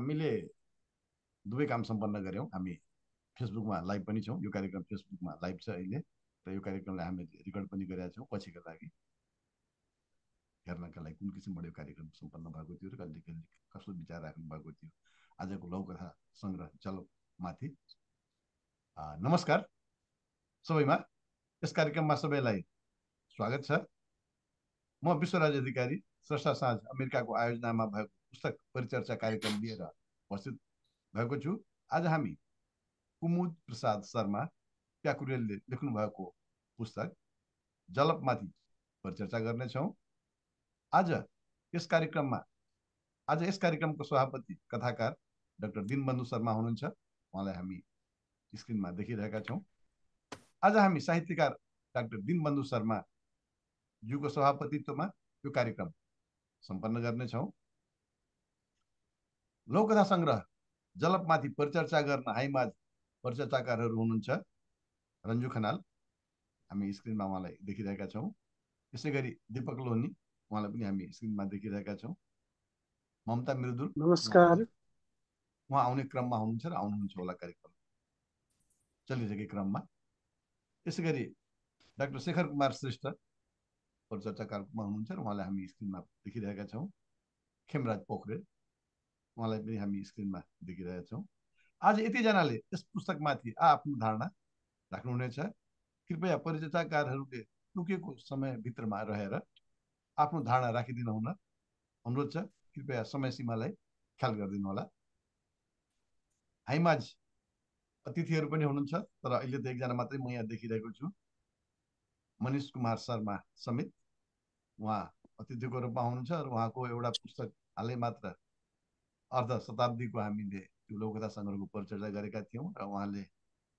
हामीले दुवै काम सम्पन्न गर्यौं। हामी फेसबुकमा लाइभ पनि छौं। यो कार्यक्रम फेसबुकमा लाइभ छ अहिले, र यो कार्यक्रमलाई हामीले रेकर्ड पनि गरेका छौं पछिका लागि हेर्नका लागि कुन किसिमबाट यो कार्यक्रम सम्पन्न भएको थियो र कहिले कस्तो विचार राख्नु भएको थियो आजको लौकथा संग्रह जलपमाथि। नमस्कार सबैमा, यस कार्यक्रममा सबैलाई स्वागत छ। म विश्वराज अधिकारी स्रष्टा साँझ अमेरिकाको आयोजनामा भएको पुस्तक परिचर्चा कार्यक्रम लिएर उपस्थित भएको छु। आज हामी कुमुद प्रसाद शर्मा प्याकुरेलले लेख्नु भएको पुस्तक जलपमाथि परिचर्चा गर्नेछौँ। आज यस कार्यक्रमको सभापति कथाकार डाक्टर दीनबन्धु शर्मा हुनुहुन्छ। उहाँलाई हामी स्क्रिनमा देखिरहेका छौँ। आज हामी साहित्यकार डाक्टर दीनबन्धु शर्मा ज्यूको सभापतित्वमा यो कार्यक्रम सम्पन्न गर्नेछौँ। लौकथा संग्रह जलपमाथि परिचर्चा गर्न हाइमाझ परिचर्चाकारहरू हुनुहुन्छ रन्जु खनाल, हामी स्क्रिनमा उहाँलाई देखिरहेका छौँ। त्यसै गरी दीपक लोहनी, उहाँलाई पनि हामी स्क्रिनमा देखिरहेका छौँ। ममता मृदुल, नमस्कार, उहाँ आउने क्रममा हुनुहुन्छ र आउनुहुन्छ होला कार्यक्रम चलिरहेको क्रममा। त्यसै गरी डाक्टर शेखर कुमार श्रेष्ठ परिचर्चाकारमा हुनुहुन्छ र उहाँलाई हामी स्क्रिनमा देखिरहेका छौँ। खेमराज पोखरेल, उहाँलाई पनि हामी स्क्रिनमा देखिरहेका छौँ। आज यतिजनाले यस पुस्तकमाथि आफ्नो धारणा राख्नुहुनेछ। कृपया परिचर्चाकारहरूले तोकिएको समयभित्रमा रहेर आफ्नो धारणा राखिदिनु हुन अनुरोध छ। कृपया समय सीमालाई ख्याल गरिदिनु होला। हाइमाझ अतिथिहरू पनि हुनुहुन्छ, तर अहिले त एकजना मात्रै म यहाँ देखिरहेको छु, मनिष कुमार शर्मा समेत। उहाँ अतिथिको रूपमा हुनुहुन्छ र उहाँको एउटा पुस्तक हालै मात्र अर्ध शताब्दीको हामीले त्यो लौकथा सङ्ग्रहको परिचर्चा गरेका थियौँ र उहाँले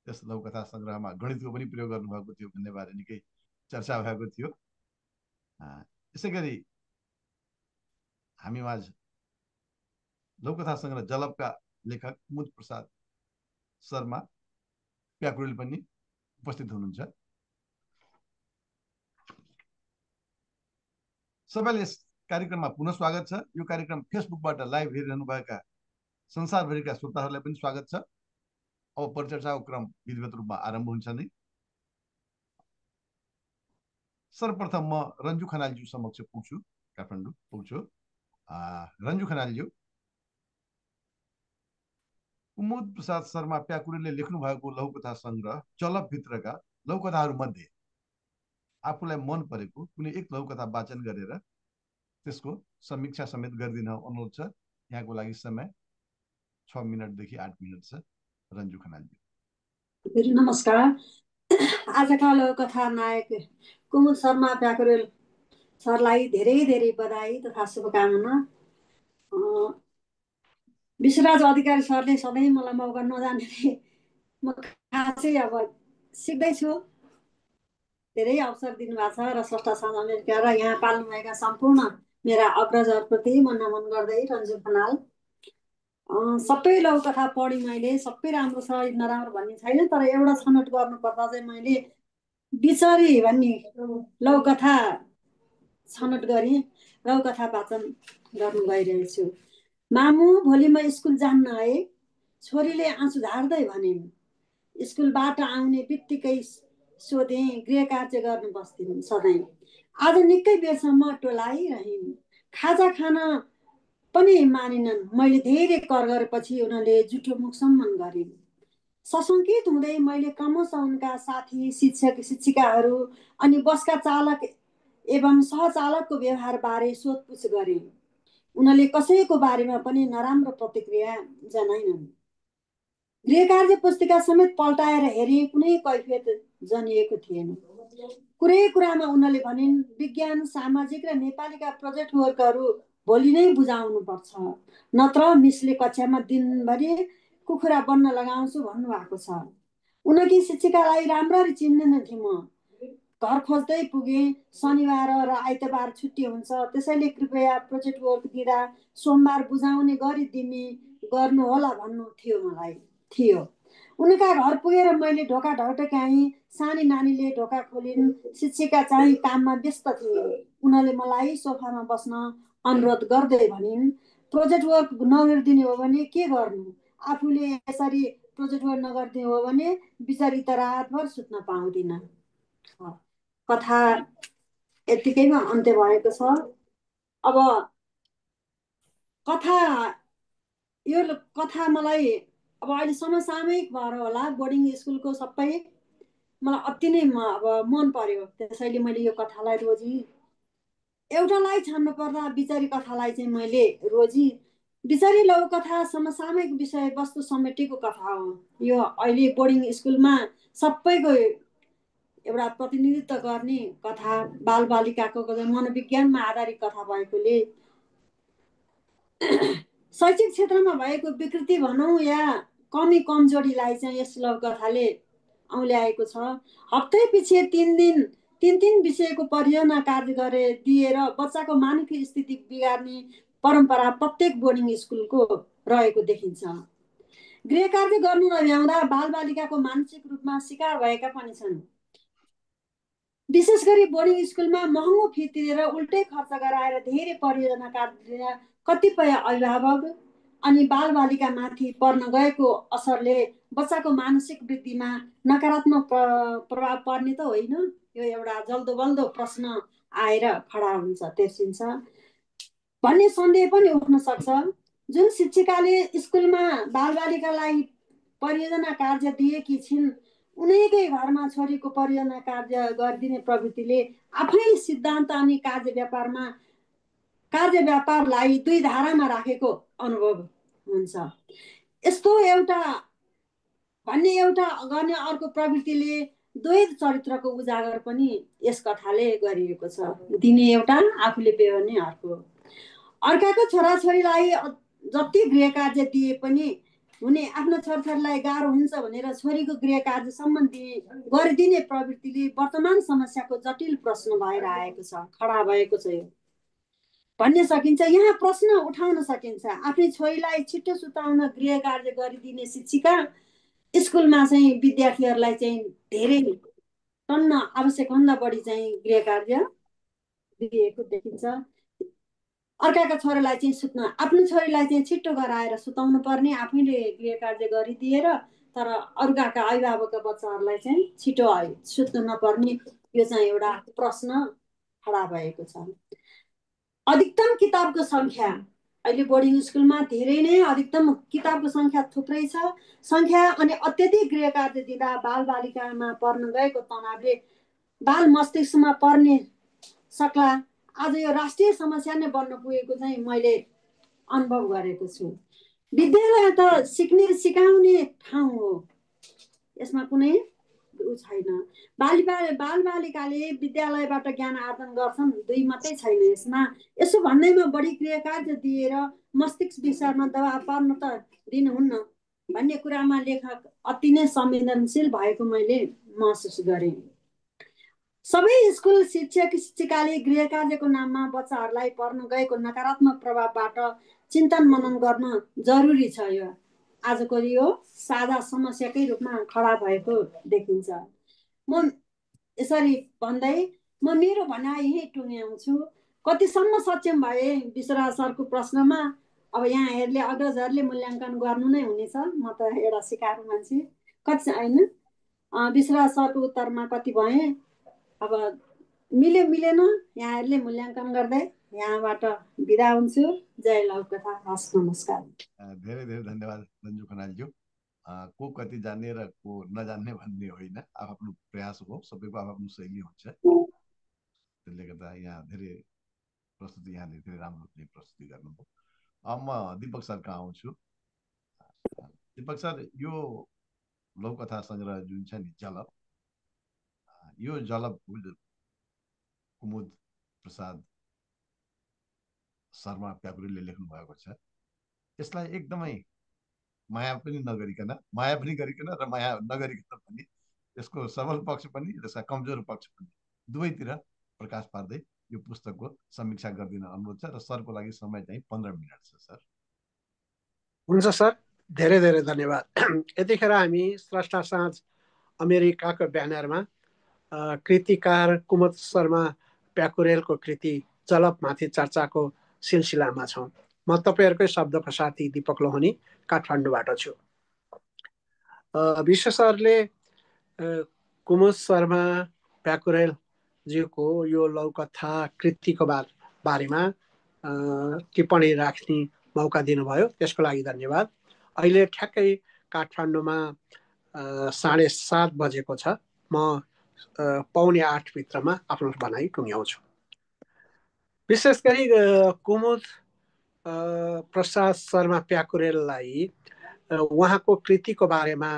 त्यस लौकथा सङ्ग्रहमा गणितको पनि प्रयोग गर्नुभएको थियो भन्ने बारे निकै चर्चा भएको थियो। यसै गरी हामीमाझ लौकथा सङ्ग्रह जलपका लेखक कुमुद प्रसाद शर्मा प्याकुरेल पनि उपस्थित हुनुहुन्छ। सबैले यस कार्यक्रममा पुनः स्वागत छ। यो कार्यक्रम फेसबुकबाट लाइभ हेरिरहनुभएका संसारभरिका श्रोताहरूलाई पनि स्वागत छ। अब परिचर्चाको क्रम विधिवत रूपमा आरम्भ हुन्छ नै। सर्वप्रथम म रन्जु खनालज्यू समक्ष पुग्छु, काठमाडौँ पुग्छु। रन्जु खनालज्यू, कुमुद प्रसाद शर्मा प्याकुरेलले लेख्नु भएको लौकथा संग्रह जलपभित्रका लौकथाहरू मध्ये आफूलाई मन परेको कुनै एक लौकथा वाचन गरेर त्यसको समीक्षा समेत गरिदिन अनुरोध छ। यहाँको लागि समय 6 मिनटदेखि 8 मिनट छ। रन्जु खनालज्यू। नमस्कार। आजका लौकथा नायक कुमुद शर्मा प्याकुरेल सरलाई धेरै धेरै बधाई तथा शुभकामना। विश्वराज अधिकारी सरले सधैँ मलाई मौका नजाने, म खासै अब सिक्दैछु, धेरै अवसर दिनुभएको छ र स्रष्टा साँझ अमेरिका र यहाँ पाल्नुभएका सम्पूर्ण मेरा अग्रजहरूप्रति म नमन गर्दै रन्जु खनाल। सबै लौकथा पढी मैले, सबै राम्रो छ नराम्रो भन्ने छैन, तर एउटा छनौट गर्नुपर्दा चाहिँ मैले बिचरी भन्ने लौकथा छनौट गरेँ, लौकथा वाचन गर्नु गइरहेछु। मामु भोलि म स्कुल जान्न है, छोरीले आँसु झार्दै भनिन्। स्कुलबाट आउने बित्तिकै सोधेँ, गृह कार्य गर्नु बस्थिन् सधैँ। आज निकै बेरसम्म टोलाइरहन्, खाजा खान पनि मानिनन्। मैले धेरै कर गरेपछि उनीहरूले जुठो मुखसम्म गरिन्। सशङ्कित हुँदै मैले क्रमशः उनका साथी शिक्षक शिक्षिकाहरू अनि बसका चालक एवं सहचालकको व्यवहारबारे सोधपुछ गरेँ। उनीहरूले कसैको बारेमा पनि नराम्रो प्रतिक्रिया जनाइनन्। गृह कार्य पुस्तिका समेत पल्टाएर हेरेँ, कुनै कैफियत जनिएको थिएन। कुरै कुरामा उनीहरूले भनिन्, विज्ञान सामाजिक र नेपालीका प्रोजेक्ट वर्कहरू भोलि नै बुझाउनुपर्छ, नत्र मिसले कक्षामा दिनभरि कुखुरा बन्न लगाउँछु भन्नुभएको छ। उनकी शिक्षिकालाई राम्ररी चिन्दैन थिएँ म। घर खोज्दै पुगेँ। शनिबार र आइतबार छुट्टी हुन्छ, त्यसैले कृपया प्रोजेक्ट वर्क दिँदा सोमबार बुझाउने गरिदिने गर्नुहोला भन्नु थियो मलाई थियो। उनका घर पुगेर मैले ढोका ढकढक्याएँ। सानी नानीले ढोका खोलिन्। शिक्षिका चाहिँ काममा व्यस्त थिए। उनीहरूले मलाई सोफामा बस्न अनुरोध गर्दै भनिन्, प्रोजेक्ट वर्क नगरिदिने हो भने के गर्नु, आफूले यसरी प्रोजेक्ट वर्क नगरिदिने हो भने बिचारी त रातभर सुत्न पाउँदिन। कथा यतिकैमा अन्त्य भएको छ। अब कथा यो कथा मलाई अब अहिले समसामयिक भएर होला, बोर्डिङ स्कुलको सबै मलाई अति नै अब मन पर्यो, त्यसैले मैले यो कथालाई रोजी। एउटालाई छान्नु पर्दा बिचारी कथालाई चाहिँ मैले रोजी। बिचारी लघुकथा समसामयिक विषयवस्तु समेटेको कथा हो यो। अहिले बोर्डिङ स्कुलमा सबैको एउटा प्रतिनिधित्व गर्ने कथा, बालबालिकाको मनोविज्ञानमा आधारित कथा भएकोले शैक्षिक क्षेत्रमा भएको विकृति भनौँ या कमी कमजोरीलाई चाहिँ यस लघुकथाले औल्याएको छ। हप्तै पछि 3 दिन विषयको परियोजना कार्य गरे दिएर बच्चाको मानसिक स्थिति बिगार्ने परम्परा प्रत्येक बोर्डिङ स्कुलको रहेको देखिन्छ। गृह कार्य गर्नु नभ्याउँदा बालबालिकाको मानसिक रूपमा शिकार भएका पनि छन्। विशेष गरी बोर्डिङ स्कुलमा महँगो फी तिरेर उल्टै खर्च गराएर धेरै परियोजना कार्य कतिपय अभिभावक अनि बालबालिकामाथि पर्न गएको असरले बच्चाको मानसिक वृद्धिमा नकारात्मक प्रभाव पर्ने त होइन? यो एउटा जल्दो बल्दो प्रश्न आएर खडा हुन्छ, तेर्सिन्छ भन्ने सन्देह पनि उठ्न सक्छ। जुन शिक्षिकाले स्कुलमा बालबालिकालाई परियोजना कार्य दिएकी छिन्, उनैकै घरमा छोरीको परियोजना कार्य गरिदिने प्रवृत्तिले आफैले सिद्धान्त अनि कार्य व्यापारलाई दुई धारामा राखेको अनुभव हुन्छ। यस्तो एउटा गर्ने अर्को प्रवृत्तिले द्वैत चरित्रको उजागर पनि यस कथाले गरिएको छ। दिने एउटा, आफूले बेहोर्ने अर्को। अर्काको छोराछोरीलाई जति गृह कार्य दिए पनि हुने आफ्नो छोराछोरीलाई गाह्रो हुन्छ भनेर छोरीको गृह कार्य सम्बन्धी गरिदिने प्रवृत्तिले वर्तमान समस्याको जटिल प्रश्न भएर आएको छ, खडा भएको छ यो भन्ने सकिन्छ। यहाँ प्रश्न उठाउन सकिन्छ, आफ्नै छोरीलाई छिटो सुताउन गृह कार्य गरिदिने शिक्षिका स्कुलमा चाहिँ विद्यार्थीहरूलाई चाहिँ धेरै टन्न आवश्यकभन्दा बढी चाहिँ गृह कार्य दिएको देखिन्छ। अर्काका छोरालाई चाहिँ आफ्नो छोरीलाई चाहिँ छिटो गराएर सुताउनु पर्ने, आफैले गृह कार्य गरिदिएर तर अर्काका अभिभावकका बच्चाहरूलाई चाहिँ छिटो सुत्नु नपर्ने, यो चाहिँ एउटा प्रश्न खडा भएको छ। अधिकतम किताबको सङ्ख्या अहिले बोर्डिङ स्कुलमा धेरै नै अधिकतम किताबको सङ्ख्या थुप्रै छ। अनि अत्यधिक गृह कार्य दिँदा बालबालिकामा पर्न गएको तनावले बाल मस्तिष्कमा पर्ने सक्ला। आज यो राष्ट्रिय समस्या नै बन्न पुगेको चाहिँ मैले अनुभव गरेको छु। विद्यालय त सिकाउने ठाउँ हो, यसमा कुनै छैन। बालबालिकाले विद्यालयबाट ज्ञान आर्जन गर्छन्, दुई मात्रै छैन यसमा। यसो भन्दैमा बढी गृह कार्य दिएर मस्तिष्क विषयमा दबाब पर्न त दिनुहुन्न भन्ने कुरामा लेखक अति नै संवेदनशील भएको मैले महसुस गरेँ। सबै स्कुल शिक्षक शिक्षिकाले गृह कार्यको नाममा बच्चाहरूलाई पर्न गएको नकारात्मक प्रभावबाट चिन्तन मनन गर्न जरुरी छ। यो आजको यो साझा समस्याकै रूपमा खडा भएको देखिन्छ। म यसरी भन्दै म मेरो भनाइ यही टुङ्ग्याउँछु। कतिसम्म सक्षम भए विश्वराज सरको प्रश्नमा अब यहाँहरूले अग्रजहरूले मूल्याङ्कन गर्नु नै हुनेछ, म त एउटा सिकाएको मान्छे कति होइन। विश्वराज सरको उत्तरमा कति भएँ, अब मिलेन यहाँहरूले मूल्याङ्कन गर्दै यहाँबाट बिदा हुन्छु। जय लघुकथा, हस्, नमस्कार। धेरै धेरै धन्यवाद रन्जु खनालज्यू। को कति जान्ने र को नजान्ने भन्ने होइन, आफ्नो प्रयास हो, सबैको आफ्नो शैली हुन्छ। त्यसले गर्दा यहाँ धेरै प्रस्तुति यहाँले धेरै राम्रो प्रस्तुति गर्नुभयो। अब म दीपक सर कहाँ आउँछु। दीपक सर, यो लघुकथा सङ्ग्रह जुन छ नि जलप, यो जलप कुमुद प्रसाद शर्मा प्याकुरेलले लेख्नु भएको छ। यसलाई एकदमै माया पनि गरिकन र माया नगरिकन पनि, यसको सबल पक्ष पनि यसका कमजोर पक्ष पनि दुवैतिर प्रकाश पार्दै यो पुस्तकको समीक्षा गरिदिन अनुरोध छ। र सरको लागि समय चाहिँ 15 मिनट छ। सर हुन्छ सर, धेरै धेरै धन्यवाद। यतिखेर हामी स्रष्टा साँझ अमेरिकाको ब्यानरमा कृतिकार कुमुद शर्मा प्याकुरेलको कृति जलपमाथि चर्चाको सिलसिलामा छौँ। म तपाईँहरूकै शब्दको साथी दीपक लोहनी काठमाडौँबाट छु। विशेषहरूले कुमुद शर्मा प्याकुरेलज्यूको यो लौकथा कृतिको बारेमा टिप्पणी राख्ने मौका दिनुभयो, त्यसको लागि धन्यवाद। अहिले ठ्याक्कै काठमाडौँमा 7:30 बजेको छ। म 7:45 भित्रमा आफ्नो भनाइ टुङ्ग्याउँछु। विशेष गरी कुमुद प्रसाद शर्मा प्याकुरेललाई उहाँको कृतिको बारेमा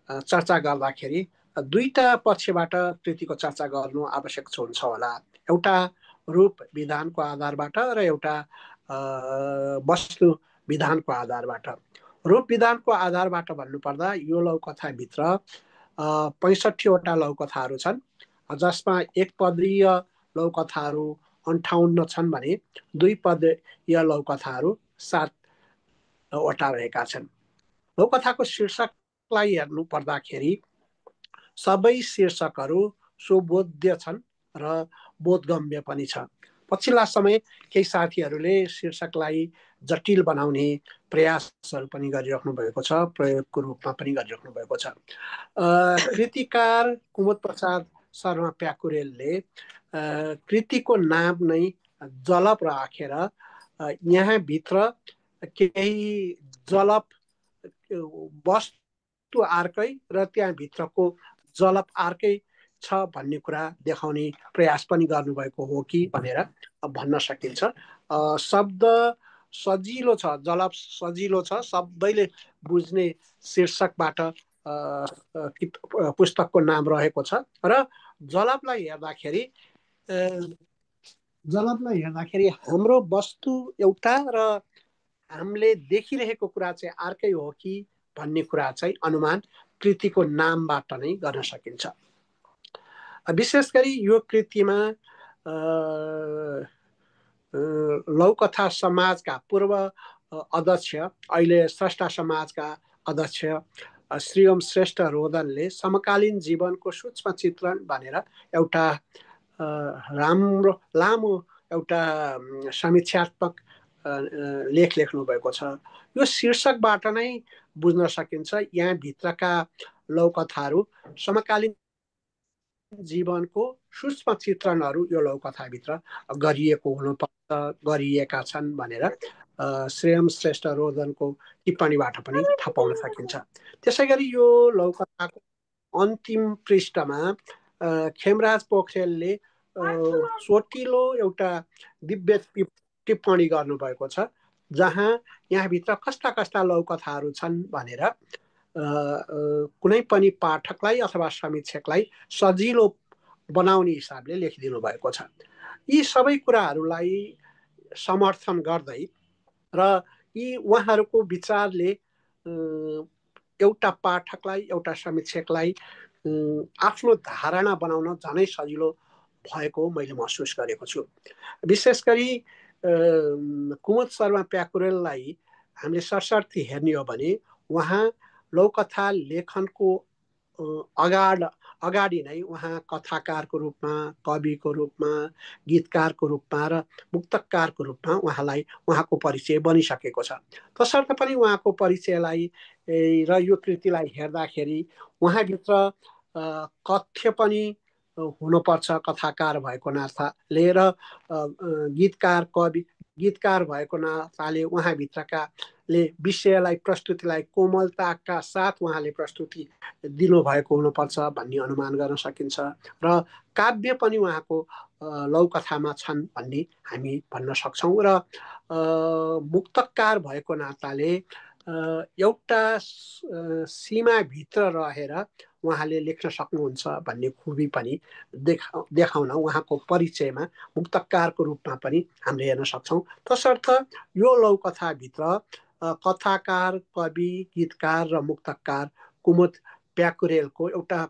चर्चा गर्दाखेरि दुईटा पक्षबाट कृतिको चर्चा गर्नु आवश्यक हुन्छ होला। एउटा रूप विधानको आधारबाट र एउटा वस्तु विधानको आधारबाट। रूप विधानको आधारबाट भन्नुपर्दा यो लौकथाभित्र 65वटा लौकथाहरू छन्, जसमा एक पदीय लौकथाहरू 58 छन् भने दुई पदीय लौकथाहरू 7वटा रहेका छन्। लौकथाको शीर्षकलाई हेर्नु पर्दाखेरि सबै शीर्षकहरू सुबोध्य छन् र बोधगम्य पनि छ। पछिल्ला समय केही साथीहरूले शीर्षकलाई जटिल बनाउने प्रयासहरू पनि गरिराख्नु भएको छ, प्रयोगको रूपमा पनि गरिराख्नु भएको छ। कृतिकार कुमुद प्रसाद शर्मा प्याकुरेलले कृतिको नाम नै जलप राखेर यहाँभित्र केही जलप वस्तु अर्कै र त्यहाँभित्रको जलप अर्कै छ भन्ने कुरा देखाउने प्रयास पनि गर्नुभएको हो कि भनेर भन्न सकिन्छ। शब्द सजिलो छ, जलप सजिलो छ, सबैले बुझ्ने शीर्षकबाट पुस्तकको नाम रहेको छ र जलपलाई हेर्दाखेरि हाम्रो वस्तु एउटा र हामीले देखिरहेको कुरा चाहिँ अर्कै हो कि भन्ने कुरा चाहिँ अनुमान कृतिको नामबाट नै गर्न सकिन्छ। विशेष गरी यो कृतिमा लौकथा समाजका पूर्व अध्यक्ष, अहिले स्रष्टा समाजका अध्यक्ष श्री ओम श्रेष्ठ रोदनले समकालीन जीवनको सूक्ष्म चित्रण भनेर एउटा राम्रो लामो एउटा समीक्षात्मक लेख लेख्नु भएको छ। यो शीर्षकबाट नै बुझ्न सकिन्छ यहाँभित्रका लौकथाहरू समकालीन जीवनको सूक्ष्म चित्रणहरू यो लौकथाभित्र गरिएको हुनुपर्छ, गरिएका छन् भनेर श्रेयम श्रेष्ठ रोदनको टिप्पणीबाट पनि थाहा पाउन सकिन्छ। त्यसै गरी यो लौकथाको अन्तिम पृष्ठमा खेमराज पोखरेलले चोटिलो एउटा दिव्य टिप्पणी गर्नुभएको छ, जहाँ यहाँभित्र कस्ता कस्ता लौकथाहरू छन् भनेर कुनै पनि पाठकलाई अथवा समीक्षकलाई सजिलो बनाउने हिसाबले लेखिदिनु भएको छ। यी सबै कुराहरूलाई समर्थन गर्दै र यी उहाँहरूको विचारले एउटा पाठकलाई, एउटा समीक्षकलाई आफ्नो धारणा बनाउन झनै सजिलो भएको मैले महसुस गरेको छु। विशेष गरी कुमुद शर्मा प्याकुरेललाई हामीले सरसर्ती हेर्ने हो भने उहाँ लौकथा लेखनको अगाडि नै उहाँ कथाकारको रूपमा, कविको रूपमा, गीतकारको रूपमा र मुक्तकारको रूपमा उहाँको परिचय बनिसकेको छ। तसर्थ पनि उहाँको परिचयलाई र यो कृतिलाई हेर्दाखेरि उहाँभित्र कथ्य पनि हुनुपर्छ कथाकार भएको नाताले र गीतकार भएको नाताले उहाँभित्रकाले विषयलाई, प्रस्तुतिलाई कोमलताका साथ उहाँले प्रस्तुति दिनुभएको हुनुपर्छ भन्ने अनुमान गर्न सकिन्छ र काव्य पनि उहाँको लौकथामा छन् भन्ने हामी भन्न सक्छौँ र मुक्तकार भएको नाताले एउटा सीमाभित्र रहेर उहाँले लेख्न सक्नुहुन्छ भन्ने खुबी पनि देखाउन उहाँको परिचयमा मुक्तकारको रूपमा पनि हामीले हेर्न सक्छौँ। तसर्थ यो लौकथाभित्र कथाकार, कवि, गीतकार र मुक्तकार कुमुद प्याकुरेलको एउटा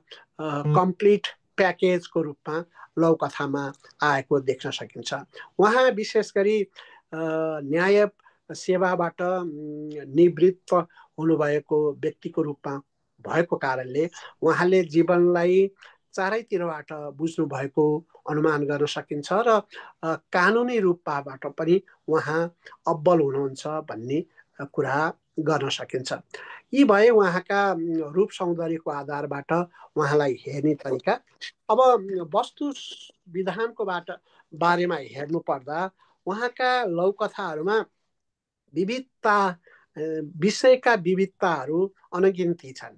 कम्प्लिट प्याकेजको रूपमा लौकथामा आएको देख्न सकिन्छ। उहाँ विशेष गरी न्याय सेवाबाट निवृत्त हुनुभएको व्यक्तिको रूपमा भएको कारणले उहाँले जीवनलाई चारैतिरबाट बुझ्नु भएको अनुमान गर्न सकिन्छ र कानुनी रूपबाट पनि उहाँ अब्बल हुनुहुन्छ भन्ने कुरा गर्न सकिन्छ। यी भए उहाँका रूप सौन्दर्यको आधारबाट उहाँलाई हेर्ने तरिका। अब वस्तु विधानको बारेमा हेर्नु पर्दा उहाँका लौकथाहरूमा विविधता, विषयका विविधताहरू अनगिन्ती छन्।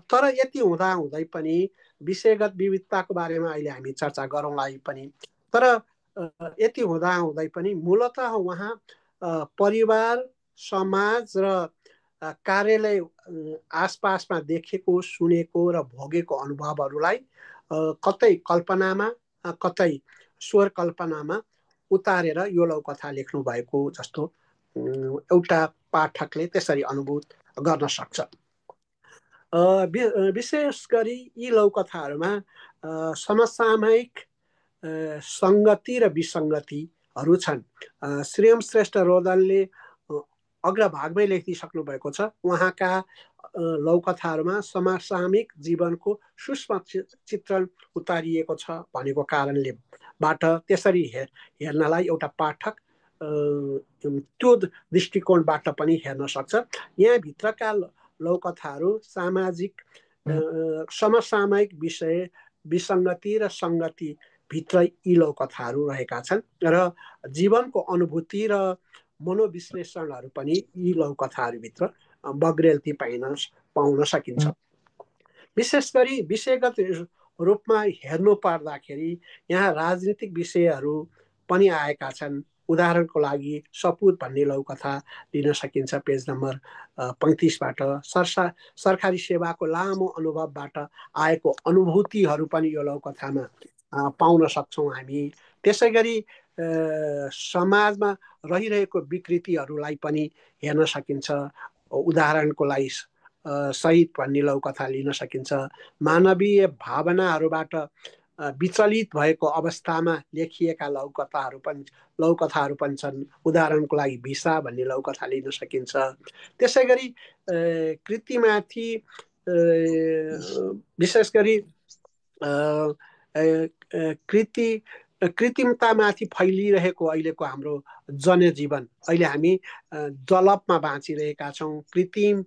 तर यति हुँदाहुँदै पनि विषयगत विविधताको बारेमा अहिले हामी चर्चा गरौँला पनि। तर यति हुँदाहुँदै पनि मूलतः उहाँ परिवार, समाज र कार्यालय आसपासमा देखेको, सुनेको र भोगेको अनुभवहरूलाई कतै कल्पनामा, कतै स्वर कल्पनामा उतारेर यो लौकथा लेख्नु भएको जस्तो एउटा पाठकले त्यसरी अनुभूत गर्न सक्छ। विशेष गरी यी लौकथाहरूमा समसामयिक सङ्गति र विसङ्गतिहरू छन्। श्रीराम श्रेष्ठ रोदनले अग्रभागमै लेखिसक्नु भएको छ। उहाँका लौकथाहरूमा समसामयिक जीवनको सूक्ष्म चित्रण उतारिएको छ भनेको कारणले बाट त्यसरी हेर्नलाई एउटा पाठक त्यो दृष्टिकोणबाट पनि हेर्न सक्छ। यहाँभित्रका लौकथाहरू सामाजिक समसामयिक विषय, विसङ्गति र सङ्गति भित्र यी लौकथाहरू रहेका छन् र जीवनको अनुभूति र मनोविश्लेषणहरू पनि यी लौकथाहरूभित्र बग्रेल्ती पाउन सकिन्छ। विशेष गरी विषयगत रूपमा हेर्नु पर्दाखेरि यहाँ राजनीतिक विषयहरू पनि आएका छन्। उदाहरणको लागि सपुत भन्ने लौकथा लिन सकिन्छ पेज नम्बर 35बाट। सरकारी सेवाको लामो अनुभवबाट आएको अनुभूतिहरू पनि यो लौकथामा पाउन सक्छौँ हामी। त्यसै गरी समाजमा रहिरहेको विकृतिहरूलाई पनि हेर्न सकिन्छ। उदाहरणको लागि शहीद भन्ने लौकथा लिन सकिन्छ। मानवीय भावनाहरूबाट विचलित भएको अवस्थामा लेखिएका लौकथाहरू पनि छन्। उदाहरणको लागि भिसा भन्ने लौकथा लिन सकिन्छ। त्यसै गरी कृतिमाथि विशेष गरी कृत्रिमतामाथि फैलिरहेको अहिलेको हाम्रो जनजीवन, अहिले हामी जलपमा बाँचिरहेका छौँ। कृत्रिम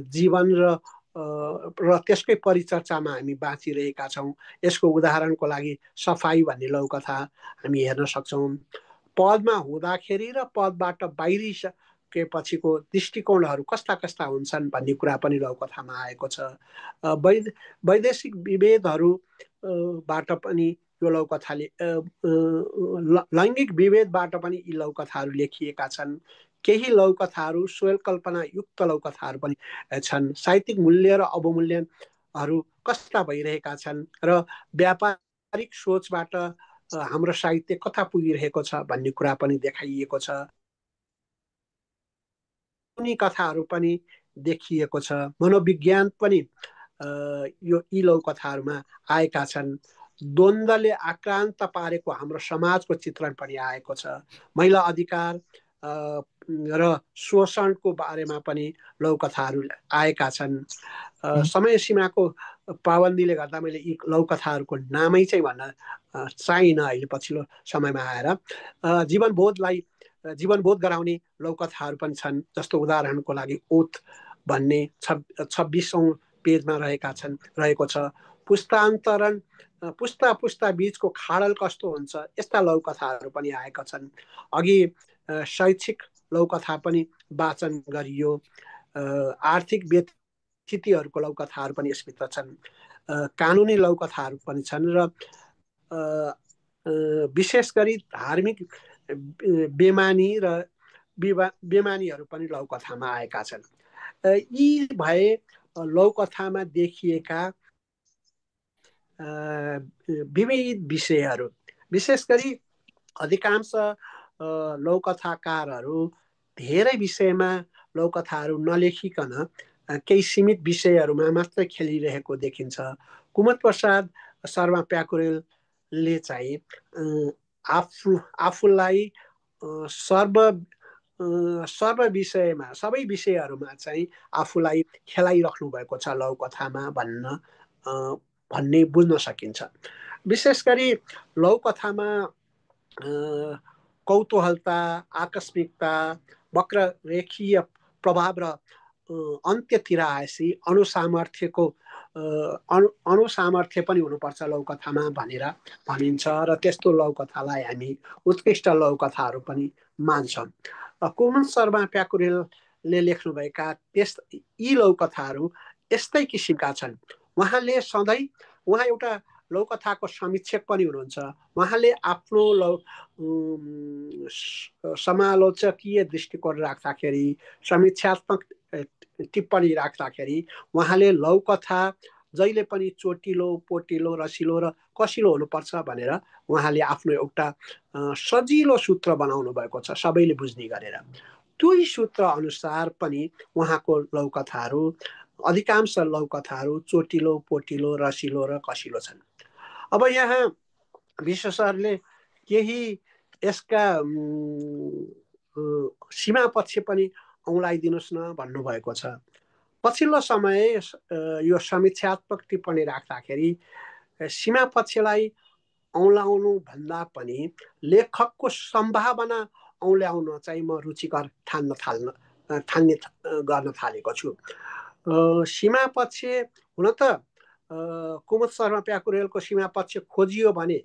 जीवन र त्यसकै परिचर्चामा हामी बाँचिरहेका छौँ। यसको उदाहरणको लागि सफाई भन्ने लौकथा हामी हेर्न सक्छौँ। पदमा हुँदाखेरि र पदबाट बाहिरिसकेपछिको दृष्टिकोणहरू कस्ता कस्ता हुन्छन् भन्ने कुरा पनि लौकथामा आएको छ। वैदेशिक विभेदहरूबाट पनि यो लौकथाले लैङ्गिक विभेदबाट पनि यी लौकथाहरू लेखिएका छन्। केही लौकथाहरू स्वयं कल्पना युक्त लौकथाहरू पनि छन्। साहित्यिक मूल्य र अवमूल्यनहरू कस्ता भइरहेका छन् र व्यापारिक सोचबाट हाम्रो साहित्य कता पुगिरहेको छ भन्ने कुरा पनि देखाइएको छ। कथाहरू पनि देखिएको छ। मनोविज्ञान पनि यी लौकथाहरूमा आएका छन्। द्वन्द्वले आक्रान्त पारेको हाम्रो समाजको चित्रण पनि आएको छ। महिला अधिकार र शोषणको बारेमा पनि लौकथाहरू आएका छन्। समय सीमाको पाबन्दीले गर्दा मैले यी लौकथाहरूको नामै चाहिँ भन्न चाहिनँ अहिले पछिल्लो समयमा आएर। जीवनबोध गराउने लौकथाहरू पनि छन्। जस्तो उदाहरणको लागि ओथ भन्ने 26औं पेजमा रहेको छ। पुस्ता बीचको खाडल कस्तो हुन्छ, यस्ता लौकथाहरू पनि आएका छन्। अघि शैक्षिक लौकथा पनि वाचन गरियो। आर्थिक व्यतिथिहरूको लौकथाहरू पनि यसभित्र छन्। कानुनी लौकथाहरू पनि छन् र विशेष गरी धार्मिक बेमानी र बेमानीहरू पनि लौकथामा आएका छन्। यी भए लौकथामा देखिएका विविध विषयहरू। विशेष गरी अधिकांश लौकथाकारहरू धेरै विषयमा लौकथाहरू नलेखिकन केही सीमित विषयहरूमा मात्रै खेलिरहेको देखिन्छ। कुमुद प्रसाद शर्मा प्याकुरेलले चाहिँ आफूलाई सर्व विषयमा, सबै विषयहरूमा चाहिँ आफूलाई खेलाइराख्नु भएको छ लौकथामा भन्न भन्ने बुझ्न सकिन्छ। विशेष गरी लौकथामा कौतूहलता, आकस्मिकता, वक्ररेखीय प्रभाव र अन्त्यतिर आएपछि अणुसामर्थ्य पनि हुनुपर्छ लौकथामा भनेर भनिन्छ र त्यस्तो लौकथालाई हामी उत्कृष्ट लौकथाहरू पनि मान्छौँ। कुमुद शर्मा प्याकुरेलले लेख्नुभएका यी लौकथाहरू यस्तै किसिमका छन्। उहाँ एउटा लौकथाको समीक्षक पनि हुनुहुन्छ। उहाँले आफ्नो समालोचकीय दृष्टिकोण राख्दाखेरि, समीक्षात्मक टिप्पणी राख्दाखेरि उहाँले लौकथा जहिले पनि चोटिलो, पोटिलो, रसिलो र कसिलो हुनुपर्छ भनेर उहाँले आफ्नो एउटा सजिलो सूत्र बनाउनु भएको छ सबैले बुझ्ने गरेर। त्यही सूत्र अनुसार पनि उहाँको लौकथाहरू, अधिकांश लौकथाहरू चोटिलो, पोटिलो, रसिलो र कसिलो छन्। अब यहाँ विश्व सरले केही यसका सीमा पक्ष पनि औँलाइदिनुहोस् न भन्नुभएको छ। पछिल्लो समय यो समीक्षात्मक टिप्पणी राख्दाखेरि सीमा पक्षलाई औँलाउनु भन्दा पनि लेखकको सम्भावना औँल्याउन चाहिँ म रुचिकर ठान्ने गर्न थालेको छु। सीमा पक्ष हुन त कुमुद शर्मा प्याकुरेलको सीमा पक्ष खोजियो भने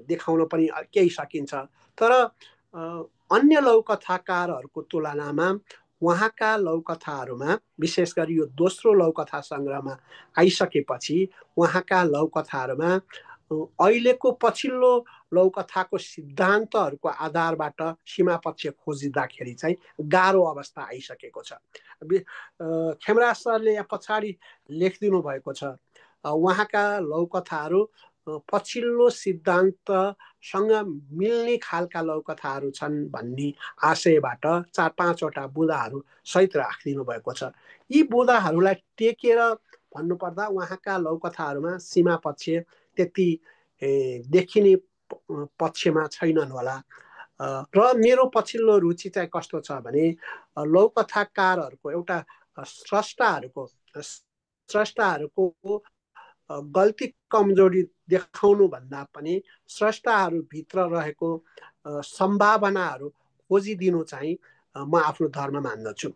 देखाउन पनि केही सकिन्छ, तर अन्य लौकथाकारहरूको तुलनामा उहाँका लौकथाहरूमा, विशेष गरी यो दोस्रो लौकथा सङ्ग्रहमा आइसकेपछि उहाँका लौकथाहरूमा अहिलेको पछिल्लो लौकथाको सिद्धान्तहरूको आधारबाट सीमा पक्ष खोजिँदाखेरि चाहिँ गाह्रो अवस्था आइसकेको छ। खेमराज सरले यहाँ पछाडि लेखिदिनु भएको छ, उहाँका लौकथाहरू पछिल्लो सिद्धान्तसँग मिल्ने खालका लौकथाहरू छन् भन्ने आशयबाट 4-5वटा बुँदाहरू सहित राखिदिनु भएको छ। यी बुँदाहरूलाई टेकेर भन्नुपर्दा उहाँका लौकथाहरूमा सीमा पक्ष त्यति देखिने पक्षमा छैनन् होला। र मेरो पछिल्लो रुचि चाहिँ कस्तो छ भने लौकथाकारहरूको एउटा स्रष्टाहरूको गल्ती कमजोरी देखाउनु भन्दा पनि स्रष्टाहरूभित्र रहेको सम्भावनाहरू खोजिदिनु चाहिँ म आफ्नो धर्म मान्दछु।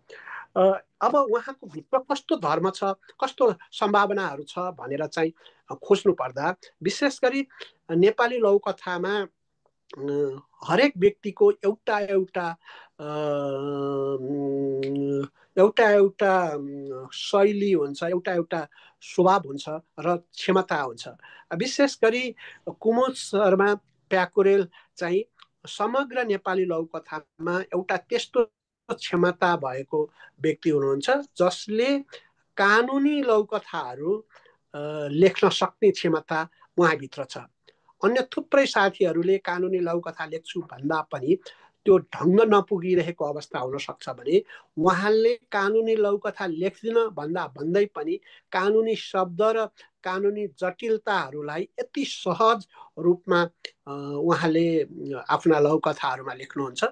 अब उहाँको भित्र कस्तो धर्म छ, कस्तो सम्भावनाहरू छ भनेर चाहिँ खोज्नु पर्दा विशेष गरी नेपाली लौकथामा हरेक व्यक्तिको एउटा शैली हुन्छ, एउटा स्वभाव हुन्छ र क्षमता हुन्छ। विशेष गरी कुमुद शर्मा प्याकुरेल चाहिँ समग्र नेपाली लौकथामा एउटा त्यस्तो क्षमता भएको व्यक्ति हुनुहुन्छ जसले कानुनी लौकथाहरू लेख्न सक्ने क्षमता उहाँभित्र छ। अन्य थुप्रै साथीहरूले कानुनी लौकथा लेख्छु भन्दा पनि त्यो ढङ्ग नपुगिरहेको अवस्था हुन सक्छ भने उहाँले कानुनी लौकथा लेख्दिन भन्दै पनि कानुनी शब्द र कानुनी जटिलताहरूलाई यति सहज रूपमा उहाँले आफ्ना लौकथाहरूमा लेख्नुहुन्छ।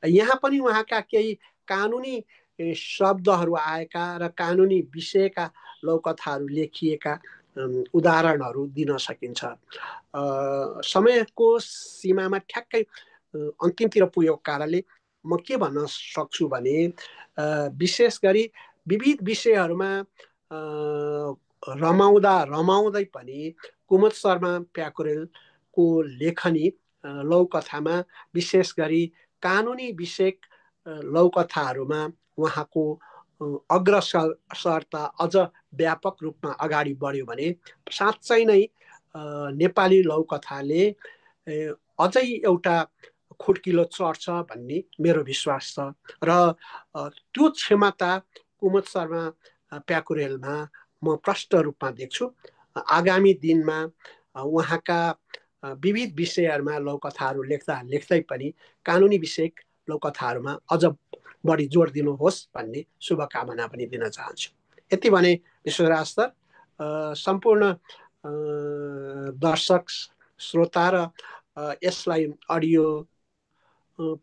यहाँ पनि उहाँका केही कानुनी शब्दहरू आएका र कानुनी विषयका लौकथाहरू लेखिएका उदाहरणहरू दिन सकिन्छ। समयको सीमामा ठ्याक्कै अन्तिमतिर पुगेको कारणले म के भन्न सक्छु भने विशेष गरी विविध विषयहरूमा रमाउँदै पनि कुमुद शर्मा प्याकुरेलको लेखनी लौकथामा विशेष गरी कानुनी विषयक लौकथाहरूमा उहाँको अग्रसरता अझ व्यापक रूपमा अगाडि बढ्यो भने साँच्चै नै नेपाली लौकथाले अझै एउटा खुड्किलो चढ्छ भन्ने मेरो विश्वास छ र त्यो क्षमता कुमुद शर्मा प्याकुरेलमा म प्रष्ट रूपमा देख्छु। आगामी दिनमा उहाँका विविध विषयहरूमा लौकथाहरू लेख्दै पनि कानुनी विषयक लौकथाहरूमा अझ बढी जोड दिनुहोस् भन्ने शुभकामना पनि दिन चाहन्छु। यति भने विश्वराज सर, सम्पूर्ण दर्शक श्रोता र यसलाई अडियो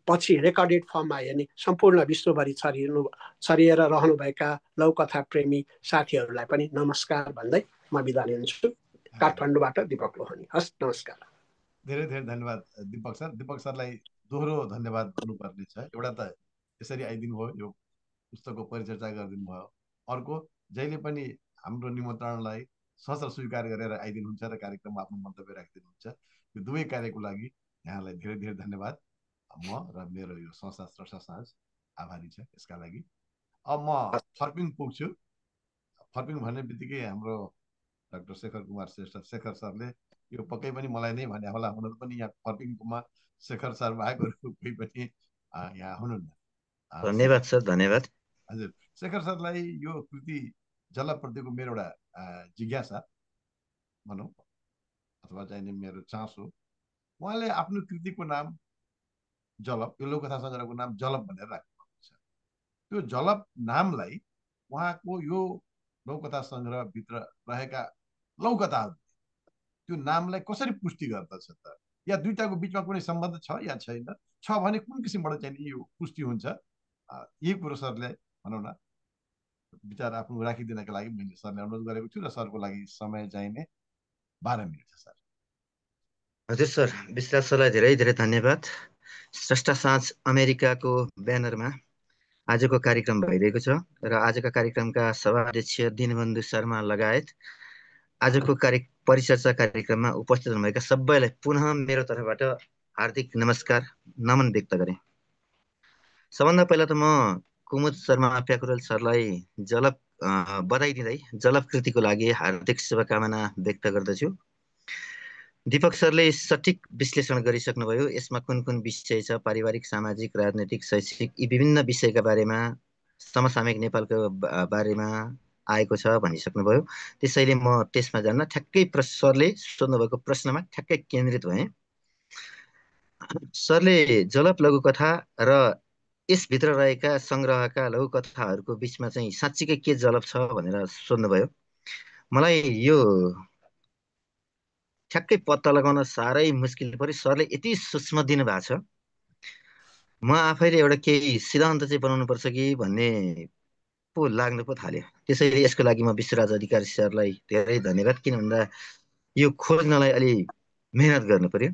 पछि रेकर्डेड फर्ममा हेर्ने सम्पूर्ण विश्वभरि छरिएर रहनुभएका लौकथा प्रेमी साथीहरूलाई पनि नमस्कार भन्दै म बिदा लिन्छु। काठमाडौँबाट दिपक लोहनी। हस्, नमस्कार। धेरै धेरै धन्यवाद दिपक सर। दिपक सरलाई दोहोरो धन्यवाद गर्नुपर्ने छ। एउटा त यसरी आइदिनु भयो, यो पुस्तकको परिचर्चा गरिदिनु भयो। अर्को, जहिले पनि हाम्रो निमन्त्रणालाई सहर्ष स्वीकार गरेर आइदिनुहुन्छ र कार्यक्रममा आफ्नो मन्तव्य राखिदिनुहुन्छ। यो दुवै कार्यको लागि यहाँलाई धेरै धेरै धन्यवाद। म र मेरो यो संस्था स्रष्टा साँझ आभारी छ यसका लागि। अब म फर्पिङ पुग्छु। फर्पिङ भन्ने बित्तिकै हाम्रो डाक्टर शेखर कुमार श्रेष्ठ शेखर सरले यो पक्कै पनि मलाई नै भने होला, हुन पनि यहाँ फर्पिङकोमा शेखर सर बाहेकहरू कोही पनि यहाँ हुनुहुन्न। धन्यवाद सर, धन्यवाद। हजुर, शेखर सरलाई यो कृति जलप्रतिको मेरो एउटा जिज्ञासा भनौँ अथवा चाहिने मेरो चासो, उहाँले आफ्नो कृतिको नाम जलप, यो लघुकथा सङ्ग्रहको नाम जलप भनेर राख्नुभएको छ। त्यो जलप नामलाई उहाँको यो लघुकथा सङ्ग्रहभित्र रहेका लघुकथाहरू त्यो नामलाई कसरी पुष्टि गर्दछ त? या दुईटाको बिचमा कुनै सम्बन्ध छ या छैन? छ भने कुन किसिमबाट चाहिँ यो पुष्टि हुन्छ? यही कुरो सरले भनौँ न विचार आफ्नो राखिदिनका लागि मैले सरले अनुरोध गरेको छु र सरको लागि समय चाहिने 12 मिनट छ सर। हजुर सर, विश्वास सरलाई धेरै धेरै धन्यवाद। स्रष्टा साँझ अमेरिकाको ब्यानरमा आजको कार्यक्रम भइरहेको छ र आजका कार्यक्रमका सभाध्यक्ष दिनबन्धु शर्मा लगायत आजको परिचर्चा कार्यक्रममा उपस्थित हुनुभएका सबैलाई पुनः मेरो तर्फबाट हार्दिक नमस्कार, नमन व्यक्त गरेँ। सबभन्दा पहिला त म कुमुद शर्मा प्याकुरेल सरलाई जलप बधाई दिँदै जलप कृतिको लागि हार्दिक शुभकामना व्यक्त गर्दछु। दिपक सरले सठिक विश्लेषण गरिसक्नुभयो। यसमा कुन कुन विषय छ, पारिवारिक, सामाजिक, राजनैतिक, शैक्षिक, यी विभिन्न विषयका बारेमा, समसामयिक नेपालको बारेमा आएको छ भनिसक्नुभयो। त्यसैले म त्यसमा जान्न, ठ्याक्कै सरले सोध्नुभएको प्रश्नमा ठ्याक्कै केन्द्रित भएँ। सरले जलप लघुकथा र यसभित्र रहेका सङ्ग्रहका लघुकथाहरूको बिचमा चाहिँ साँच्चीकै के जलप छ भनेर सोध्नुभयो। मलाई यो ठ्याक्कै पत्ता लगाउन साह्रै मुस्किल पर्यो। सरले यति सूक्ष्म दिनुभएको छ, म आफैले एउटा केही सिद्धान्त चाहिँ बनाउनुपर्छ कि भन्ने पो लाग्नु पो थाल्यो। त्यसैले यसको लागि म विश्वराज अधिकारी सरलाई धेरै धन्यवाद। किन भन्दा यो खोज्नलाई अलि मेहनत गर्नु पर्यो।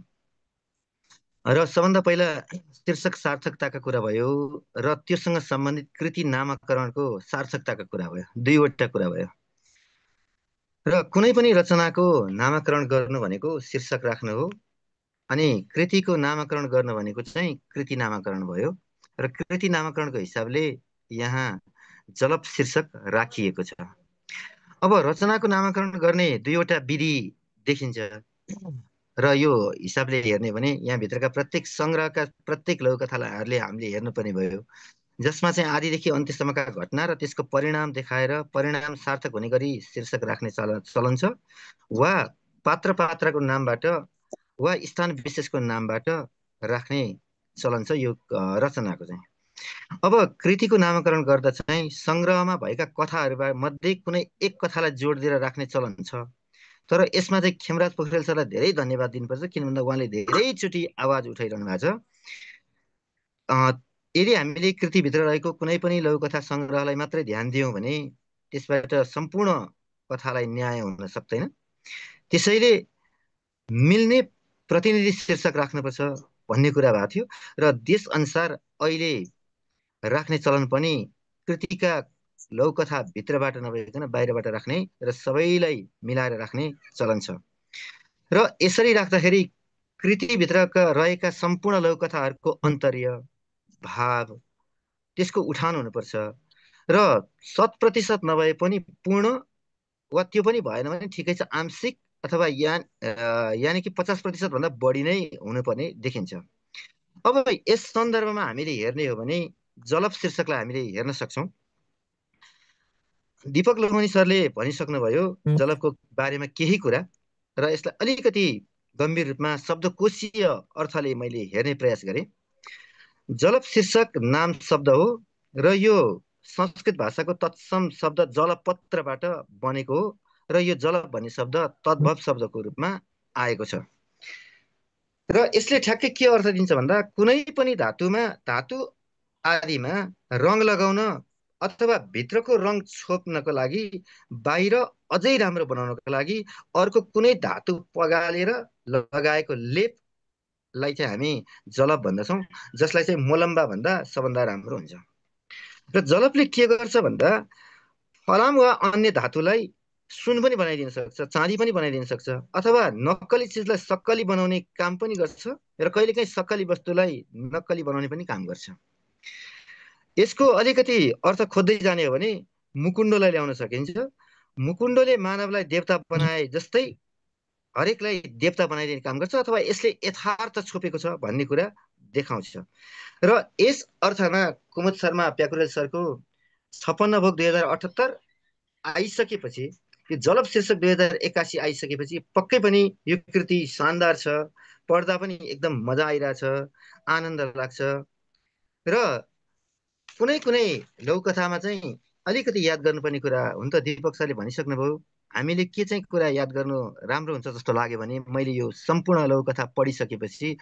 र सबभन्दा पहिला शीर्षक सार्थकताका कुरा भयो र त्योसँग सम्बन्धित कृति नामाकरणको सार्थकताका कुरा भयो। दुईवटा कुरा भयो। र कुनै पनि रचनाको नामाकरण गर्नु भनेको शीर्षक राख्नु हो, अनि कृतिको नामाकरण गर्नु भनेको चाहिँ कृति नामाकरण भयो। र कृति नामाकरणको हिसाबले यहाँ जलप शीर्षक राखिएको छ। अब रचनाको नामाकरण गर्ने दुईवटा विधि देखिन्छ र यो हिसाबले हेर्ने भने यहाँभित्रका प्रत्येक सङ्ग्रहका प्रत्येक लघुकथाहरूले हामीले हेर्नुपर्ने भयो, जसमा चाहिँ आदिदेखि अन्त्यसम्मका घटना र त्यसको परिणाम देखाएर परिणाम सार्थक हुने गरी शीर्षक राख्ने चलन छ, वा पात्रको नामबाट वा स्थान विशेषको नामबाट राख्ने चलन छ यो रचनाको चाहिँ। अब कृतिको नामाकरण गर्दा चाहिँ सङ्ग्रहमा भएका कथाहरू मध्ये कुनै एक कथालाई जोड दिएर राख्ने चलन छ। तर यसमा चाहिँ खेमराज पोखरेल सरलाई धेरै धन्यवाद दिनुपर्छ, किन भन्दा उहाँले धेरैचोटि आवाज उठाइरहनु भएको छ। यदि हामीले कृतिभित्र रहेको कुनै पनि लघुकथा सङ्ग्रहलाई मात्रै ध्यान दियौँ भने त्यसबाट सम्पूर्ण कथालाई न्याय हुन सक्दैन। त्यसैले मिल्ने प्रतिनिधि शीर्षक राख्नुपर्छ भन्ने कुरा भएको थियो र देशअनुसार अहिले राख्ने चलन पनि कृतिका लघुकथा भित्रबाट नभइकन बाहिरबाट राख्ने र सबैलाई मिलाएर राख्ने चलन छ। र यसरी राख्दाखेरि कृतिभित्रका रहेका सम्पूर्ण लघुकथाहरूको अन्तर्य, भाव, त्यसको उठान हुनुपर्छ र 100% नभए पनि पूर्ण, वा त्यो पनि भएन भने ठिकै छ, आंशिक अथवा यानि कि 50% भन्दा बढी नै हुनुपर्ने देखिन्छ। अब यस सन्दर्भमा हामीले हेर्ने हो भने जलप शीर्षकलाई हामीले हेर्न सक्छौँ। दिपक लोहनी सरले भनिसक्नुभयो जलपको बारेमा केही कुरा, र यसलाई अलिकति गम्भीर रूपमा शब्दकोशीय अर्थले मैले हेर्ने प्रयास गरेँ। जलप शीर्षक नाम शब्द हो र यो संस्कृत भाषाको तत्सम शब्द जलपत्रबाट बनेको हो र यो जलप भन्ने शब्द तद्भव शब्दको रूपमा आएको छ। र यसले ठ्याक्कै के अर्थ दिन्छ भन्दा कुनै पनि धातु आदिमा रङ लगाउन अथवा भित्रको रङ छोप्नको लागि बाहिर अझै राम्रो बनाउनको लागि अर्को कुनै धातु पगालेर लगाएको लेपलाई चाहिँ हामी जलप भन्दछौँ, जसलाई चाहिँ मोलम्बा भन्दा सबभन्दा राम्रो हुन्छ। र जलपले के गर्छ भन्दा फलाम वा अन्य धातुलाई सुन पनि बनाइदिन सक्छ, चाँदी पनि बनाइदिन सक्छ, अथवा नक्कली चिजलाई सक्कली बनाउने काम पनि गर्छ र कहिलेकाहीँ सक्कली वस्तुलाई नक्कली बनाउने पनि काम गर्छ। यसको अलिकति अर्थ खोज्दै जाने हो भने मुकुण्डोलाई ल्याउन सकिन्छ। मुकुण्डोले मानवलाई देवता बनाए जस्तै हरेकलाई देवता बनाइदिने काम गर्छ, अथवा यसले यथार्थ छोपेको छ भन्ने कुरा देखाउँछ। र यस अर्थमा कुमुद शर्मा प्याकुरेल सरको 56 भोग 2078 आइसकेपछि, यो जलप शीर्षक 2081 आइसकेपछि पक्कै पनि यो कृति शानदार छ, पढ्दा पनि एकदम मजा आइरहेछ, आनन्द लाग्छ। र कुनै कुनै लौकथामा चाहिँ अलिकति याद गर्नुपर्ने कुरा हुन त दीपक सरले भनिसक्नुभयो। हामीले के चाहिँ कुरा याद गर्नु राम्रो हुन्छ जस्तो लाग्यो भने, मैले यो सम्पूर्ण लौकथा पढिसकेपछि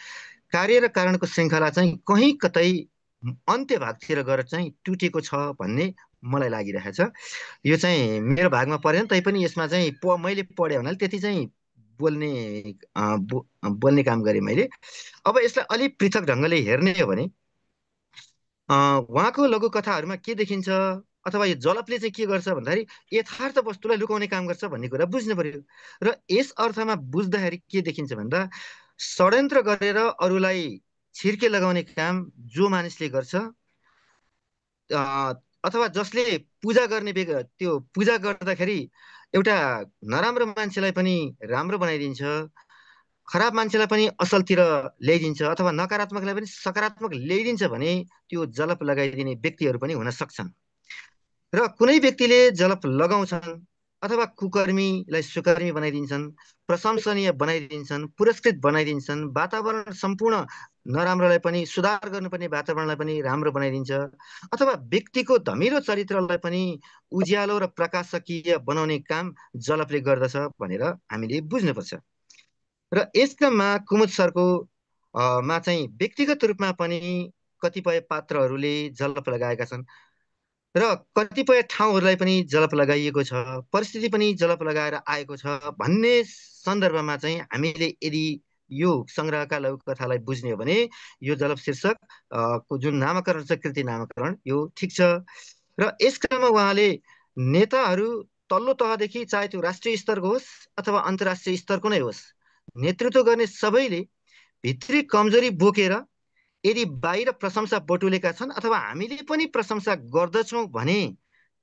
कार्य र कारणको श्रृङ्खला चाहिँ कहीँ कतै अन्त्य भागतिर गएर चाहिँ टुटेको छ भन्ने मलाई लागिरहेछ। यो चाहिँ मेरो भागमा परेन, तैपनि यसमा चाहिँ मैले पढेँ हुनाले त्यति चाहिँ बोल्ने काम गरेँ मैले। अब यसलाई अलिक पृथक ढङ्गले हेर्ने हो भने उहाँको लघुकथाहरूमा के देखिन्छ, अथवा यो जलपले चाहिँ के गर्छ भन्दाखेरि यथार्थ वस्तुलाई लुकाउने काम गर्छ भन्ने कुरा बुझ्नु पर्यो। र यस अर्थमा बुझ्दाखेरि के देखिन्छ भन्दा षड्यन्त्र गरेर अरूलाई छिर्के लगाउने काम जो मानिसले गर्छ, अथवा जसले पूजा गर्ने त्यो पूजा गर्दाखेरि एउटा नराम्रो मान्छेलाई पनि राम्रो बनाइदिन्छ, खराब मान्छेलाई पनि असलतिर ल्याइदिन्छ, अथवा नकारात्मकलाई पनि सकारात्मक ल्याइदिन्छ भने त्यो जलप लगाइदिने व्यक्तिहरू पनि हुन सक्छन्। र कुनै व्यक्तिले जलप लगाउँछन् अथवा कुकर्मीलाई सुकर्मी बनाइदिन्छन्, प्रशंसनीय बनाइदिन्छन्, पुरस्कृत बनाइदिन्छन्, वातावरण सम्पूर्ण नराम्रोलाई पनि सुधार गर्नुपर्ने वातावरणलाई पनि राम्रो बनाइदिन्छ, अथवा व्यक्तिको धमिलो चरित्रलाई पनि उज्यालो र प्रकाशकीय बनाउने काम जलपले गर्दछ भनेर हामीले बुझ्नुपर्छ। र यस क्रममा कुमुद सरको मा चाहिँ व्यक्तिगत रूपमा पनि कतिपय पात्रहरूले जलप लगाएका छन् र कतिपय ठाउँहरूलाई पनि जलप लगाइएको छ, परिस्थिति पनि जलप लगाएर आएको छ भन्ने सन्दर्भमा चाहिँ हामीले यदि यो सङ्ग्रहका लघुकथालाई बुझ्ने हो भने यो जलप शीर्षक को जुन नामकरण छ, कृति नामकरण, यो ठिक छ। र यस क्रममा उहाँले नेताहरू तल्लो तहदेखि, चाहे त्यो राष्ट्रिय स्तरको होस् अथवा अन्तर्राष्ट्रिय स्तरको नै होस्, नेतृत्व गर्ने सबैले भित्री कमजोरी बोकेर यदि बाहिर प्रशंसा बटुलेका छन् अथवा हामीले पनि प्रशंसा गर्दछौँ भने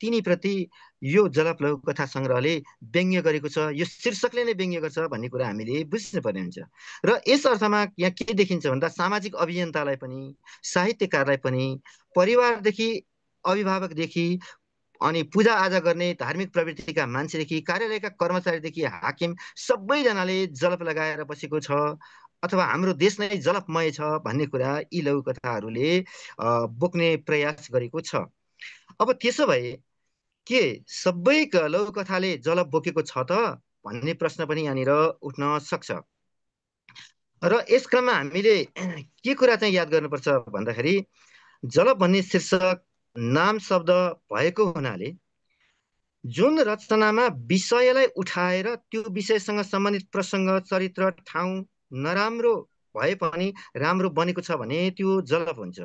तिनीप्रति यो जलप लघुकथा सङ्ग्रहले व्यङ्ग्य गरेको छ, यो शीर्षकले नै व्यङ्ग्य गर्छ भन्ने कुरा हामीले बुझ्नुपर्ने हुन्छ। र यस अर्थमा यहाँ के देखिन्छ भन्दा सामाजिक अभियन्तालाई पनि, साहित्यकारलाई पनि, परिवारदेखि, अभिभावकदेखि, अनि पूजाआजा गर्ने धार्मिक प्रवृत्तिका मान्छेदेखि, कार्यालयका कर्मचारीदेखि हाकिम, सबैजनाले जलप लगाएर बसेको छ, अथवा हाम्रो देश नै जलपमय छ भन्ने कुरा यी लघुकथाहरूले बोक्ने प्रयास गरेको छ। अब त्यसो भए के सबै लघुकथाले जलप बोकेको छ त भन्ने प्रश्न पनि यहाँनिर उठ्न सक्छ। र यस क्रममा हामीले के कुरा चाहिँ याद गर्नुपर्छ भन्दाखेरि जलप भन्ने शीर्षक नाम शब्द भएको हुनाले जुन रचनामा विषयलाई उठाएर त्यो विषयसँग सम्बन्धित प्रसङ्ग, चरित्र, ठाउँ नराम्रो भए पनि राम्रो बनेको छ भने त्यो जलप हुन्छ।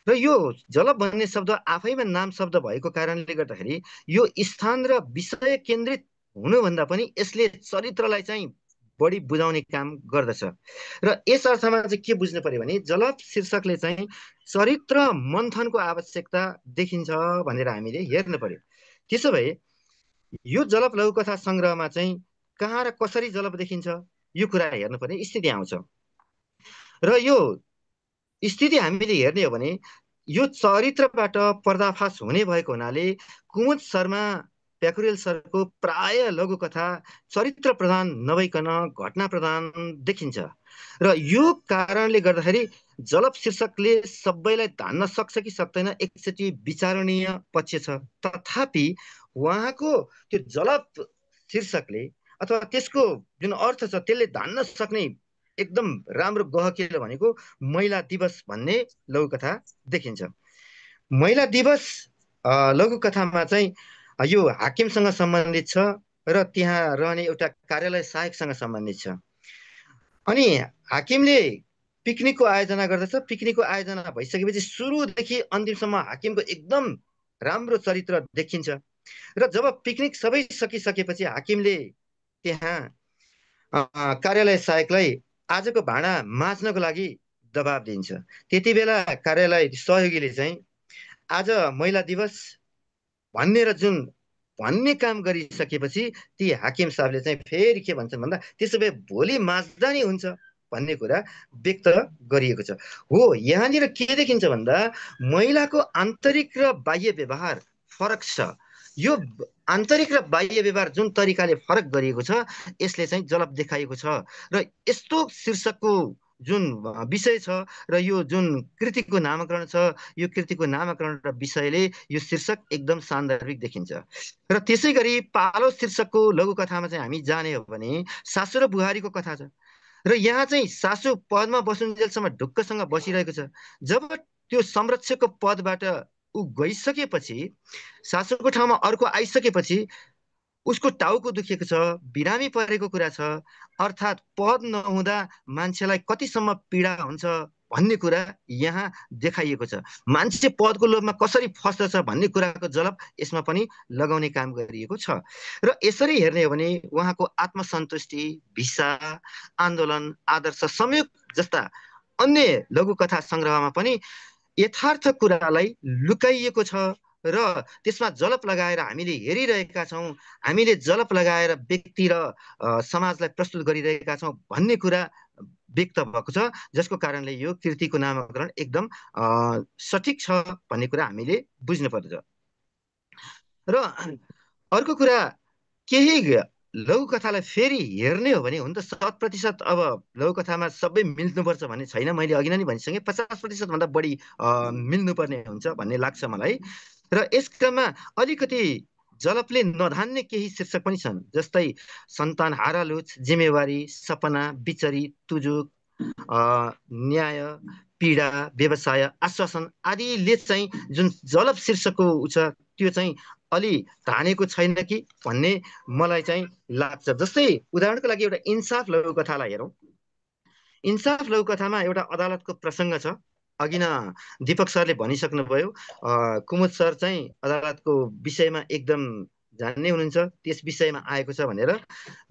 र यो जलप भन्ने शब्द आफैमा नाम शब्द भएको कारणले गर्दाखेरि यो स्थान र विषय केन्द्रित हुनुभन्दा पनि यसले चरित्रलाई चाहिँ बढी बुझाउने काम गर्दछ। र यस अर्थमा चाहिँ के बुझ्नु पर्यो भने जलप शीर्षकले चाहिँ चरित्र मन्थनको आवश्यकता देखिन्छ भनेर हामीले हेर्नु पर्यो। त्यसो भए यो जलप लघुकथा सङ्ग्रहमा चाहिँ कहाँ र कसरी जलप देखिन्छ यो कुरा हेर्नुपर्ने स्थिति आउँछ। र यो स्थिति हामीले हेर्ने हो भने यो चरित्रबाट पर्दाफास हुने भएको हुनाले कुमुद शर्मा प्याकुरेल सरको प्राय लघुकथा चरित्र प्रधान नभइकन घटना प्रधान देखिन्छ। र यो कारणले गर्दाखेरि जलप शीर्षकले सबैलाई धान्न सक्छ कि सक्दैन एकचोटि विचारणीय पक्ष छ। तथापि उहाँको त्यो जलप शीर्षकले अथवा त्यसको जुन अर्थ छ त्यसले धान्न सक्ने एकदम राम्रो गहकिलो भनेको महिला दिवस भन्ने लघुकथा देखिन्छ। महिला दिवस लघुकथामा चाहिँ यो हाकिमसँग सम्बन्धित छ र त्यहाँ रहने एउटा कार्यालय सहायकसँग सम्बन्धित छ। अनि हाकिमले पिकनिकको आयोजना गर्दछ। पिकनिकको आयोजना भइसकेपछि सुरुदेखि अन्तिमसम्म हाकिमको एकदम राम्रो चरित्र देखिन्छ। र जब पिकनिक सबै सकिसकेपछि हाकिमले त्यहाँ कार्यालय सहायकलाई आजको भाँडा माझ्नको लागि दबाब दिन्छ। त्यति बेला कार्यालय सहयोगीले चाहिँ आज महिला दिवस भनेर जुन भन्ने काम गरिसकेपछि ती हाकिम साहबले चाहिँ फेरि के भन्छन् भन्दा त्यसो भए भोलि माझ्दा नि हुन्छ भन्ने कुरा व्यक्त गरिएको छ। हो, यहाँनिर के देखिन्छ भन्दा महिलाको आन्तरिक र बाह्य व्यवहार फरक छ। यो आन्तरिक र बाह्य व्यवहार जुन तरिकाले फरक गरिएको छ यसले चाहिँ जलप देखाइएको छ। र यस्तो शीर्षकको जुन विषय छ र यो जुन कृतिको नामाकरण छ, यो कृतिको नामाकरण र विषयले यो शीर्षक एकदम सान्दर्भिक देखिन्छ। र त्यसै गरी पालो शीर्षकको लघुकथामा चाहिँ हामी जाने हो भने सासु र बुहारीको कथा छ। र यहाँ चाहिँ सासु पदमा बसुन्जेलसम्म ढुक्कसँग बसिरहेको छ। जब त्यो संरक्षकको पदबाट ऊ गइसकेपछि, सासूको ठाउँमा अर्को आइसकेपछि उसको टाउको दुखेको छ, बिरामी परेको कुरा छ। अर्थात् पद नहुँदा मान्छेलाई कतिसम्म पीडा हुन्छ भन्ने कुरा यहाँ देखाइएको छ। मान्छे पदको लोभमा कसरी फस्दछ भन्ने कुराको झलक यसमा पनि लगाउने काम गरिएको छ। र यसरी हेर्ने हो भने उहाँको आत्मसन्तुष्टि, भिसा, आन्दोलन, आदर्श, संयोग जस्ता अन्य लघुकथा सङ्ग्रहमा पनि यथार्थ कुरालाई लुकाइएको छ र त्यसमा जलप लगाएर हामीले हेरिरहेका छौँ। हामीले जलप लगाएर व्यक्ति र समाजलाई प्रस्तुत गरिरहेका छौँ भन्ने कुरा व्यक्त भएको छ, जसको कारणले यो कृतिको नामाकरण एकदम सठिक छ भन्ने कुरा हामीले बुझ्नुपर्छ। र अर्को कुरा, केही लघुकथालाई फेरि हेर्ने हो भने हुन त 100% अब लघुकथामा सबै मिल्नुपर्छ भन्ने छैन। मैले अघि नै भनिसकेँ 50% भन्दा बढी मिल्नुपर्ने हुन्छ भन्ने लाग्छ मलाई। र यस क्रममा अलिकति जलपले नधान्ने केही शीर्षक पनि छन्, जस्तै सन्तान हारालुछ, जिम्मेवारी, सपना, बिचरी, तुजुक, न्याय, पीडा, व्यवसाय, आश्वासन आदिले चाहिँ जुन जलप शीर्षकको छ त्यो चाहिँ अलि धानेको छैन कि भन्ने मलाई चाहिँ लाग्छ। जस्तै उदाहरणको लागि एउटा इन्साफ लघुकथालाई हेरौँ। इन्साफ लघुकथामा एउटा अदालतको प्रसङ्ग छ। अघि न दीपक सरले भनिसक्नुभयो, कुमुद सर चाहिँ अदालतको विषयमा एकदम जान्ने हुनुहुन्छ, त्यस विषयमा आएको छ भनेर।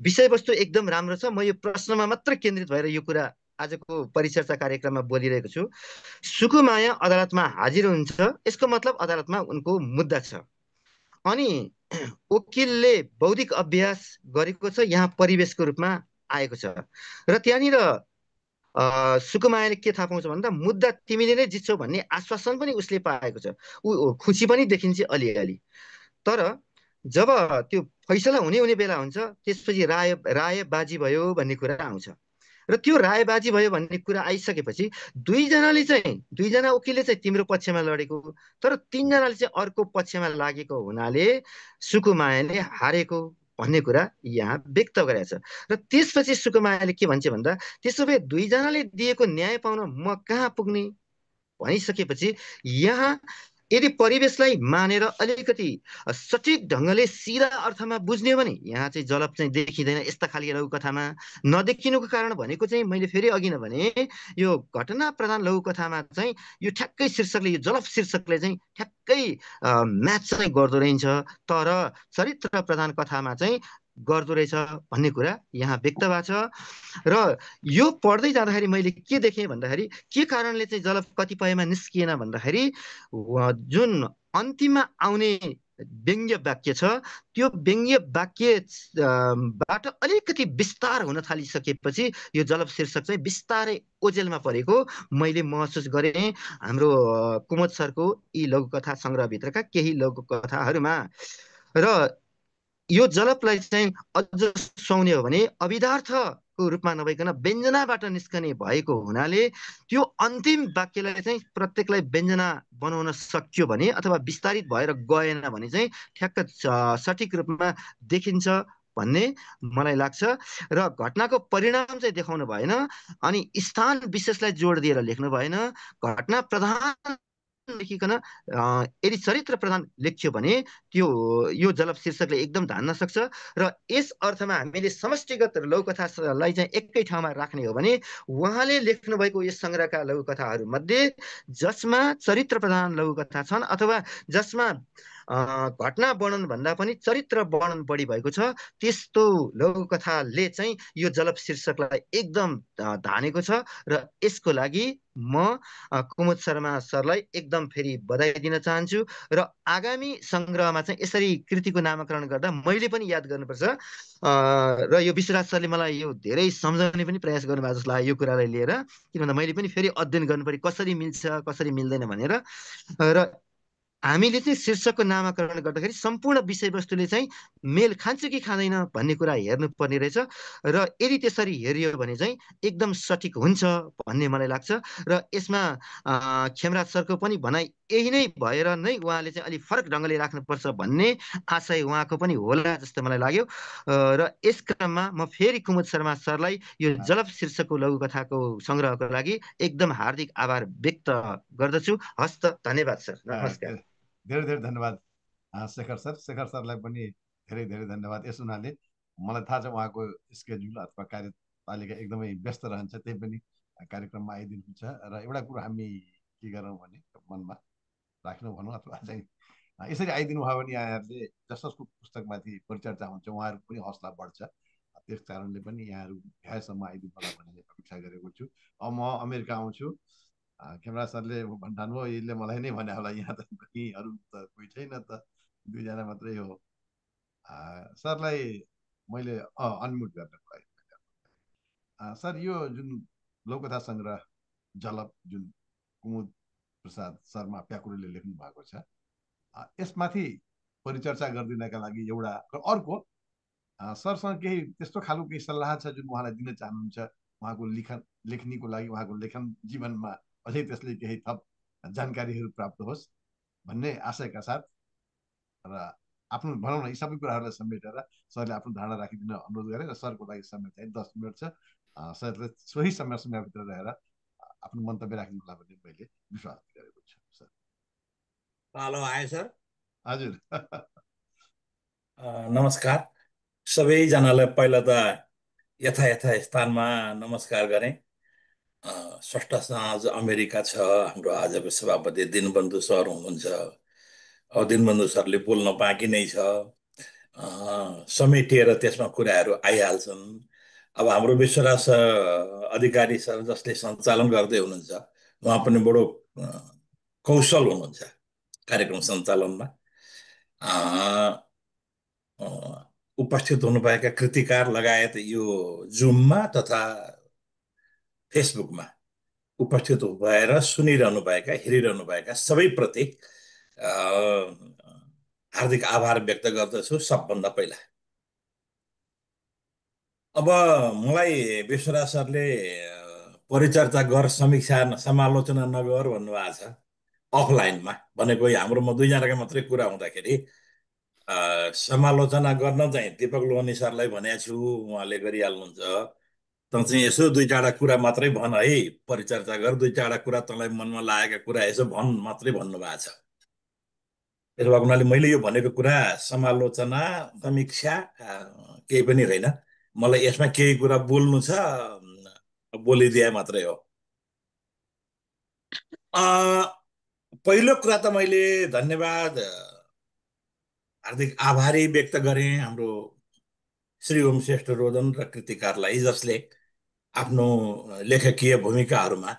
विषयवस्तु एकदम राम्रो छ। म यो प्रश्नमा मात्र केन्द्रित भएर यो कुरा आजको परिचर्चा कार्यक्रममा बोलिरहेको छु। सुकुमाया अदालतमा हाजिर हुन्छ, यसको मतलब अदालतमा उनको मुद्दा छ। अनि वकिलले बौद्धिक अभ्यास गरेको छ, यहाँ परिवेशको रूपमा आएको छ। र त्यहाँनिर सुकुमायाले के थाहा पाउँछ भन्दा मुद्दा तिमीले नै जित्छौ भन्ने आश्वासन पनि उसले पाएको छ। ऊ खुसी पनि देखिन्छ अलिअलि। तर जब त्यो फैसला हुने बेला हुन्छ त्यसपछि रायबाजी भयो भन्ने कुरा आउँछ। र त्यो रायबाजी भयो भन्ने कुरा आइसकेपछि दुईजना वकिलले चाहिँ तिम्रो पक्षमा लडेको, तर तीनजनाले चाहिँ अर्को पक्षमा लागेको हुनाले सुकुमायाले हारेको भन्ने कुरा यहाँ व्यक्त गरेको छ। र त्यसपछि सुकुमायाले के भन्छ भन्दा त्यसो भए दुईजनाले दिएको न्याय पाउन म कहाँ पुग्ने भनिसकेपछि यहाँ यदि परिवेशलाई मानेर अलिकति सठिक ढङ्गले सिधा अर्थमा बुझ्ने हो भने यहाँ चाहिँ जलप चाहिँ देखिँदैन। यस्ता खालको लघुकथामा नदेखिनुको कारण भनेको चाहिँ मैले फेरि अघि न भने यो घटना प्रधान लघुकथामा चाहिँ यो ठ्याक्कै शीर्षकले, यो जलप शीर्षकले चाहिँ ठ्याक्कै म्याच चाहिँ गर्दो रहेछ, तर चरित्र प्रधान कथामा चाहिँ गर्दो रहेछ भन्ने कुरा यहाँ व्यक्त भएको छ। र यो पढ्दै जाँदाखेरि मैले के देखेँ भन्दाखेरि के कारणले चाहिँ जलप कतिपयमा निस्किएन भन्दाखेरि जुन अन्तिममा आउने व्यङ्ग्य वाक्य छ त्यो व्यङ्ग्य वाक्यबाट अलिकति विस्तार हुन थालिसकेपछि यो जलप शीर्षक चाहिँ बिस्तारै ओझेलमा परेको मैले महसुस गरेँ हाम्रो कुमुद सरको यी लघुकथा सङ्ग्रहभित्रका केही लघुकथाहरूमा। र यो जलपलाई चाहिँ अझ सुहाउने हो भने अभिधार्थको रूपमा नभइकन व्यञ्जनाबाट निस्कने भएको हुनाले त्यो अन्तिम वाक्यलाई चाहिँ प्रत्येकलाई व्यञ्जना बनाउन सक्यो भने अथवा विस्तारित भएर गएन भने चाहिँ ठ्याक्क सठिक रूपमा देखिन्छ भन्ने मलाई लाग्छ। र घटनाको परिणाम चाहिँ देखाउनु भएन अनि स्थान विशेषलाई जोड दिएर लेख्नु भएन। घटना प्रधान लेखिकन यदि चरित्र प्रधान लेख्यो भने त्यो यो जलप शीर्षकले एकदम धान्न सक्छ र यस अर्थमा हामीले समष्टिगत लघुकथालाई चाहिँ एकै ठाउँमा राख्ने हो भने उहाँले लेख्नु भएको यस सङ्ग्रहका लघुकथाहरू मध्ये जसमा चरित्र प्रधान लघुकथा छन् अथवा जसमा घटना वर्णन भन्दा पनि चरित्र वर्णन बढी भएको छ त्यस्तो लघुकथाले चाहिँ यो जलप शीर्षकलाई एकदम धानेको छ र यसको लागि म कुमुद शर्मा सरलाई एकदम फेरि बधाई दिन चाहन्छु र आगामी सङ्ग्रहमा चाहिँ यसरी कृतिको नामाकरण गर्दा मैले पनि याद गर्नुपर्छ र यो विश्वराज सरले मलाई यो धेरै सम्झाउने पनि प्रयास गर्नुभएको जस्तो लाग्यो यो कुरालाई लिएर किन भन्दा मैले पनि फेरि अध्ययन गर्नु पर्यो कसरी मिल्छ कसरी मिल्दैन भनेर र हामीले चाहिँ शीर्षकको नामाकरण गर्दाखेरि सम्पूर्ण विषयवस्तुले चाहिँ मेल खान्छ कि खाँदैन भन्ने कुरा हेर्नुपर्ने रहेछ र यदि त्यसरी हेरियो भने चाहिँ एकदम सठिक हुन्छ भन्ने मलाई लाग्छ र यसमा खेमराज सरको पनि भनाइ यही नै भएर नै उहाँले चाहिँ अलिक फरक ढङ्गले राख्नुपर्छ भन्ने आशय उहाँको पनि होला जस्तो मलाई लाग्यो र यस क्रममा म फेरि कुमुद शर्मा सरलाई यो जलप शीर्षकको लघुकथाको सङ्ग्रहको लागि एकदम हार्दिक आभार व्यक्त गर्दछु। हस्त, धन्यवाद सर, नमस्कार। धेरै धेरै धन्यवाद शेखर सरलाई पनि धेरै धेरै धन्यवाद। यस हुनाले मलाई थाहा छ उहाँको स्केड्युल अथवा कार्यतालिका एकदमै व्यस्त रहन्छ, त्यही पनि कार्यक्रममा आइदिनुहुन्छ र एउटा कुरो हामी के गरौँ भने मनमा राख्नु भनौँ अथवा चाहिँ यसरी आइदिनु भयो भने यहाँहरूले जस जसको पुस्तकमाथि परिचर्चा हुन्छ उहाँहरूको पनि हौसला बढ्छ। त्यस कारणले पनि यहाँहरू भ्याएसम्म आइदिनु होला भन्ने अपेक्षा गरेको छु। अब म अमेरिका आउँछु। खेमराज सरले भन्नुभयो यसले मलाई नै भने होला, यहाँ त कहीँ अरू त कोही छैन त, दुईजना मात्रै हो। सरलाई मैले अनम्युट गर्न पाएँ। सर, यो जुन लघुकथा सङ्ग्रह जलप जुन कुमुद प्रसाद शर्मा प्याकुरेले लेख्नु भएको छ, यसमाथि परिचर्चा गरिदिनका लागि एउटा अर्को सरसँग केही त्यस्तो खालको केही सल्लाह छ जुन उहाँलाई दिन चाहनुहुन्छ उहाँको लेखनीको लागि, उहाँको लेखन जीवनमा अझै त्यसले केही थप जानकारीहरू प्राप्त होस् भन्ने आशयका साथ र आफ्नो भनौँ न यी सबै कुराहरूलाई समेटेर सरले आफ्नो धारणा राखिदिन अनुरोध गरेँ र सरको लागि समय चाहिँ 10 मिनट छ। सरले सोही समयभित्र रहेर आफ्नो मन्तव्य राख्नु होला भन्ने मैले विश्वास गरेको छु। सर हेलो, आयो सर? हजुर। नमस्कार सबैजनालाई। पहिला त यथा स्थानमा नमस्कार गरेँ। स्रष्टा समाज अमेरिका छ, हाम्रो आजको सभापति दिनबन्धु सर हुनुहुन्छ। अब दिनबन्धु सरले बोल्न बाँकी नै छ, समेटिएर त्यसमा कुराहरू आइहाल्छन्। अब हाम्रो विश्वराज अधिकारी सर जसले सञ्चालन गर्दै हुनुहुन्छ उहाँ पनि बडो कौशल हुनुहुन्छ कार्यक्रम सञ्चालनमा। उपस्थित हुनुभएका कृतिकार लगायत यो जुममा तथा फेसबुकमा उपस्थित भएर सुनिरहनुभएका हेरिरहनुभएका सबैप्रति हार्दिक आभार व्यक्त गर्दछु। सबभन्दा पहिला अब मलाई विश्वराज सरले परिचर्चा गर, समीक्षा समालोचना नगर भन्नुभएको छ अफलाइनमा। भनेको हाम्रोमा दुईजनाका मात्रै कुरा हुँदाखेरि समालोचना गर्न चाहिँ दीपक लोहनी सरलाई भनेको छु, उहाँले गरिहाल्नुहुन्छ। त चाहिँ यसो दुई चारवटा कुरा मात्रै भन है, परिचर्चा गर, दुई चारवटा कुरा तँलाई मनमा लागेका कुरा यसो भन् मात्रै भन्नुभएको छ। त्यसो भएको हुनाले मैले यो भनेको कुरा समालोचना समीक्षा केही पनि होइन। मलाई यसमा केही कुरा बोल्नु छ, बोलिदिए मात्रै हो। पहिलो कुरा त मैले धन्यवाद, हार्दिक आभारी व्यक्त गरेँ हाम्रो श्री ओम श्रेष्ठ रोदन र कृतिकारलाई, जसले आफ्नो लेखकीय भूमिकाहरूमा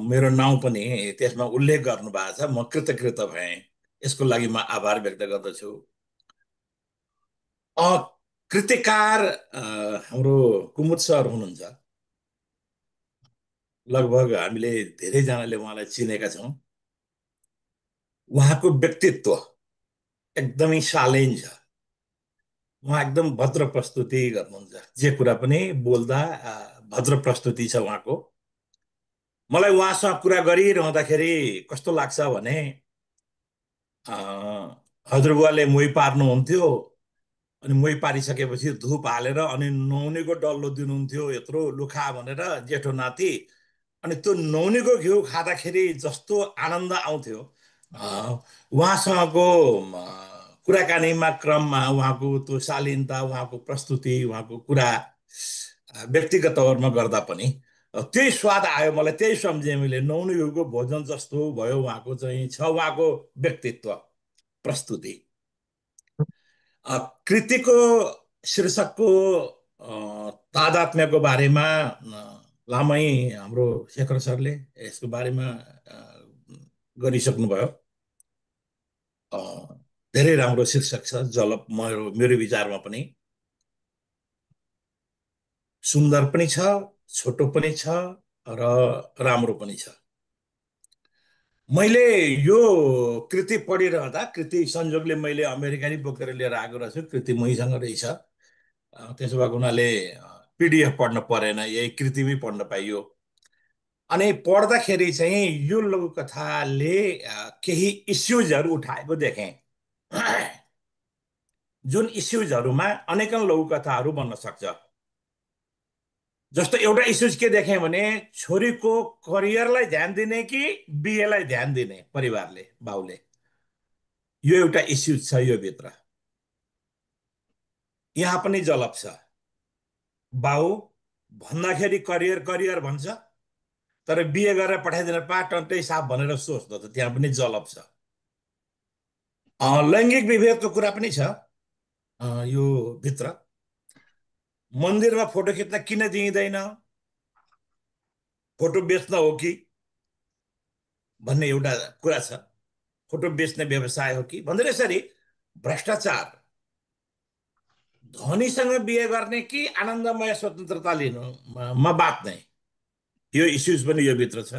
मेरो नाउँ पनि त्यसमा उल्लेख गर्नुभएको छ। म कृतज्ञ भएँ, यसको लागि म आभार व्यक्त गर्दछु। कृतिकार हाम्रो कुमुद सर हुनुहुन्छ। लगभग हामीले धेरैजनाले उहाँलाई चिनेका छौँ। उहाँको व्यक्तित्व एकदमै शालीन छ। उहाँ एकदम भद्र प्रस्तुति गर्नुहुन्छ, जे कुरा पनि बोल्दा भद्र प्रस्तुति छ उहाँको। मलाई उहाँसँग कुरा गरिरहँदाखेरि कस्तो लाग्छ भने हजुरबुवाले मोही पार्नुहुन्थ्यो, अनि मोही पारिसकेपछि धुप हालेर अनि नुहाउनेको डल्लो दिनुहुन्थ्यो, यत्रो लुखा भनेर जेठो नाति। अनि त्यो नौनीको घिउ खाँदाखेरि जस्तो आनन्द आउँथ्यो उहाँसँगको कुराकानीमा क्रममा उहाँको त्यो शालीनता, उहाँको प्रस्तुति, उहाँको कुरा व्यक्तिगत तौरमा गर्दा पनि त्यही स्वाद आयो मलाई। त्यही सम्झेँ मैले, नौनी घिउको भोजन जस्तो भयो उहाँको चाहिँ छ उहाँको व्यक्तित्व, प्रस्तुति। कृतिको शीर्षकको तादात्म्यको बारेमा लामै हाम्रो शेखर सरले यसको बारेमा गरिसक्नुभयो। धेरै राम्रो शीर्षक छ जलप। मेरो विचारमा पनि सुन्दर पनि छ, छोटो पनि छ र राम्रो पनि छ। मैले यो कृति पढिरहँदा, कृति संयोगले मैले अमेरिकनै बोकेर लिएर आएको रहेछु, कृति महीसँग रहेछ। त्यसो भएको हुनाले पिडिएफ पढ्न परेन, यही कृतिमै पढ्न पाइयो। अनि पढ्दाखेरि चाहिँ यो लघुकथाले केही इस्युजहरू उठाएको देखेँ, जुन इस्युजहरूमा अनेकन लघुकथाहरू बन्न सक्छ। जस्तो एउटा इस्युज के देखेँ भने छोरीको करियरलाई ध्यान दिने कि बिहेलाई ध्यान दिने परिवारले, बाउले, यो एउटा इस्युज छ यो भित्र। यहाँ पनि जलप छ। बाउ भन्दाखेरि करियर करियर भन्छ, तर बिहे गरेर पठाइदिन टन्टै साफ भनेर सोच्दछ, त्यहाँ पनि जलप छ। लैङ्गिक विभेदको कुरा पनि छ यो भित्र। मन्दिरमा फोटो खिच्न किन दिइँदैन, फोटो बेच्न हो कि भन्ने एउटा कुरा छ। फोटो बेच्ने व्यवसाय हो कि भनेर यसरी भ्रष्टाचार, धनीसँग बिहे गर्ने कि आनन्दमय स्वतन्त्रता लिनु म बाँच्ने, यो इस्युज पनि यो भित्र छ।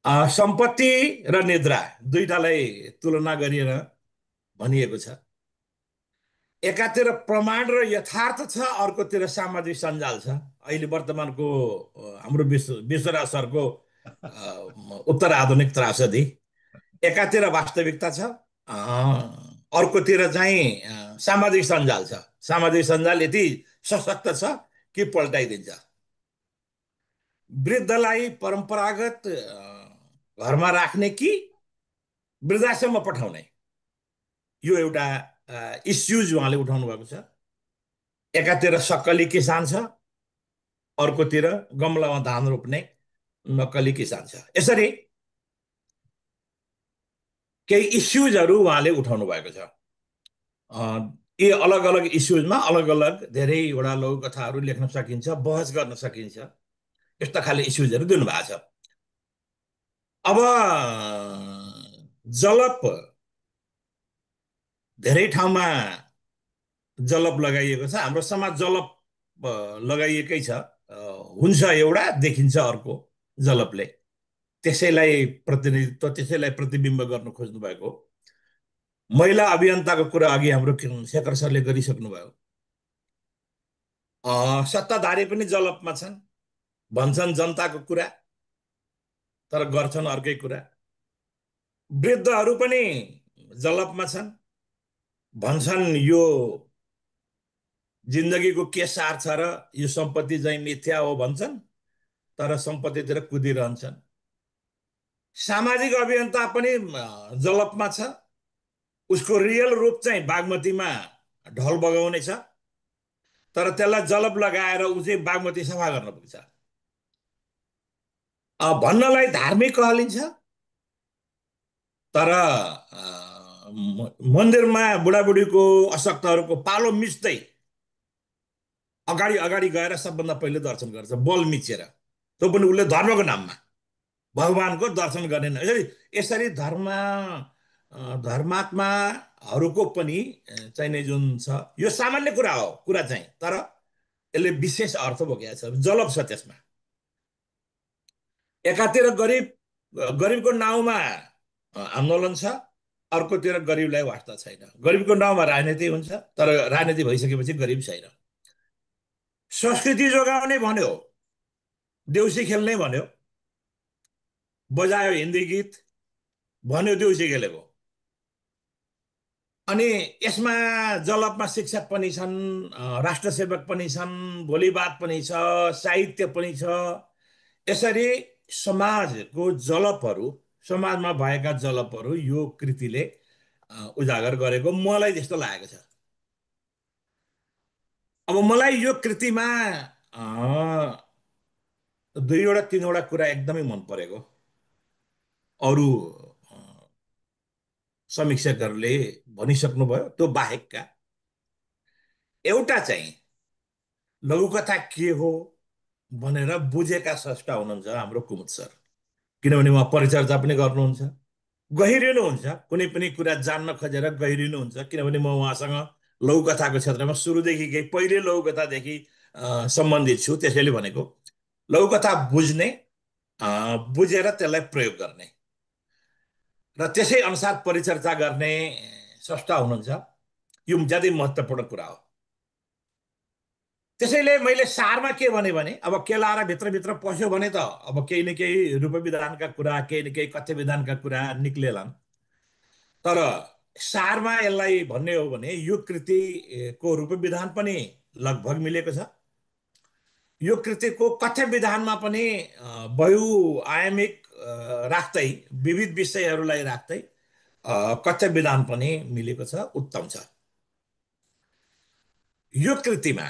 सम्पत्ति र निद्रा दुईटालाई तुलना गरिएर भनिएको छ। एकातिर प्रमाण र यथार्थ छ, अर्कोतिर सामाजिक सञ्जाल छ। अहिले वर्तमानको हाम्रो विश्वराज सरको उत्तर आधुनिक त्रासदी, एकातिर वास्तविकता छ, अर्कोतिर चाहिँ सामाजिक सञ्जाल छ। सामाजिक सञ्जाल यति सशक्त छ कि पल्टाइदिन्छ। वृद्धलाई परम्परागत घरमा राख्ने कि वृद्धाश्रममा पठाउने, यो एउटा इस्युज उहाँले उठाउनु भएको छ। एकातिर सक्कली किसान छ, अर्कोतिर गमलामा धान रोप्ने नक्कली किसान छ। यसरी केही इस्युजहरू उहाँले उठाउनु भएको छ। यी अलग अलग इस्युजमा अलग अलग धेरैवटा लघुकथाहरू लेख्न सकिन्छ, बहस गर्न सकिन्छ। यस्ता खाले इस्युजहरू दिनुभएको छ। अब जलप धेरै ठाउँमा जलप लगाइएको छ। हाम्रो समाज जलप लगाइएकै छ, हुन्छ एउटा, देखिन्छ अर्को जलपले। त्यसैलाई प्रतिनिधित्व, त्यसैलाई प्रतिबिम्ब गर्न खोज्नु भएको। महिला अभियन्ताको कुरा अघि हाम्रो शेखर सरले गरिसक्नुभयो। सत्ताधारी पनि जलपमा छन्, भन्छन् जनताको कुरा तर गर्छन् अर्कै कुरा। वृद्धहरू पनि जलपमा छन्, भन्छन् यो जिन्दगीको के सार छ र यो सम्पत्ति चाहिँ मिथ्या हो भन्छन्, तर सम्पत्तितिर कुदिरहन्छन्। सामाजिक अभियन्ता पनि जलपमा छ। उसको रियल रूप चाहिँ बागमतीमा ढल बगाउने छ, तर त्यसलाई जलप लगाएर ऊ चाहिँ बागमती सफा गर्न पुग्छ। भन्नलाई धार्मिक कहलिन्छ, तर मन्दिरमा बुढाबुढीको अशक्तहरूको पालो मिच्दै अगाडि अगाडि गएर सबभन्दा पहिले दर्शन गर्छ, बल मिचेर, त्यो पनि उसले धर्मको नाममा भगवानको दर्शन गरेन। यसरी धर्मात्माहरूको पनि चाहिने जुन छ यो सामान्य कुरा हो, कुरा चाहिँ, तर यसले विशेष अर्थ बोकेको छ, जलप छ त्यसमा। एकातिर गरिबको नाउँमा आन्दोलन छ, अर्कोतिर गरिबलाई वास्ता छैन। गरिबको नाउँमा राजनीति हुन्छ, तर राजनीति भइसकेपछि गरिब छैन। संस्कृति जोगाउने भन्यो, देउसी खेल्ने भन्यो, बजायो हिन्दी गीत भन्यो, देउसी खेलेको। अनि यसमा जलपमा शिक्षक पनि छन्, राष्ट्रसेवक पनि छन्, भोलिवाद पनि छ, साहित्य पनि छ। यसरी समाजको जलपहरू, समाजमा भएका जलपहरू यो कृतिले उजागर गरेको मलाई त्यस्तो लागेको छ। अब मलाई यो कृतिमा दुईवटा तीनवटा कुरा एकदमै मन परेको, अरू समीक्षकहरूले भनिसक्नुभयो त्यो बाहेकका। एउटा चाहिँ लघुकथा के हो भनेर बुझेका स्रष्टा हुनुहुन्छ हाम्रो कुमुद सर, किनभने उहाँ परिचर्चा पनि गर्नुहुन्छ, गहिरिनुहुन्छ, कुनै पनि कुरा जान्न खोजेर गहिरिनुहुन्छ। किनभने म उहाँसँग लघुकथाको क्षेत्रमा सुरुदेखि पहिले लघुकथादेखि सम्बन्धित छु। त्यसैले भनेको लघुकथा बुझ्ने, बुझेर त्यसलाई प्रयोग गर्ने र त्यसै अनुसार परिचर्चा गर्ने स्रष्टा हुनुहुन्छ। यो ज्यादै महत्त्वपूर्ण कुरा हो। त्यसैले मैले सारमा के भने अब केलाएर भित्रभित्र पस्यो भने त अब केही न केही रूपविधानका कुरा, केही न केही कथ्य विधानका कुरा निक्लेलान्। तर सारमा यसलाई भन्ने हो भने यो कृतिको रूपविधान पनि लगभग मिलेको छ। यो कृतिको कथ्य विधानमा पनि बहुआयामिक राख्दै, विविध विषयहरूलाई राख्दै कथ्य विधान पनि मिलेको छ, उत्तम छ। यो कृतिमा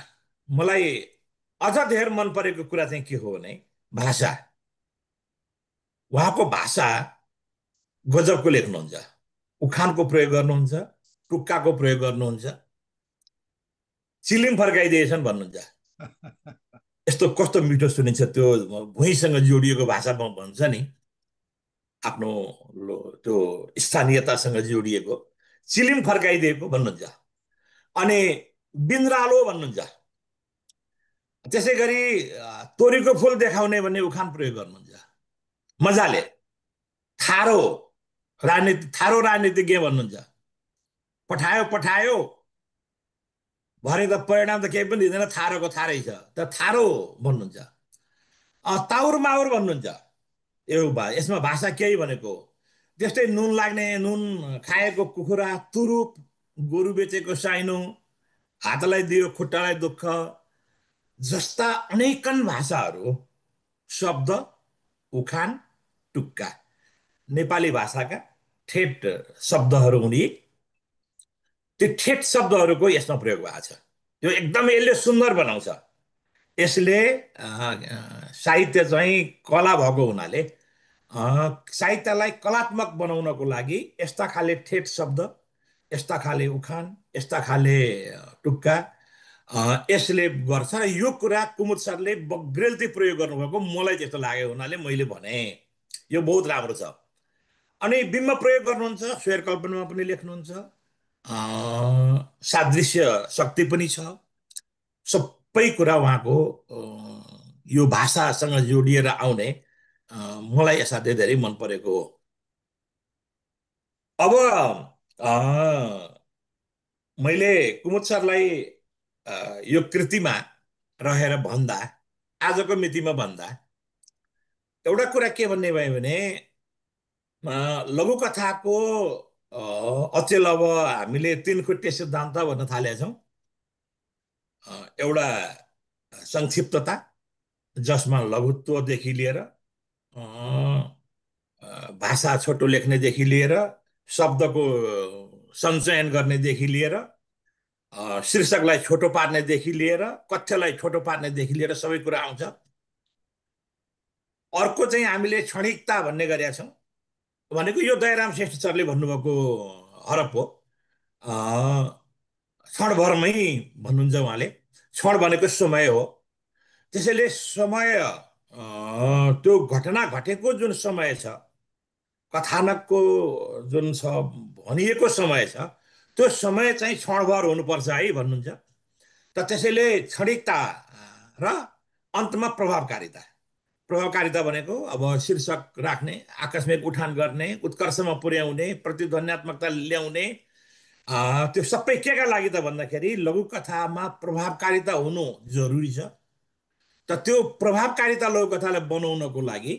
मलाई अझ धेर मन परेको कुरा चाहिँ के हो भने भाषा। उहाँको भाषा गजबको लेख्नुहुन्छ। उखानको प्रयोग गर्नुहुन्छ, टुक्काको प्रयोग गर्नुहुन्छ, चिलिम फर्काइदिएछन् भन्नुहुन्छ। यस्तो कस्तो मिठो सुनिन्छ त्यो भुइँसँग जोडिएको भाषा भन्छ नि, आफ्नो त्यो स्थानीयतासँग जोडिएको, चिलिम फर्काइदिएको भन्नुहुन्छ। अनि बिन्द्रालो भन्नुहुन्छ। त्यसै गरी तोरीको फुल देखाउने भन्ने उखान प्रयोग गर्नुहुन्छ मजाले। थारो राजनीतिज्ञ भन्नुहुन्छ। पठायो पठायो भरे त परिणाम त केही पनि दिँदैन, थारोको थारै छ, त थारो भन्नुहुन्छ। ताउर माउर भन्नुहुन्छ। यसमा भाषा केही भनेको त्यस्तै नुन लाग्ने, नुन खाएको कुखुरा, तुरुप, गोरु बेचेको साइनो, हातलाई दियो खुट्टालाई दुःख जस्ता अनेकन भाषाहरू, शब्द, उखान, टुक्का नेपाली भाषाका ठेट शब्दहरू हुने, त्यो ठेट शब्दहरूको यसमा प्रयोग भएको छ। यो एकदमै यसले सुन्दर बनाउँछ। यसले साहित्य चाहिँ कला भएको हुनाले साहित्यलाई कलात्मक बनाउनको लागि यस्ता खाले ठेट शब्द, यस्ता खाले उखान, यस्ता खाले टुक्का यसले गर्छ। र यो कुरा कुमुद सरले बग्रेलती प्रयोग गर्नुभएको मलाई त्यस्तो लाग्यो हुनाले मैले भने यो बहुत राम्रो छ। अनि बिम्ब प्रयोग गर्नुहुन्छ, स्वैर कल्पनामा पनि लेख्नुहुन्छ, सादृश्य शक्ति पनि छ। सबै कुरा उहाँको यो भाषासँग जोडिएर आउने मलाई असाध्यै धेरै मन परेको हो। अब मैले कुमुद सरलाई यो कृतिमा रहेर भन्दा, आजको मितिमा भन्दा एउटा कुरा के भन्ने भयो भने लघुकथाको अचेल अब हामीले 3 खुट्टे सिद्धान्त भन्न थालेका छौँ। एउटा संक्षिप्तता, जसमा लघुत्वदेखि लिएर भाषा छोटो लेख्नेदेखि लिएर शब्दको सञ्चयन गर्नेदेखि लिएर शीर्षकलाई छोटो पार्नेदेखि लिएर कथ्यलाई छोटो पार्नेदेखि लिएर सबै कुरा आउँछ। अर्को चाहिँ हामीले क्षणिकता भन्ने गरेका छौँ। भनेको यो दयाराम श्रेष्ठ सरले भन्नुभएको हरफ हो। क्षणभरमै भन्नुहुन्छ उहाँले। क्षण भनेको समय हो। त्यसैले समय, त्यो घटना घटेको जुन समय छ, कथानकको जुन छ भनिएको समय छ, त्यो समय चाहिँ क्षणभर हुनुपर्छ है भन्नुहुन्छ। त त्यसैले क्षणिकता र अन्तमा प्रभावकारिता। प्रभावकारिता भनेको अब शीर्षक राख्ने, आकस्मिक उठान गर्ने, उत्कर्षमा पुर्याउने, प्रतिध्वन्यात्मकता ल्याउने, त्यो सबै केका लागि त भन्दाखेरि लघुकथामा प्रभावकारिता हुनु जरुरी छ। त त्यो प्रभावकारिता लघुकथालाई बनाउनको लागि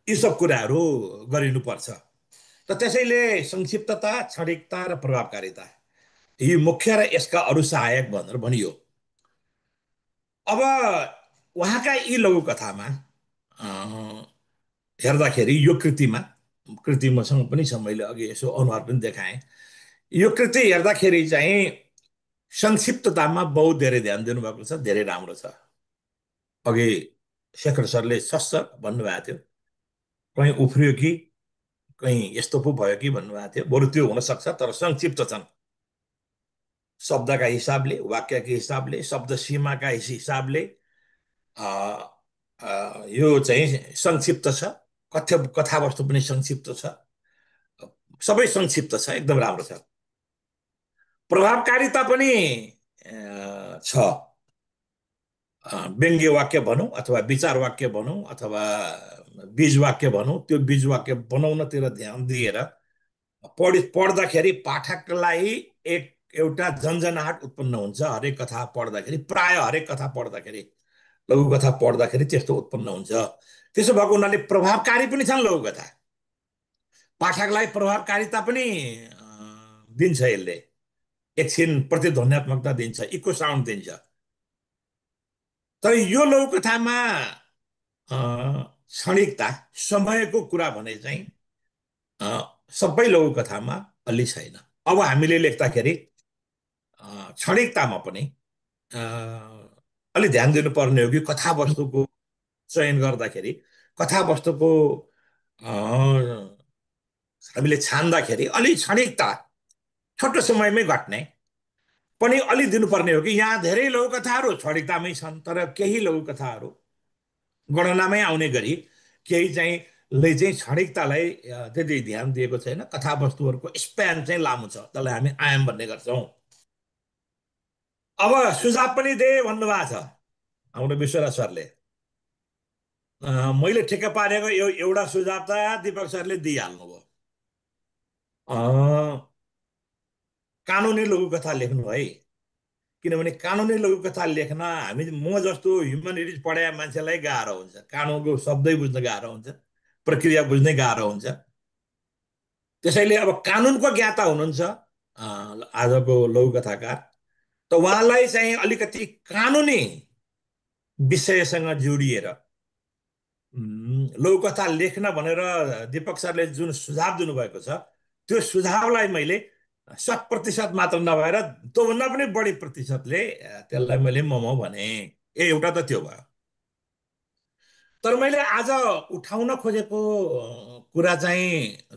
यी सब कुराहरू गरिनुपर्छ। त त्यसैले संक्षिप्तता, क्षणिकता र प्रभावकारिता यी मुख्य र यसका अरू सहायक भनेर भनियो। अब उहाँका यी लघुकथामा हेर्दाखेरि यो कृति मसँग पनि छ, मैले अघि यसो अनुहार पनि देखाएँ। यो कृति हेर्दाखेरि चाहिँ संक्षिप्ततामा बहुत धेरै ध्यान दिनुभएको छ, धेरै राम्रो छ। अघि शेखर सरले सस्स भन्नुभएको थियो, कहीँ उफ्रियो कि कहीँ यस्तो पो भयो कि भन्नुभएको थियो। बरु त्यो हुनसक्छ, तर संक्षिप्त छन् शब्दका हिसाबले, वाक्यका हिसाबले, शब्द सीमाका हिसाबले। यो चाहिँ संक्षिप्त छ, कथावस्तु पनि संक्षिप्त छ, सबै संक्षिप्त छ, एकदम राम्रो छ। प्रभावकारिता पनि छ। व्यङ्ग्य वाक्य भनौँ अथवा विचार वाक्य भनौँ अथवा बीज वाक्य भनौँ, त्यो बीज वाक्य बनाउनतिर ध्यान दिएर पढ्दाखेरि पाठकलाई एउटा झन्झनाहट उत्पन्न हुन्छ। हरेक कथा पढ्दाखेरि, प्राय हरेक कथा पढ्दाखेरि, लघुकथा पढ्दाखेरि त्यस्तो उत्पन्न हुन्छ। त्यसो भएको हुनाले प्रभावकारी पनि छन् लघुकथा, पाठकलाई प्रभावकारिता पनि दिन्छ, यसले एकछिन प्रतिध्वन्यात्मकता दिन्छ, इको साउन्ड दिन्छ। तर यो लघुकथामा क्षणिकता, समयको कुरा भने चाहिँ सबै लघुकथामा अलि छैन। अब हामीले लेख्दाखेरि क्षणिकतामा पनि अलि ध्यान दिनुपर्ने हो कि कथावस्तुको चयन गर्दाखेरि, कथावस्तुको हामीले छान्दाखेरि अलि क्षणिकता, छोटो समयमै घट्ने पनि अलि दिनुपर्ने हो कि यहाँ धेरै लघुकथाहरू क्षणिकतामै छन्, तर केही लघुकथाहरू गणनामै आउने गरी केही चाहिँ क्षणिकतालाई त्यति ध्यान दिएको छैन। कथावस्तुहरूको स्प्यान चाहिँ लामो छ, त्यसलाई हामी आयाम भन्ने गर्छौँ। अब सुझाव पनि दे भन्नुभएको छ हाम्रो विश्वराज सरले। मैले ठिक्क पारेको एउटा सुझाव त दीपक सरले दिइहाल्नुभयो। कानुनी लघुकथा लेख्नु है, किनभने कानुनी लघुकथा लेख्न म जस्तो ह्युमनिटिज पढाए मान्छेलाई गाह्रो हुन्छ। कानुनको शब्दै बुझ्न गाह्रो हुन्छ, प्रक्रिया बुझ्नै गाह्रो हुन्छ। त्यसैले अब कानुनको ज्ञाता हुनुहुन्छ आजको लघुकथाकार, त उहाँलाई चाहिँ अलिकति कानुनी विषयसँग जोडिएर लघुकथा लेख्न भनेर दीपक सरले जुन सुझाव दिनुभएको छ, त्यो सुझावलाई मैले 100% मात्र नभएर त्योभन्दा पनि बढी प्रतिशतले त्यसलाई मैले मम भने। एउटा त त्यो भयो। तर मैले आज उठाउन खोजेको कुरा चाहिँ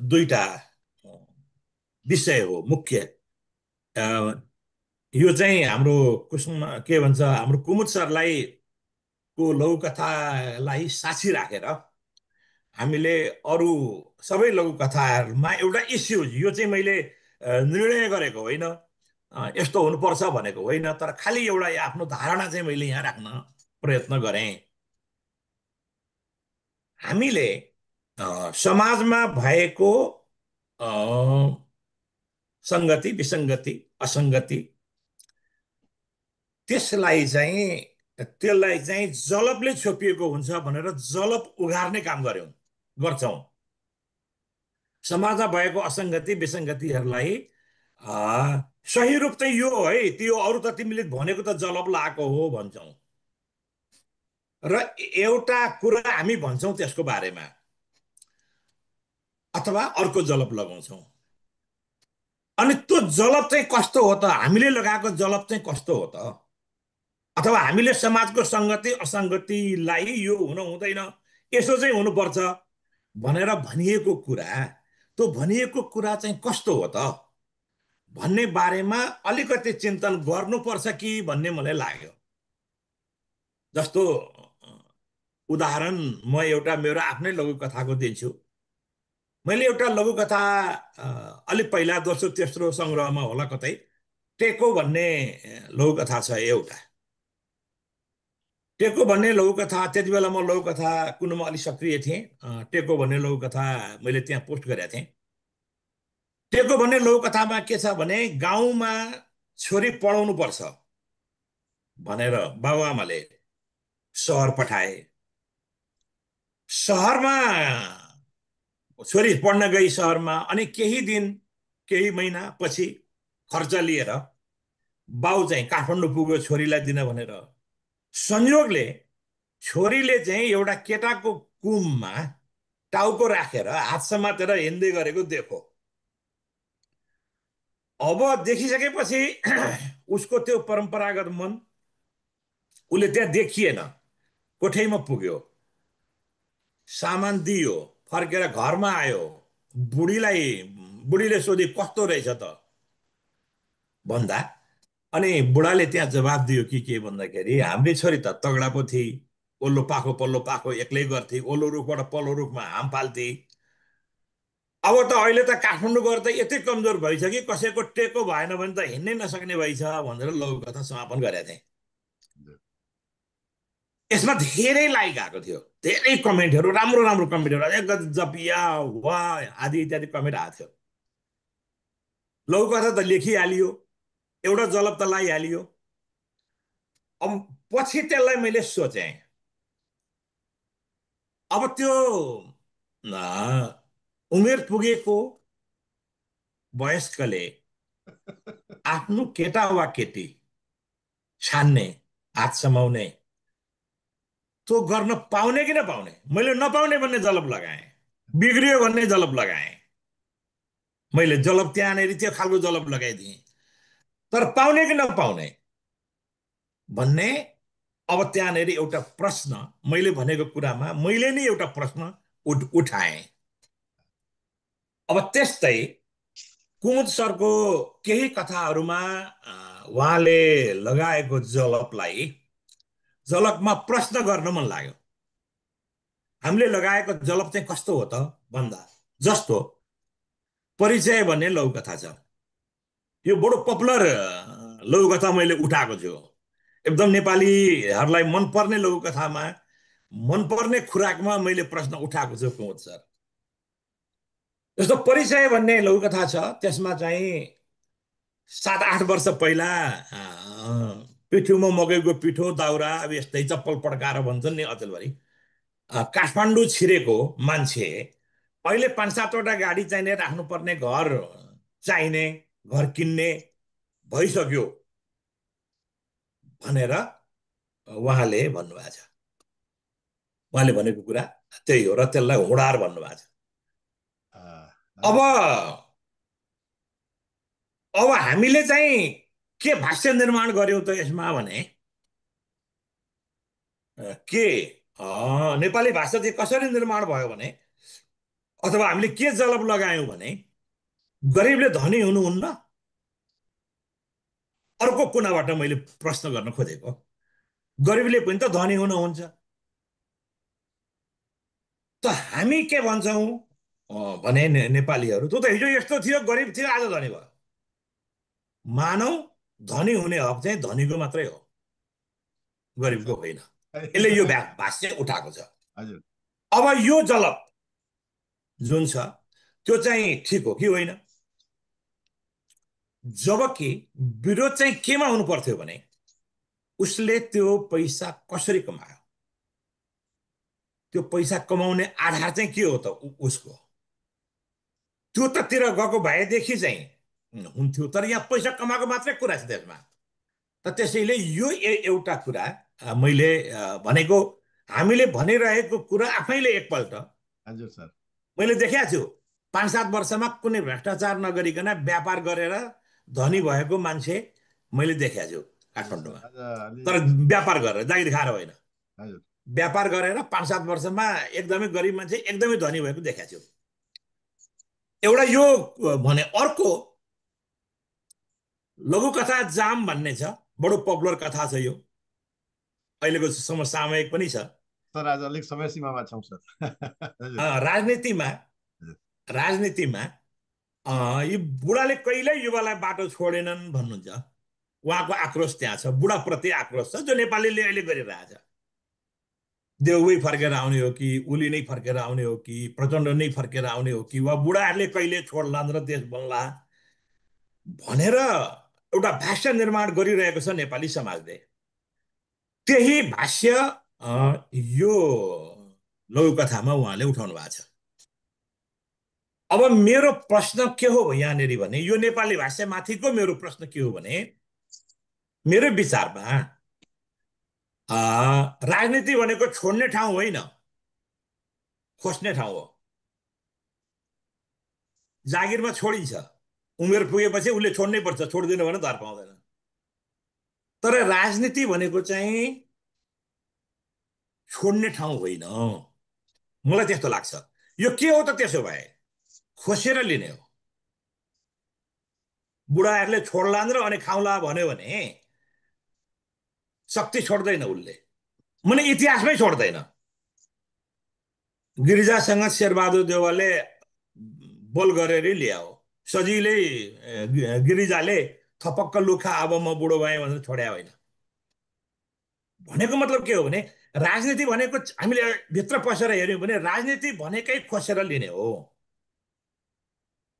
दुईटा विषय हो मुख्य। यो चाहिँ हाम्रो के भन्छ, हाम्रो कुमुद सरलाई को लघुकथालाई साक्षी राखेर हामीले अरू सबै लघुकथाहरूमा एउटा इस्युज, यो चाहिँ मैले निर्णय गरेको होइन, यस्तो हुनुपर्छ भनेको होइन, तर खालि एउटा आफ्नो धारणा चाहिँ मैले यहाँ राख्न प्रयत्न गरेँ। हामीले समाजमा भएको सङ्गति, विसङ्गति, असङ्गति, त्यसलाई चाहिँ जलपले छोपिएको हुन्छ भनेर जलप उघार्ने काम गर्छौँ। समाजमा भएको असङ्गति विसङ्गतिहरूलाई सही रूप चाहिँ यो है, त्यो अरू त तिमीले भनेको त जलप लगाएको हो भन्छौँ, र एउटा कुरा हामी भन्छौँ त्यसको बारेमा, अथवा अर्को जलप लगाउँछौँ। अनि त्यो जलप चाहिँ कस्तो हो त, हामीले लगाएको जलप चाहिँ कस्तो हो त, अथवा हामीले समाजको सङ्गति असङ्गतिलाई यो हुन हुँदैन, यसो चाहिँ हुनुपर्छ भनेर भनिएको कुरा, त्यो भनिएको कुरा चाहिँ कस्तो हो त भन्ने बारेमा अलिकति चिन्तन गर्नुपर्छ कि भन्ने मलाई लाग्यो। जस्तो उदाहरण म एउटा मेरो आफ्नै लघुकथाको दिन्छु। मैले एउटा लघुकथा अलिक पहिला दोस्रो तेस्रो सङ्ग्रहमा होला कतै, टेको भन्ने लघुकथा छ एउटा। टेको भन्ने लघुकथा, त्यति बेला म लघुकथा कुनमा अलिक सक्रिय थिएँ। टेको भन्ने लघुकथा मैले त्यहाँ पोस्ट गरेका थिएँ। टेको भन्ने लघुकथामा के छ भने, गाउँमा छोरी पढाउनु पर्छ भनेर बाबुआमाले सहर पठाए। सहरमा छोरी पढ्न गई सहरमा, अनि केही महिना पछि खर्च लिएर बाउ चाहिँ काठमाडौँ पुग्यो छोरीलाई दिन भनेर। संयोगले छोरीले चाहिँ एउटा केटाको कुममा टाउको राखेर हात समातेर हिँड्दै गरेको देखो। अब देखिसकेपछि उसको त्यो परम्परागत मन उसले त्यहाँ देखिएन, कोठैमा पुग्यो, सामान दियो, फर्केर घरमा आयो, बुढीले सोधे कस्तो रहेछ त भन्दा अनि बुढाले त्यहाँ जवाब दियो के भन्दाखेरि हाम्रै छोरी त तगडा पो थिए, ओल्लो पाखो पल्लो पाखो एक्लै गर्थे, ओल्लो रुखबाट पल्लो रुखमा हाम फाल्थे। अब त अहिले त काठमाडौँ गएर त यति कमजोर भइछ कि कसैको टेको भएन भने त हिँड्नै नसक्ने भइछ भनेर लघुकथा समापन गरेका थिएँ। यसमा धेरै लाइक आएको थियो, धेरै कमेन्टहरू, राम्रो राम्रो कमेन्टहरू, एक गजब या वाह आदि इत्यादि कमेन्ट आएको थियो। लघुकथा त लेखिहालियो, एउटा जलप त लगाइहालियो। अब पछि त्यसलाई मैले सोचेँ, अब त्यो उमेर पुगेको वयस्कले आफ्नो केटा वा केटी छान्ने, हात समाउने, त्यो गर्न पाउने कि नपाउने? मैले नपाउने भन्ने जलप लगाएँ, बिग्रियो भन्ने जलप लगाएँ, मैले जलप त्यहाँनिर त्यो खालको जलप लगाइदिएँ। तर पाउने कि नपाउने भन्ने अब त्यहाँनिर एउटा प्रश्न, मैले भनेको कुरामा मैले नै एउटा प्रश्न उठाएँ। अब त्यस्तै कुमुद सरको केही कथाहरूमा उहाँले लगाएको जलपमा प्रश्न गर्न मन लाग्यो। हामीले लगाएको जलप चाहिँ कस्तो हो त भन्दा जस्तो परिचय भन्ने लघुकथा छ। यो बडो पपुलर लघुकथा मैले उठाएको छु। एकदम नेपालीहरूलाई मनपर्ने लघुकथामा, मनपर्ने खुराकमा मैले प्रश्न उठाएको छु कुमुद सर। जस्तो परिचय भन्ने लघुकथा छ, त्यसमा चाहिँ 7-8 वर्ष पहिला पिठोमा मकैको पिठो दाउरा अब यस्तै चप्पल पड्काएर भन्छन् नि अचेलभरि, काठमाडौँ छिरेको मान्छे अहिले 5-7वटा गाडी चाहिने, राख्नुपर्ने घर चाहिने, घर किन्ने भइसक्यो भनेर उहाँले भन्नुभएको छ। उहाँले भनेको कुरा त्यही हो र त्यसलाई हुडार भन्नुभएको छ। अब हामीले चाहिँ के भाष्य निर्माण गर्यौं त यसमा भने के नेपाली भाषा चाहिँ कसरी निर्माण भयो भने, अथवा हामीले के जलप लगायौं भने गरिबले धनी हुनुहुन्न। अर्को कुनाबाट मैले प्रश्न गर्न खोजेको, गरिबले पनि त धनी हुनुहुन्छ। त हामी के भन्छौं भने नेपालीहरू, त्यो त हिजो यस्तो थियो, गरिब थियो, आज धनी भयो। मानौ धनी हुने हक चाहिँ धनीको मात्रै हो, गरिबको होइन। यसले यो भाष्य उठाएको छ। अब यो जलप जुन छ त्यो चाहिँ ठिक हो कि होइन? जबकि विरोध चाहिँ केमा हुनु पर्थ्यो भने उसले त्यो पैसा कसरी कमायो, त्यो पैसा कमाउने आधार चाहिँ के हो त उसको, त्यो ततिर गएको भएदेखि चाहिँ हुन्थ्यो। तर यहाँ पैसा कमाएको मात्रै कुरा छ त्यसमा। त त्यसैले यो एउटा कुरा मैले भनेको, हामीले भनिरहेको कुरा आफैले एकपल्ट हजुर सर मैले देखाएको छु। 5-7 वर्षमा कुनै भ्रष्टाचार नगरिकन व्यापार गरेर धनी भएको मान्छे मैले देखाएको छु काठमाडौँमा। तर व्यापार गरेर, जागिर खाएर होइन, व्यापार गरेर 5-7 वर्षमा एकदमै गरिब मान्छे एकदमै धनी भएको देखाएको छु। एउटा यो भने। अर्को लघुकथा जाम भन्ने छ, बडो पपुलर कथा छ यो, अहिलेको समसामयिक पनि छ। सर आज अलिक समय सीमामा छौं सर। राजनीतिमा यो बुढाले कहिल्यै युवालाई बाटो छोडेनन् भन्नुहुन्छ। उहाँको आक्रोश त्यहाँ छ, बुढाप्रति आक्रोश छ जो नेपालीले अहिले गरिरहेछ। देउबै फर्केर आउने हो कि, उली नै फर्केर आउने हो कि, प्रचण्ड नै फर्केर आउने हो कि, वा बुढाहरूले कहिले छोड्लान् र देश बन्ला भनेर एउटा भाष्य निर्माण गरिरहेको छ नेपाली समाजले। त्यही भाष्य यो लघुकथामा उहाँले उठाउनु भएको छ। अब मेरो प्रश्न के हो यहाँनिर भने, यो नेपाली भाषामाथिको मेरो प्रश्न के हो भने, मेरो विचारमा राजनीति भनेको छोड्ने ठाउँ होइन, खोज्ने ठाउँ हो। जागिरमा छोडिन्छ, उमेर पुगेपछि उसले छोड्नै पर्छ, छोड्दिन भने धर पाउँदैन। तर राजनीति भनेको चाहिँ छोड्ने ठाउँ होइन, मलाई त्यस्तो लाग्छ। यो के हो त त्यसो भए? खोसेर लिने हो। बुढाहरूले छोड्लान् र अनि खाउँला भन्यो भने शक्ति छोड्दैन उसले, माने इतिहासमै छोड्दैन। गिरिजासँग शेरबहादुर देउवाले बोल गरेर ल्याओ, सजिलै गिरिजाले थपक्क लुखा अब म बुढो भएँ भनेर छोड्या होइन। भनेको मतलब के हो भने राजनीति भनेको हामीले भित्र पसेर हेऱ्यौँ भने राजनीति भनेकै खोसेर लिने हो।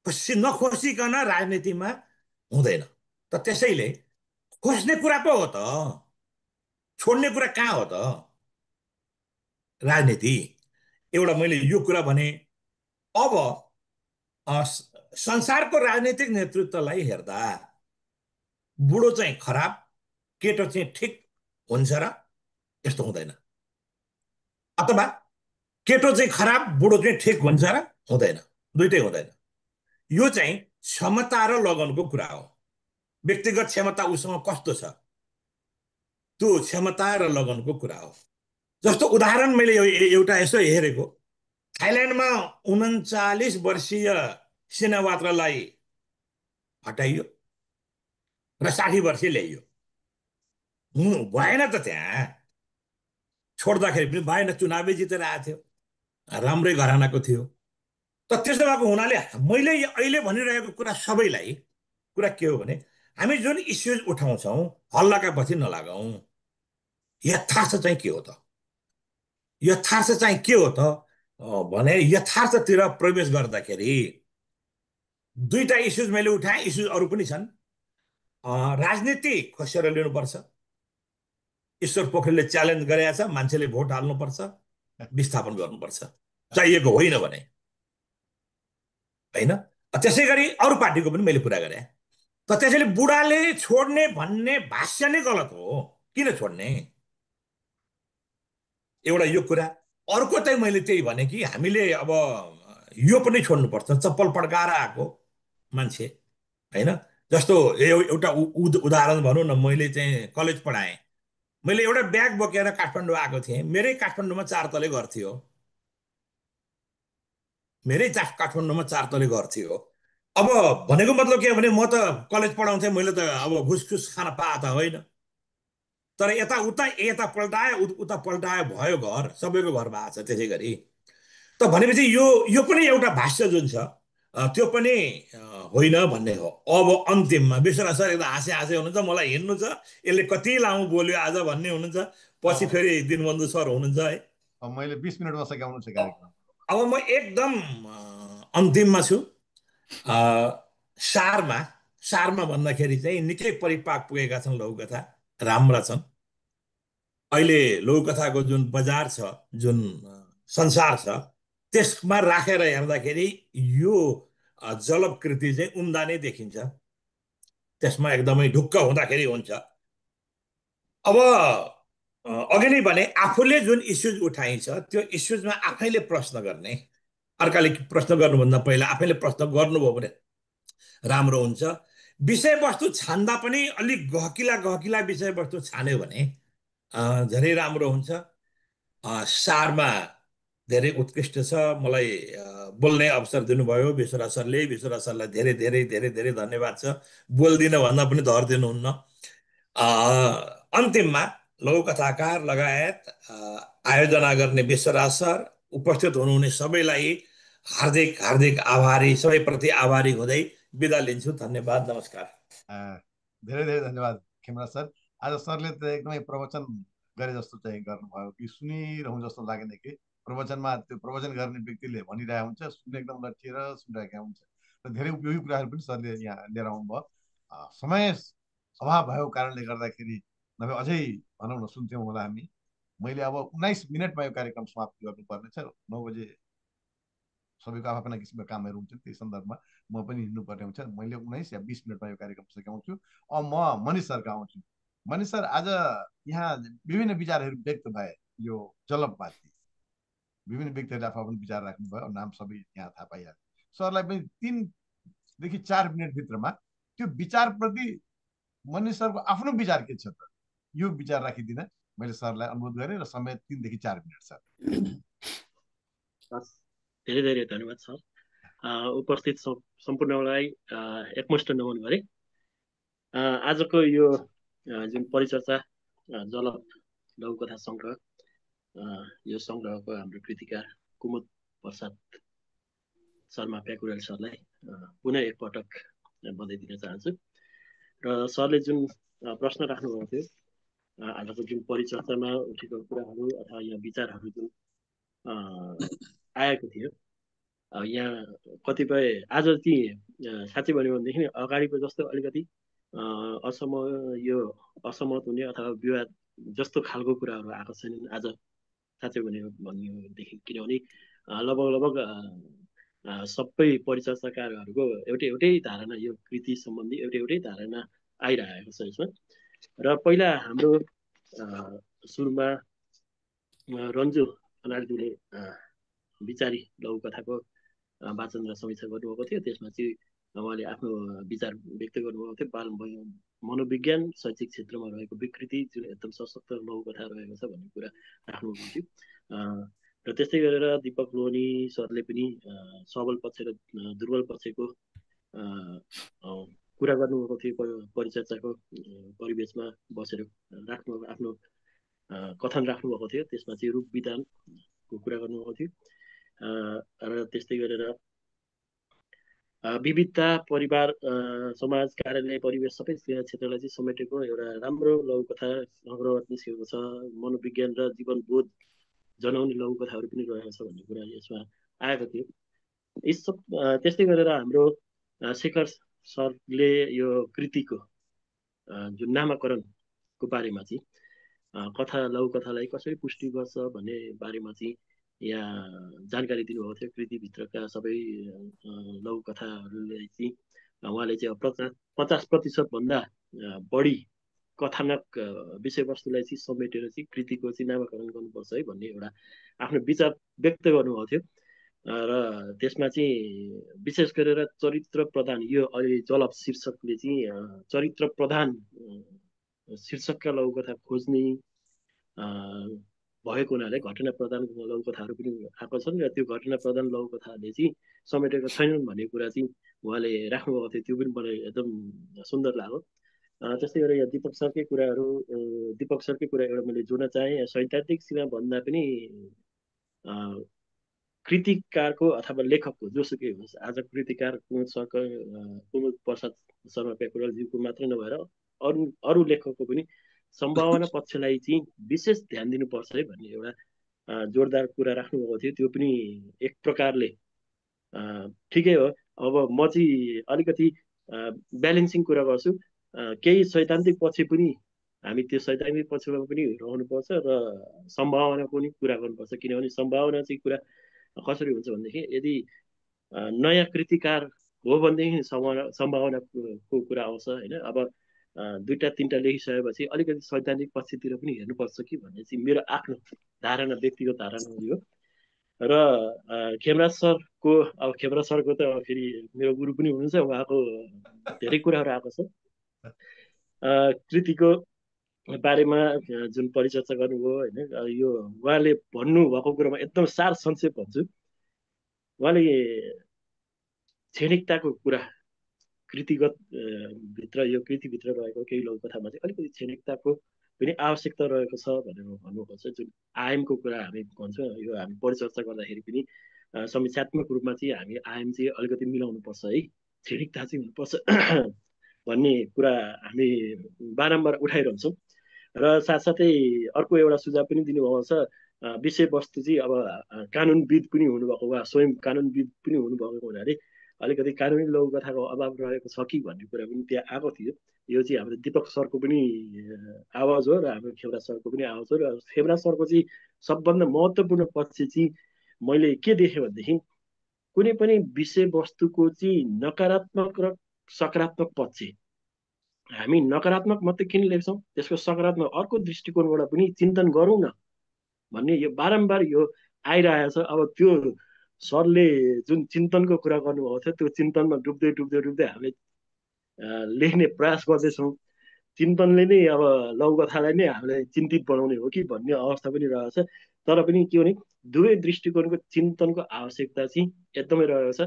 नखोसिकन राजनीतिमा हुँदैन। त त्यसैले खोज्ने कुरा पो हो त, छोड्ने कुरा कहाँ हो त? राजनीति एउटा मैले यो कुरा भने। अब संसारको राजनीतिक नेतृत्वलाई हेर्दा बुढो चाहिँ खराब, केटो चाहिँ ठिक हुन्छ र? यस्तो हुँदैन। अथवा केटो चाहिँ खराब, बुढो चाहिँ ठिक हुन्छ र? हुँदैन, दुइटै हुँदैन। यो चाहिँ क्षमता र लगनको कुरा हो। व्यक्तिगत क्षमता उसँग कस्तो छ, त्यो क्षमता र लगनको कुरा हो। जस्तो उदाहरण मैले एउटा यसो हेरेको, थाइल्यान्डमा 39 वर्षीय सिनेवात्रलाई हटाइयो र 60 वर्ष ल्याइयो। भएन त, त्यहाँ छोड्दाखेरि पनि भएन, चुनावै जितेर आएको थियो, राम्रै घरानाको थियो। त त्यसो भएको हुनाले मैले अहिले भनिरहेको कुरा सबैलाई कुरा के हो भने हामी जुन इस्युज उठाउँछौँ हल्लाका पछि नलागौँ। यथार्थ चाहिँ के हो त? यथार्थ चाहिँ के हो त भने यथार्थतिर प्रवेश गर्दाखेरि दुईटा इस्युज मैले उठाएँ, इस्युज अरू पनि छन्। राजनीति खोसेर लिनुपर्छ। ईश्वर पोखरेलले च्यालेन्ज गरेका छ, मान्छेले भोट हाल्नुपर्छ, विस्थापन गर्नुपर्छ, चाहिएको होइन भने होइन। त्यसै गरी अरू पार्टीको पनि मैले कुरा गरेँ। त त्यसैले बुढाले छोड्ने भन्ने भाष्य नै गलत हो। किन छोड्ने? एउटा यो कुरा। अर्को चाहिँ मैले त्यही भने कि हामीले अब यो पनि छोड्नुपर्छ, चप्पल पड्काएर आएको मान्छे होइन। जस्तो एउटा उदाहरण भनौँ न, मैले चाहिँ कलेज पढाएँ। मैले एउटा ब्याग बोकेर काठमाडौँ आएको थिएँ। मेरै काठमाडौँमा 4 तले घर थियो, मेरै काठमाडौँमा 4 तले घर थियो। अब भनेको मतलब के हो भने म त कलेज पढाउँथेँ, मैले त अब घुसखुस खान पाए त होइन। तर यता पल्टाए उता पल्टाए भयो, घर सबैको घर भएको छ। त्यसै गरी त भनेपछि यो पनि एउटा भाष्य जुन छ त्यो पनि होइन भन्ने हो। अब अन्तिममा विश्वनाथ सर एकदम हाँसे हाँसे हुनुहुन्छ, मलाई हिँड्नु छ, यसले कति लामो बोल्यो आज भन्ने हुनुहुन्छ। पछि फेरि दिनबन्धु सर हुनुहुन्छ है। अब मैले 20 मिनटमा सघाउनु छ कार्यक्रम। अब म एकदम अन्तिममा छु। सारमा भन्दाखेरि चाहिँ निकै परिपाक पुगेका छन् लघुकथा, राम्रा छन्। अहिले लघुकथाको जुन बजार छ, जुन संसार छ, त्यसमा राखेर हेर्दाखेरि यो जलकृति चाहिँ उम्दा नै देखिन्छ। त्यसमा एकदमै ढुक्क हुँदाखेरि हुन्छ। अब अघि नै भने आफूले जुन इस्युज उठाइन्छ त्यो इस्युजमा आफैले प्रश्न गर्ने, अर्काले प्रश्न गर्नुभन्दा पहिला आफैले प्रश्न गर्नुभयो भने राम्रो हुन्छ। विषयवस्तु छान्दा पनि अलिक गहकिला विषयवस्तु छान्यो भने धेरै राम्रो हुन्छ। सारमा धेरै उत्कृष्ट छ। मलाई बोल्ने अवसर दिनुभयो विश्वराज सरले। विश्वराज सरलाई धेरै धेरै धेरै धेरै धन्यवाद छ। बोल्दिनँ भन्दा पनि धर दिनुहुन्न। अन्तिममा लघुकथाकार लगायत आयोजना गर्ने विश्वराज सर, उपस्थित हुनुहुने सबैलाई हार्दिक हार्दिक आभारी, सबैप्रति आभारी हुँदै बिदा लिन्छु। धन्यवाद, नमस्कार। धेरै धेरै धन्यवाद खेमराज सर। आज सरले त एकदमै प्रवचन गरे जस्तो चाहिँ गर्नुभयो कि सुनिरहँ जस्तो लागेन कि प्रवचनमा त्यो प्रवचन गर्ने व्यक्तिले भनिरहेको हुन्छ, सुन्ने एकदम लट्ठिएर सुनिरहेका हुन्छ। र धेरै उपयोगी कुराहरू पनि सरले यहाँ लिएर आउनुभयो। समय अभाव भएको कारणले गर्दाखेरि नभए अझै भनौँ न सुन्थ्यौँ होला हामी। मैले अब 19 मिनटमा यो कार्यक्रम समाप्त गर्नुपर्ने छ। 9 बजे सबैको आफ्ना किसिमका कामहरू हुन्छन्, त्यही सन्दर्भमा म पनि हिँड्नुपर्ने हुन्छ। मैले 19 या 20 मिनटमा यो कार्यक्रम सघाउँछु। अब म मनिष सरका आउँछु। मनिष सर, आज यहाँ विभिन्न विचारहरू व्यक्त भए यो जलपमाथि। विभिन्न व्यक्तिहरूले आफ्नो आफ्नो विचार राख्नुभयो, नाम सबै यहाँ थाहा पाइहाल्यो। सरलाई पनि 3 देखि 4 मिनटभित्रमा त्यो विचारप्रति मनिष सरको आफ्नो विचार के छ त, यो विचार राखिदिन मैले सरलाई अनुरोध गरेँ र समय 3 देखि 4 मिनट सर। धेरै धेरै धन्यवाद सर। उपस्थित सम्पूर्णलाई एकमुष्ट नमन गरे। आजको यो जुन परिचर्चा जलप लघुकथा सङ्ग्रह, यो सङ्ग्रहको हाम्रो कृतिकार कुमुद प्रसाद शर्मा प्याकुरेल सरलाई पुनः एकपटक बधाई दिन चाहन्छु। र सरले जुन प्रश्न राख्नुभएको थियो, आजको जुन परिचर्चामा उठेको कुराहरू अथवा यहाँ विचारहरू जुन आएको थियो, यहाँ कतिपय आज चाहिँ साँच्चै भन्यो भनेदेखि अगाडिको जस्तो अलिकति असहमत हुने अथवा विवाद जस्तो खालको कुराहरू आएको छैनन् आज, साँच्चै भन्यो भनेदेखि। किनभने लगभग सबै परिचर्चाकारहरूको एउटै धारणा, यो कृति सम्बन्धी एउटै धारणा आइरहेको छ यसमा। र पहिला हाम्रो सुरुमा रन्जु खनालज्यूले विचारी लघुकथाको वाचन र समीक्षा गर्नुभएको थियो। त्यसमा चाहिँ उहाँले आफ्नो विचार व्यक्त गर्नुभएको थियो। बाल मनोविज्ञान शैक्षिक क्षेत्रमा रहेको विकृति जुन एकदम सशक्त लघुकथा रहेको छ भन्ने कुरा राख्नुभएको थियो। र त्यस्तै गरेर दीपक लोहनी सरले पनि सबल पक्ष र दुर्बल पक्षको कुरा गर्नुभएको थियो। परिचर्चाको परिवेशमा बसेर आफ्नो कथन राख्नुभएको थियो। त्यसमा चाहिँ रूप विधानको कुरा गर्नुभएको थियो। र त्यस्तै गरेर विविधता, परिवार, समाज, कार्यालय, परिवेश सबै क्षेत्रलाई चाहिँ समेटेको एउटा राम्रो लघुकथा सङ्ग्रह निस्केको छ। मनोविज्ञान र जीवनबोध जनाउने लघुकथाहरू पनि रहेको छ भन्ने कुरा यसमा आएको थियो। त्यस्तै गरेर हाम्रो शेखर सरले यो कृतिको जुन नामाकरणको बारेमा चाहिँ लघुकथालाई कसरी पुष्टि गर्छ भन्ने बारेमा चाहिँ यहाँ जानकारी दिनुभएको थियो। कृतिभित्रका सबै लघुकथाहरूले चाहिँ उहाँले चाहिँ 50% भन्दा बढी कथानक विषयवस्तुलाई चाहिँ समेटेर चाहिँ कृतिको चाहिँ नामाकरण गर्नुपर्छ है भन्ने एउटा आफ्नो विचार व्यक्त गर्नुभएको थियो। र त्यसमा चाहिँ विशेष गरेर चरित्र प्रधान, यो अहिले जलप शीर्षकले चाहिँ चरित्र प्रधान शीर्षकका लघुकथा खोज्ने भएको हुनाले घटना प्रधान लघुकथाहरू पनि आएको छन् र त्यो घटना प्रधान लघुकथाहरूले चाहिँ समेटेको छैनन् भन्ने कुरा चाहिँ उहाँले राख्नुभएको थियो। त्यो पनि मलाई एकदम सुन्दर लाग्यो। त्यस्तै गरेर यहाँ दीपक सरकै कुरा एउटा मैले जोड्न चाहेँ। सैद्धान्तिक सीमा भन्दा पनि कृतिकारको अथवा लेखकको जोसुकै होस्, आज कृतिकार कुमुद प्रसाद शर्मा प्याकुरेलज्यूको मात्रै नभएर अरू लेखकको पनि सम्भावना पक्षलाई चाहिँ विशेष ध्यान दिनुपर्छ है भन्ने एउटा जोरदार कुरा राख्नुभएको थियो। त्यो पनि एक प्रकारले ठिकै हो। अब म चाहिँ अलिकति ब्यालेन्सिङ कुरा गर्छु। केही सैद्धान्तिक पक्ष पनि हामी त्यो सैद्धान्तिक पक्षमा पनि रहनुपर्छ र सम्भावनाको पनि कुरा गर्नुपर्छ। किनभने सम्भावना चाहिँ कुरा कसरी हुन्छ भनेदेखि यदि नयाँ कृतिकार हो भनेदेखि सम्भावनाको कुरा आउँछ होइन। अब 2-3टा लेखिसकेपछि अलिकति सैद्धान्तिक पक्षतिर पनि हेर्नुपर्छ कि भन्ने चाहिँ मेरो आफ्नो धारणा, व्यक्तिगत धारणा हो। र खेमराज सरको त फेरि मेरो गुरु पनि हुनुहुन्छ। उहाँको धेरै कुराहरू आएको छ। कृतिको बारेमा जुन परिचर्चा गर्नुभयो होइन, यो उहाँले भन्नुभएको कुरामा एकदम सार संक्षेप भन्छु। उहाँले क्षणिकताको कुरा कृतिगत भित्र, यो कृतिभित्र रहेको केही लघुकथामा चाहिँ अलिकति क्षणिकताको पनि आवश्यकता रहेको छ भनेर भन्नुभएको छ। जुन आयामको कुरा हामी भन्छौँ, यो हामी परिचर्चा गर्दाखेरि पनि समीक्षात्मक रूपमा चाहिँ हामी आयाम चाहिँ अलिकति मिलाउनुपर्छ है, क्षणिकता चाहिँ हुनुपर्छ भन्ने कुरा हामी बारम्बार उठाइरहन्छौँ। र साथसाथै अर्को एउटा सुझाव पनि दिनुभएको छ। विषयवस्तु चाहिँ अब कानुनविद पनि हुनुभएको, वा स्वयं कानुनविद पनि हुनुभएको हुनाले अलिकति कानुनी लघुकथाको अभाव रहेको छ कि भन्ने कुरा पनि त्यहाँ आएको थियो। यो चाहिँ हाम्रो दीपक सरको पनि आवाज हो र हाम्रो खेमराज सरको पनि आवाज हो। र खेमराज सरको चाहिँ सबभन्दा महत्त्वपूर्ण पक्ष चाहिँ मैले के देखेँ भनेदेखि कुनै पनि विषयवस्तुको चाहिँ नकारात्मक र सकारात्मक पक्ष हामी नकारात्मक मात्रै किन लेख्छौँ, त्यसको सकारात्मक अर्को दृष्टिकोणबाट पनि चिन्तन गरौँ न भन्ने यो बारम्बार यो आइरहेको छ। अब त्यो सरले जुन चिन्तनको कुरा गर्नुभएको थियो त्यो चिन्तनमा डुब्दै डुब्दै डुब्दै हामीले लेख्ने प्रयास गर्दैछौँ। चिन्तनले नै अब लौकथालाई नै हामीलाई चिन्तित बनाउने हो कि भन्ने अवस्था पनि रहेछ। तर पनि के भने दुवै दृष्टिकोणको चिन्तनको आवश्यकता चाहिँ एकदमै रहेको छ।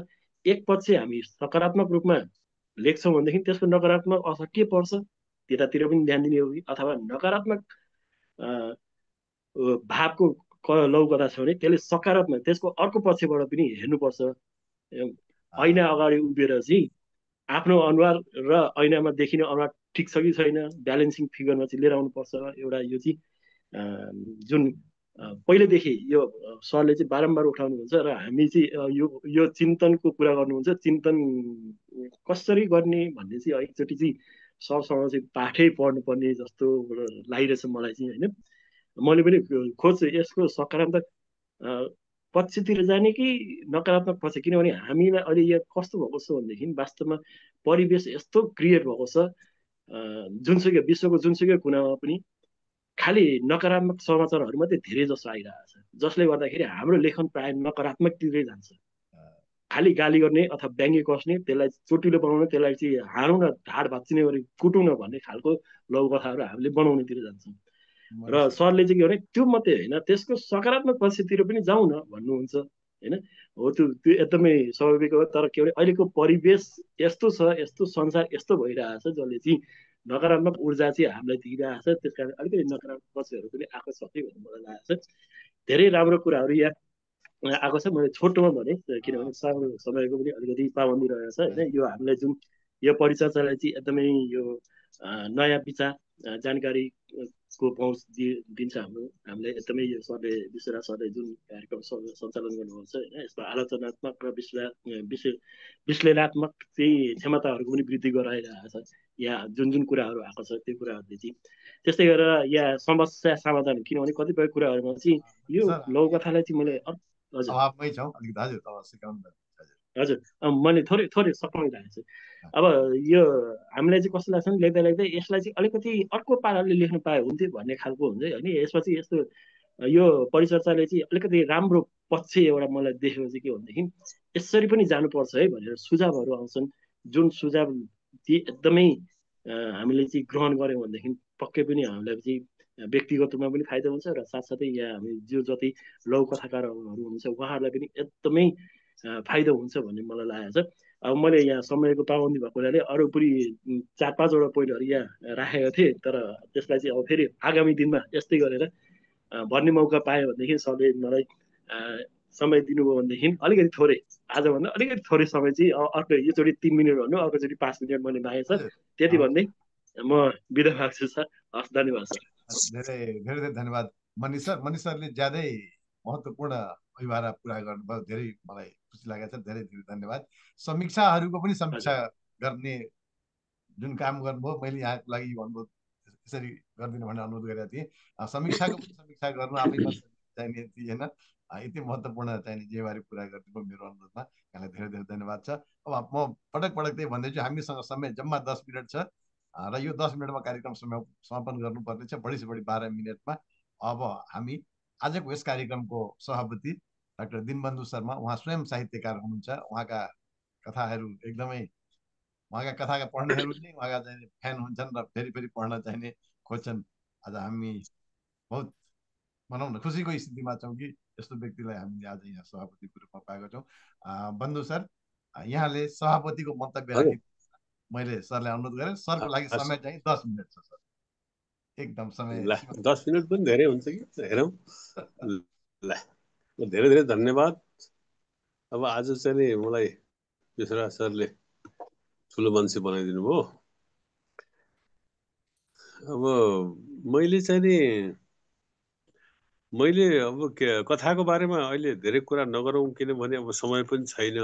एक पक्ष हामी सकारात्मक रूपमा लेख्छौँ भनेदेखि त्यसको नकारात्मक असर के पर्छ त्यतातिर पनि ध्यान दिने हो कि, अथवा नकारात्मक भावको लौकता छ भने त्यसले सकारात्मक त्यसको अर्को पक्षबाट पनि हेर्नुपर्छ। ऐना अगाडि उभिएर चाहिँ आफ्नो अनुहार र ऐनामा देखिने अनुहार ठिक छ कि छैन, ब्यालेन्सिङ फिगरमा चाहिँ लिएर आउनुपर्छ। एउटा यो चाहिँ जुन पहिलेदेखि यो सरले चाहिँ बारम्बार उठाउनुहुन्छ र हामी चाहिँ यो चिन्तनको कुरा गर्नुहुन्छ। चिन्तन कसरी गर्ने भन्ने चाहिँ एकचोटि चाहिँ सरसँग चाहिँ पाठै पढ्नुपर्ने जस्तो लागिरहेछ मलाई चाहिँ, होइन। मैले पनि खोज्छु यसको सकारात्मक पक्षतिर जाने कि नकारात्मक पक्ष, किनभने हामीलाई अहिले यहाँ कस्तो भएको छ भनेदेखि वास्तवमा परिवेश यस्तो क्रिएट भएको छ, जुनसुकै विश्वको जुनसुकै कुनामा पनि खालि नकारात्मक समाचारहरू मात्रै धेरै जसो आइरहेको छ, जसले गर्दाखेरि हाम्रो लेखन प्रायः नकारात्मकतिरै जान्छ। खालि गाली गर्ने अथवा व्यङ्ग्य कस्ने, त्यसलाई चोटिलो बनाउन, त्यसलाई चाहिँ हारौँ न, ढाड भाँच्चिने गरी कुटौँ न भन्ने खालको लौकथाहरू हामीले बनाउनेतिर जान्छौँ। र सरले चाहिँ के भने त्यो मात्रै होइन, त्यसको सकारात्मक पक्षतिर पनि जाउँ न भन्नुहुन्छ, होइन। हो त्यो एकदमै स्वाभाविक हो। तर के भने अहिलेको परिवेश यस्तो छ, यस्तो संसार यस्तो भइरहेछ जसले चाहिँ नकारात्मक ऊर्जा चाहिँ हामीलाई दिइरहेछ। त्यस कारण अलिकति नकारात्मक पक्षहरू पनि आएको छ कि भन्ने मलाई लागेको छ। धेरै राम्रो कुराहरू यहाँ आएको छ। मैले छोटोमा भने किनभने समयको पनि अलिकति पाबन्दी रहेको छ, होइन। यो हामीलाई जुन यो परिचर्चालाई चाहिँ एकदमै यो नयाँ विचार जानकारीको पहुँच दिन्छ हामीलाई एकदमै। यो सरले विश्वराज सरले जुन कार्यक्रम सञ्चालन गर्नुभएको छ, होइन, यसमा आलोचनात्मक र विश्लेषणात्मक चाहिँ क्षमताहरूको पनि वृद्धि गराइरहेको छ। यहाँ जुन कुराहरू आएको छ त्यो कुराहरूले चाहिँ त्यस्तै गरेर यहाँ समस्या समाधान, किनभने कतिपय कुराहरूमा चाहिँ यो लौकथालाई चाहिँ मैले हजुर मैले थोरै सकाउन लागेको छु। अब यो हामीलाई चाहिँ कस्तो लाग्छ भने लेख्दा लेख्दै यसलाई चाहिँ अलिकति अर्को पाराले लेख्नु पाए हुन्थ्यो भन्ने खालको हुन्छ, होइन। यसमा चाहिँ यस्तो यो परिचर्चाले चाहिँ अलिकति राम्रो पक्ष एउटा मलाई देखेको चाहिँ के भनेदेखि यसरी पनि जानुपर्छ है भनेर सुझावहरू आउँछन्। जुन सुझाव चाहिँ एकदमै हामीले चाहिँ ग्रहण गऱ्यौँ भनेदेखि पक्कै पनि हामीलाई चाहिँ व्यक्तिगत रूपमा पनि फाइदा हुन्छ र साथसाथै यहाँ हामी जो जति लौकथाकारहरू हुनुहुन्छ उहाँहरूलाई पनि एकदमै फाइदा हुन्छ भन्ने मलाई लागेको छ। अब मैले यहाँ समयको पाबन्दी भएको हुनाले अरू पनि 4-5वटा पोइन्टहरू यहाँ राखेको थिएँ, तर त्यसलाई चाहिँ अब फेरि आगामी दिनमा यस्तै गरेर भन्ने मौका पाएँ भनेदेखि सरले मलाई समय दिनुभयो भनेदेखि अलिकति थोरै, आजभन्दा अलिकति थोरै समय चाहिँ अर्को योचोटि 3 मिनट भन्नु, अर्कोचोटि 5 मिनट मैले मागेँ सर। त्यति भन्दै म बिदा माग्छु सर। हस्, धन्यवाद सर। धेरै धेरै धन्यवाद मनिष सर। मनिष सरले ज्यादै महत्त्वपूर्ण अभिभावना पुरा गर्नुभयो, धेरै मलाई खुसी लागेको छ। धेरै धेरै धन्यवाद। समीक्षाहरूको पनि समीक्षा गर्ने जुन काम गर्नुभयो, मैले यहाँको लागि भन्नुभयो यसरी गरिदिनु भनेर अनुरोध गरेका थिएँ। समीक्षाको पनि समीक्षा गर्नु आफैमा चाहिने थिएन, यति महत्त्वपूर्ण चाहिने जिम्मेवारी पुरा गरिदिनु मेरो अनुरोधमा यहाँलाई धेरै धेरै धन्यवाद छ। अब म पटक त्यही भन्दैछु, हामीसँग समय जम्मा 10 मिनट छ र यो 10 मिनटमा कार्यक्रम समापन गर्नुपर्ने छ, बढी से बढी 12 मिनटमा। अब हामी आजको यस कार्यक्रमको सभापति डाक्टर दिनबन्धु शर्मा, उहाँ स्वयं साहित्यकार हुनुहुन्छ। उहाँका कथाहरू एकदमै, उहाँका कथाका पढ्नेहरू नै उहाँका चाहिँ फ्यान हुन्छन् र फेरि फेरि पढ्न चाहिने खोज्छन्। आज हामी बहुत भनौँ न खुसीको स्थितिमा छौँ कि यस्तो व्यक्तिलाई हामीले आज यहाँ सभापतिको रूपमा पाएको छौँ। बन्धु सर, यहाँले सभापतिको मन्तव्य राखि मैले सरलाई अनुरोध गरेँ। सरको लागि समय चाहिँ 10 मिनट छ सर, एकदम समय। 10 मिनट पनि धेरै हुन्छ कि, हेरौँ। ल, धेरै धेरै धन्यवाद। अब आज चाहिँ नि मलाई विश्वराज सरले ठुलो मान्छे बनाइदिनु भयो। अब मैले चाहिँ नि अब कथाको बारेमा अहिले धेरै कुरा नगरौँ, किनभने अब समय पनि छैन।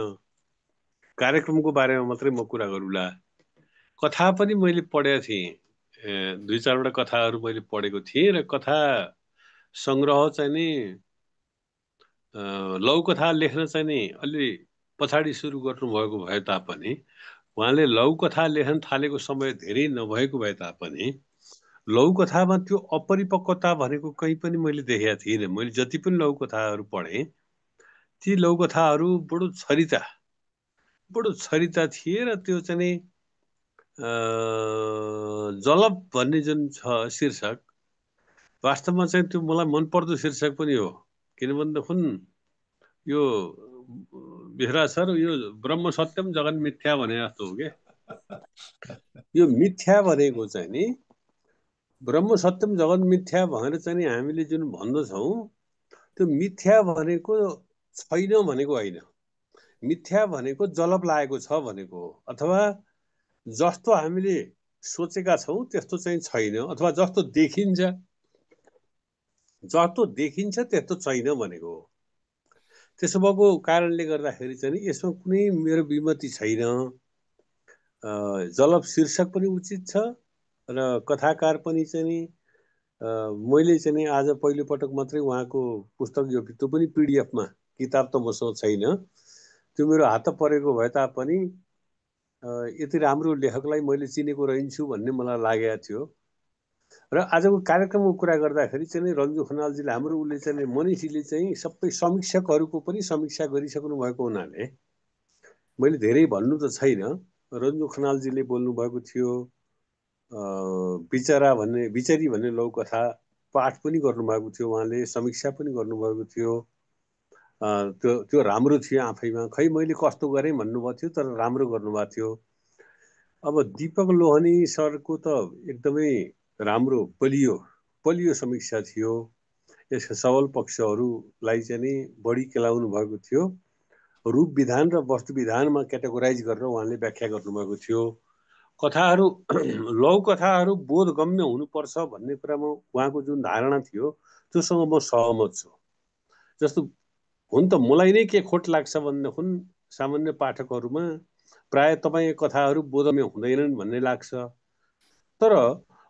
कार्यक्रमको बारेमा मात्रै म कुरा गरौँला। कथा पनि मैले पढेको थिएँ, 2-4वटा कथाहरू मैले पढेको थिएँ र कथा सङ्ग्रह चाहिँ नि लौकथा लेख्न चाहिँ नि अलि पछाडि सुरु गर्नुभएको भए तापनि उहाँले लघुकथा लेख्न थालेको समय धेरै नभएको भए तापनि लघुकथामा त्यो अपरिपक्वता भनेको कहीँ पनि मैले देखेका थिइनँ। मैले जति पनि लघुकथाहरू पढेँ ती लघुकथाहरू बडो छरिता थिए र त्यो चाहिँ जलप भन्ने जुन छ शीर्षक वास्तवमा चाहिँ त्यो मलाई मनपर्दो शीर्षक पनि हो। किनभनेदेखि यो विश्वराज सर यो ब्रह्म सत्यम जगन मिथ्या भने जस्तो हो क्या। यो मिथ्या भनेको चाहिँ नि ब्रह्म सत्यम जगन मिथ्या भनेर चाहिँ हामीले जुन भन्दछौँ त्यो मिथ्या भनेको छैन भनेको होइन। मिथ्या भनेको जलप लागेको छ भनेको हो, अथवा जस्तो हामीले सोचेका छौँ त्यस्तो चाहिँ छैन, अथवा जस्तो देखिन्छ त्यस्तो छैन भनेको हो। त्यसो भएको कारणले गर्दाखेरि चाहिँ यसमा कुनै मेरो विमति छैन। जलप शीर्षक पनि उचित छ र कथाकार पनि चाहिँ मैले चाहिँ आज पहिलोपटक मात्रै उहाँको पुस्तक यो त्यो पनि पिडिएफमा, किताब त मसँग छैन, त्यो मेरो हात परेको भए तापनि यति राम्रो लेखकलाई मैले चिनेको रहन्छु भन्ने मलाई लागेको थियो। र आजको कार्यक्रमको कुरा गर्दाखेरि चाहिँ रन्जु खनालजीले हाम्रो उसले चाहिँ मनिषीले चाहिँ सबै समीक्षकहरूको पनि समीक्षा गरिसक्नु भएको हुनाले मैले धेरै भन्नु त छैन। रन्जु खनालजीले बोल्नुभएको थियो, बिचरी भन्ने लघुकथा पाठ पनि गर्नुभएको थियो, उहाँले समीक्षा पनि गर्नुभएको थियो। त्यो राम्रो थियो आफैमा, खै मैले कस्तो गरेँ भन्नुभएको थियो, तर राम्रो गर्नुभएको थियो। अब दीपक लोहनी सरको त एकदमै राम्रो बलियो समीक्षा थियो। यसका सबल पक्षहरूलाई चाहिँ नि बढी केलाउनु भएको थियो। रूप विधान र वस्तु विधानमा क्याटेगोराइज गरेर उहाँले व्याख्या गर्नुभएको थियो। कथाहरू लघुकथाहरू बोधगम्य हुनुपर्छ भन्ने कुरामा उहाँको जुन धारणा थियो त्योसँग म सहमत छु। जस्तो हुन त मलाई नै के खोट लाग्छ भनेदेखि सामान्य पाठकहरूमा प्राय तपाईँको कथाहरू बोधगम्य हुँदैनन् भन्ने लाग्छ। तर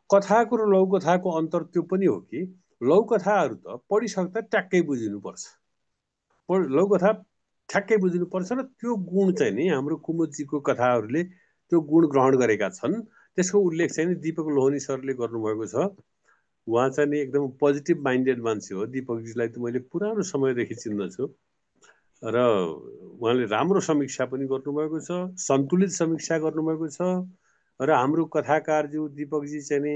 कथाको र लघुकथाको अन्तर त्यो पनि हो कि लघुकथाहरू त पढिसक्दा ट्याक्कै बुझिनुपर्छ, लघुकथा ठ्याक्कै बुझिनुपर्छ र त्यो गुण चाहिँ नि हाम्रो कुमुदजीको कथाहरूले त्यो गुण ग्रहण गरेका छन्। त्यसको उल्लेख चाहिँ दीपक लोहनी सरले गर्नुभएको छ। उहाँ चाहिँ नि एकदम पोजिटिभ माइन्डेड मान्छे हो। दीपकजीलाई त मैले पुरानो समयदेखि चिन्दछु र उहाँले राम्रो समीक्षा पनि गर्नुभएको छ, सन्तुलित समीक्षा गर्नुभएको छ। र हाम्रो कथाकारज्यू दीपकजी चाहिँ नि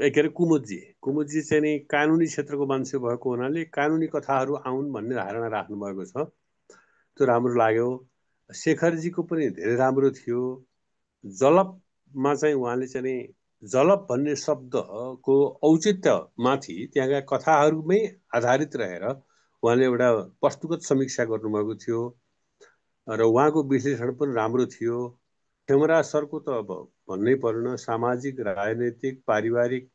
के अरे कुमुदजी चाहिँ नि कानुनी क्षेत्रको मान्छे भएको हुनाले कानुनी कथाहरू आउन् भन्ने धारणा राख्नुभएको छ, त्यो राम्रो लाग्यो। शेखरजीको पनि धेरै राम्रो थियो। जलपमा चाहिँ उहाँले चाहिँ नि जलप भन्ने शब्दको औचित्यमाथि त्यहाँका कथाहरूमै आधारित रहेर उहाँले एउटा वस्तुगत समीक्षा गर्नुभएको थियो र उहाँको विश्लेषण पनि राम्रो थियो। खेमराज सरको त अब भन्नै परेन, सामाजिक राजनैतिक पारिवारिक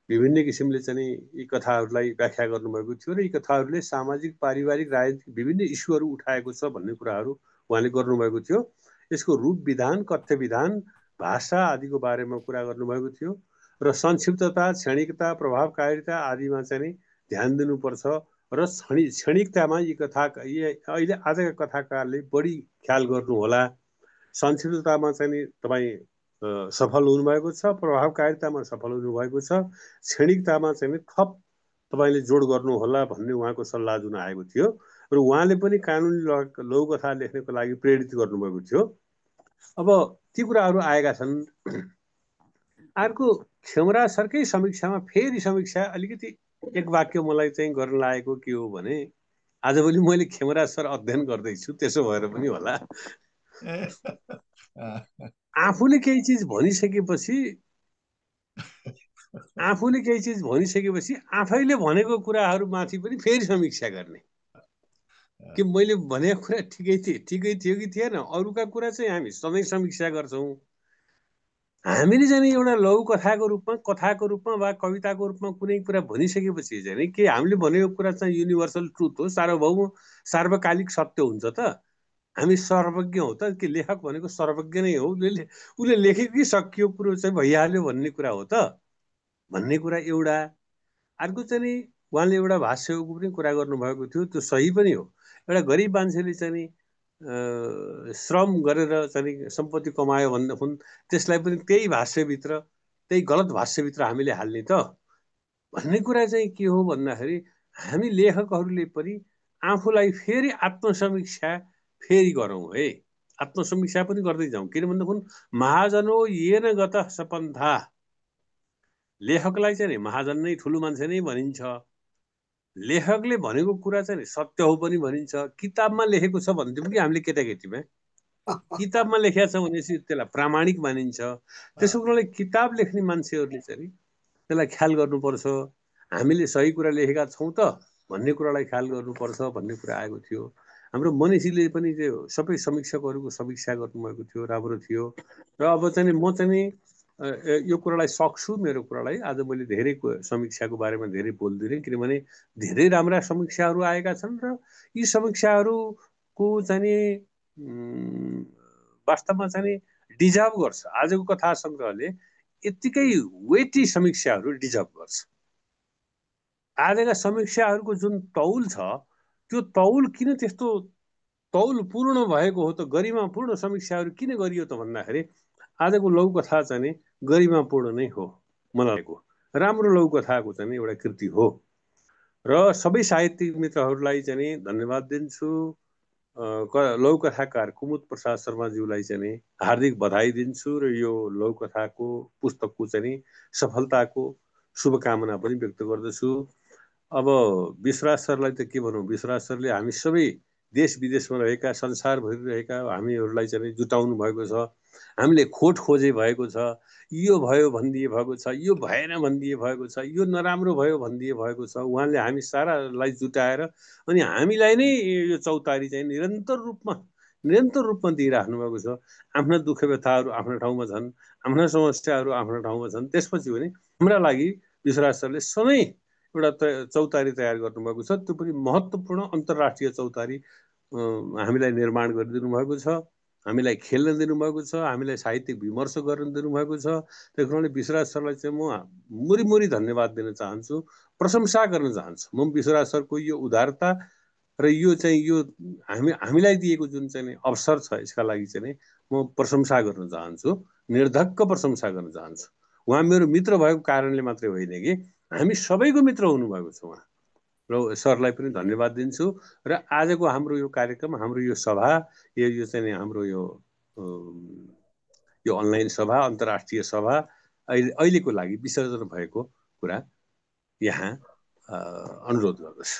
विभिन्न किसिमले चाहिँ यी कथाहरूलाई व्याख्या गर्नुभएको थियो र यी कथाहरूले सामाजिक पारिवारिक राजनीतिक विभिन्न इस्युहरू उठाएको छ भन्ने कुराहरू उहाँले गर्नुभएको थियो। यसको रूप विधान, कथ्य विधान, भाषा आदिको बारेमा कुरा गर्नुभएको थियो र संक्षिप्तता, क्षणिकता, प्रभावकारिता आदिमा चाहिँ ध्यान दिनुपर्छ र क्षणिकतामा यी अहिले आजका कथाकारले बढी ख्याल गर्नुहोला। संक्षिप्ततामा चाहिँ तपाईँ सफल हुनुभएको छ, प्रभावकारितामा सफल हुनुभएको छ, क्षणिकतामा चाहिँ थप तपाईँले जोड गर्नुहोला भन्ने उहाँको सल्लाह जुन आएको थियो र उहाँले पनि कानुनी लघुकथा लेख्नको लागि प्रेरित गर्नुभएको थियो। अब ती कुराहरू आएका छन्। अर्को खेमराज सरकै समीक्षामा फेरि समीक्षा अलिकति एक वाक्य मलाई चाहिँ गर्न लागेको के हो भने आजभोलि मैले खेमराज सर अध्ययन गर्दैछु, त्यसो भएर पनि होला आफूले केही चिज भनिसकेपछि आफैले भनेको कुराहरूमाथि पनि फेरि समीक्षा गर्ने कि मैले भनेको कुरा ठिकै थियो कि थिएन। अरूका कुरा चाहिँ हामी सधैँ समीक्षा गर्छौँ। हामीले चाहिँ एउटा लघुकथाको रूपमा, कथाको रूपमा वा कविताको रूपमा कुनै कुरा भनिसकेपछि चाहिँ के हामीले भनेको कुरा चाहिँ युनिभर्सल ट्रुथ हो, सार्वकालिक सत्य हुन्छ त? हामी सर्वज्ञ हौ त? के लेखक भनेको सर्वज्ञ नै हो? उसले लेखेकै सकियो कुरो चाहिँ भइहाल्यो भन्ने कुरा हो त भन्ने कुरा एउटा। अर्को चाहिँ नि उहाँले एउटा भाष्यको पनि कुरा गर्नुभएको थियो, त्यो सही पनि हो। एउटा गरिब मान्छेले चाहिँ नि श्रम गरेर चाहिँ सम्पत्ति कमायो भन्दाखेरि त्यसलाई पनि त्यही भाष्यभित्र, त्यही गलत भाष्यभित्र हामीले हाल्ने त भन्ने कुरा चाहिँ के हो भन्दाखेरि हामी लेखकहरूले पनि आफूलाई फेरि आत्मसमीक्षा फेरि गरौँ है, आत्मसमीक्षा पनि गर्दै जाउँ। किन भन्दाखेरि महाजनो येन गतः सपन्था, लेखकलाई चाहिँ महाजन नै ठुलो मान्छे नै भनिन्छ। लेखकले भनेको कुरा चाहिँ सत्य हो पनि भनिन्छ। किताबमा लेखेको छ भन्थ्यौँ कि हामीले केटाकेटीमा, किताबमा लेखेको छ भनेपछि त्यसलाई प्रामाणिक मानिन्छ। त्यसो कुरालाई किताब लेख्ने मान्छेहरूले चाहिँ त्यसलाई ख्याल गर्नुपर्छ। हामीले सही कुरा लेखेका छौँ त भन्ने कुरालाई ख्याल गर्नुपर्छ भन्ने कुरा आएको थियो। हाम्रो मनिषीले पनि त्यो सबै समीक्षकहरूको समीक्षा गर्नुभएको थियो, राम्रो थियो। र अब चाहिँ म चाहिँ यो कुरालाई सक्छु, मेरो कुरालाई आज मैले धेरै समीक्षाको बारेमा धेरै बोल्दिनँ, किनभने धेरै राम्रा समीक्षाहरू आएका छन् र यी समीक्षाहरूको चाहिँ वास्तवमा चाहिँ डिजर्भ गर्छ। आजको कथा सङ्ग्रहले यत्तिकै वेटी समीक्षाहरू डिजर्भ गर्छ। आजका समीक्षाहरूको जुन तौल छ त्यो तौल किन त्यस्तो तौल पूर्ण भएको हो त, गरिमापूर्ण समीक्षाहरू किन गरियो त भन्दाखेरि आजको लघुकथा चाहिँ गरिमापूर्ण नै हो। मलाई राम्रो लघुकथाको चाहिँ एउटा कृति हो र सबै साहित्यिक मित्रहरूलाई चाहिँ धन्यवाद दिन्छु। लघुकथाकार कुमुद प्रसाद शर्माज्यूलाई चाहिँ हार्दिक बधाई दिन्छु र यो लघुकथाको पुस्तकको चाहिँ सफलताको शुभकामना पनि व्यक्त गर्दछु। अब विश्वराज सरलाई त के भनौँ, विश्वराज सरले हामी सबै देश विदेशमा रहेका, संसारभरि रहेका हामीहरूलाई चाहिँ जुटाउनु भएको छ। हामीले खोट खोजे भएको छ, यो भयो भनिदिए भएको छ, यो भएन भनिदिए भएको छ, यो नराम्रो भयो भनिदिए भएको छ। उहाँले हामी सारालाई जुटाएर अनि हामीलाई नै यो चौतारी चाहिँ निरन्तर रूपमा दिइराख्नु भएको छ। आफ्ना दुःख व्यथाहरू आफ्नो ठाउँमा छन्, आफ्ना समस्याहरू आफ्नो ठाउँमा छन्। त्यसपछि पनि हाम्रा लागि विश्वराज सरले सधैँ एउटा चौतारी तयार गर्नुभएको छ। त्यो पनि महत्त्वपूर्ण अन्तर्राष्ट्रिय चौतारी हामीलाई निर्माण गरिदिनु भएको छ, हामीलाई खेल्न दिनुभएको छ, हामीलाई साहित्यिक विमर्श गर्न दिनुभएको छ। त्यस कारणले विश्वराज सरलाई चाहिँ म मुरी धन्यवाद दिन चाहन्छु, प्रशंसा गर्न चाहन्छु। म विश्वराज सरको यो उदारता र यो चाहिँ यो हामीलाई दिएको जुन चाहिँ अवसर छ यसका लागि चाहिँ म प्रशंसा गर्न चाहन्छु, निर्धक्क प्रशंसा गर्न चाहन्छु। उहाँ मेरो मित्र भएको कारणले मात्रै होइन कि हामी सबैको मित्र हुनुभएको छ उहाँ, र सरलाई पनि धन्यवाद दिन्छु। र आजको हाम्रो यो कार्यक्रम, हाम्रो यो सभा, यो चाहिँ हाम्रो यो अनलाइन सभा, अन्तर्राष्ट्रिय सभा अहिलेको लागि विसर्जन भएको कुरा यहाँ अनुरोध गर्दछु।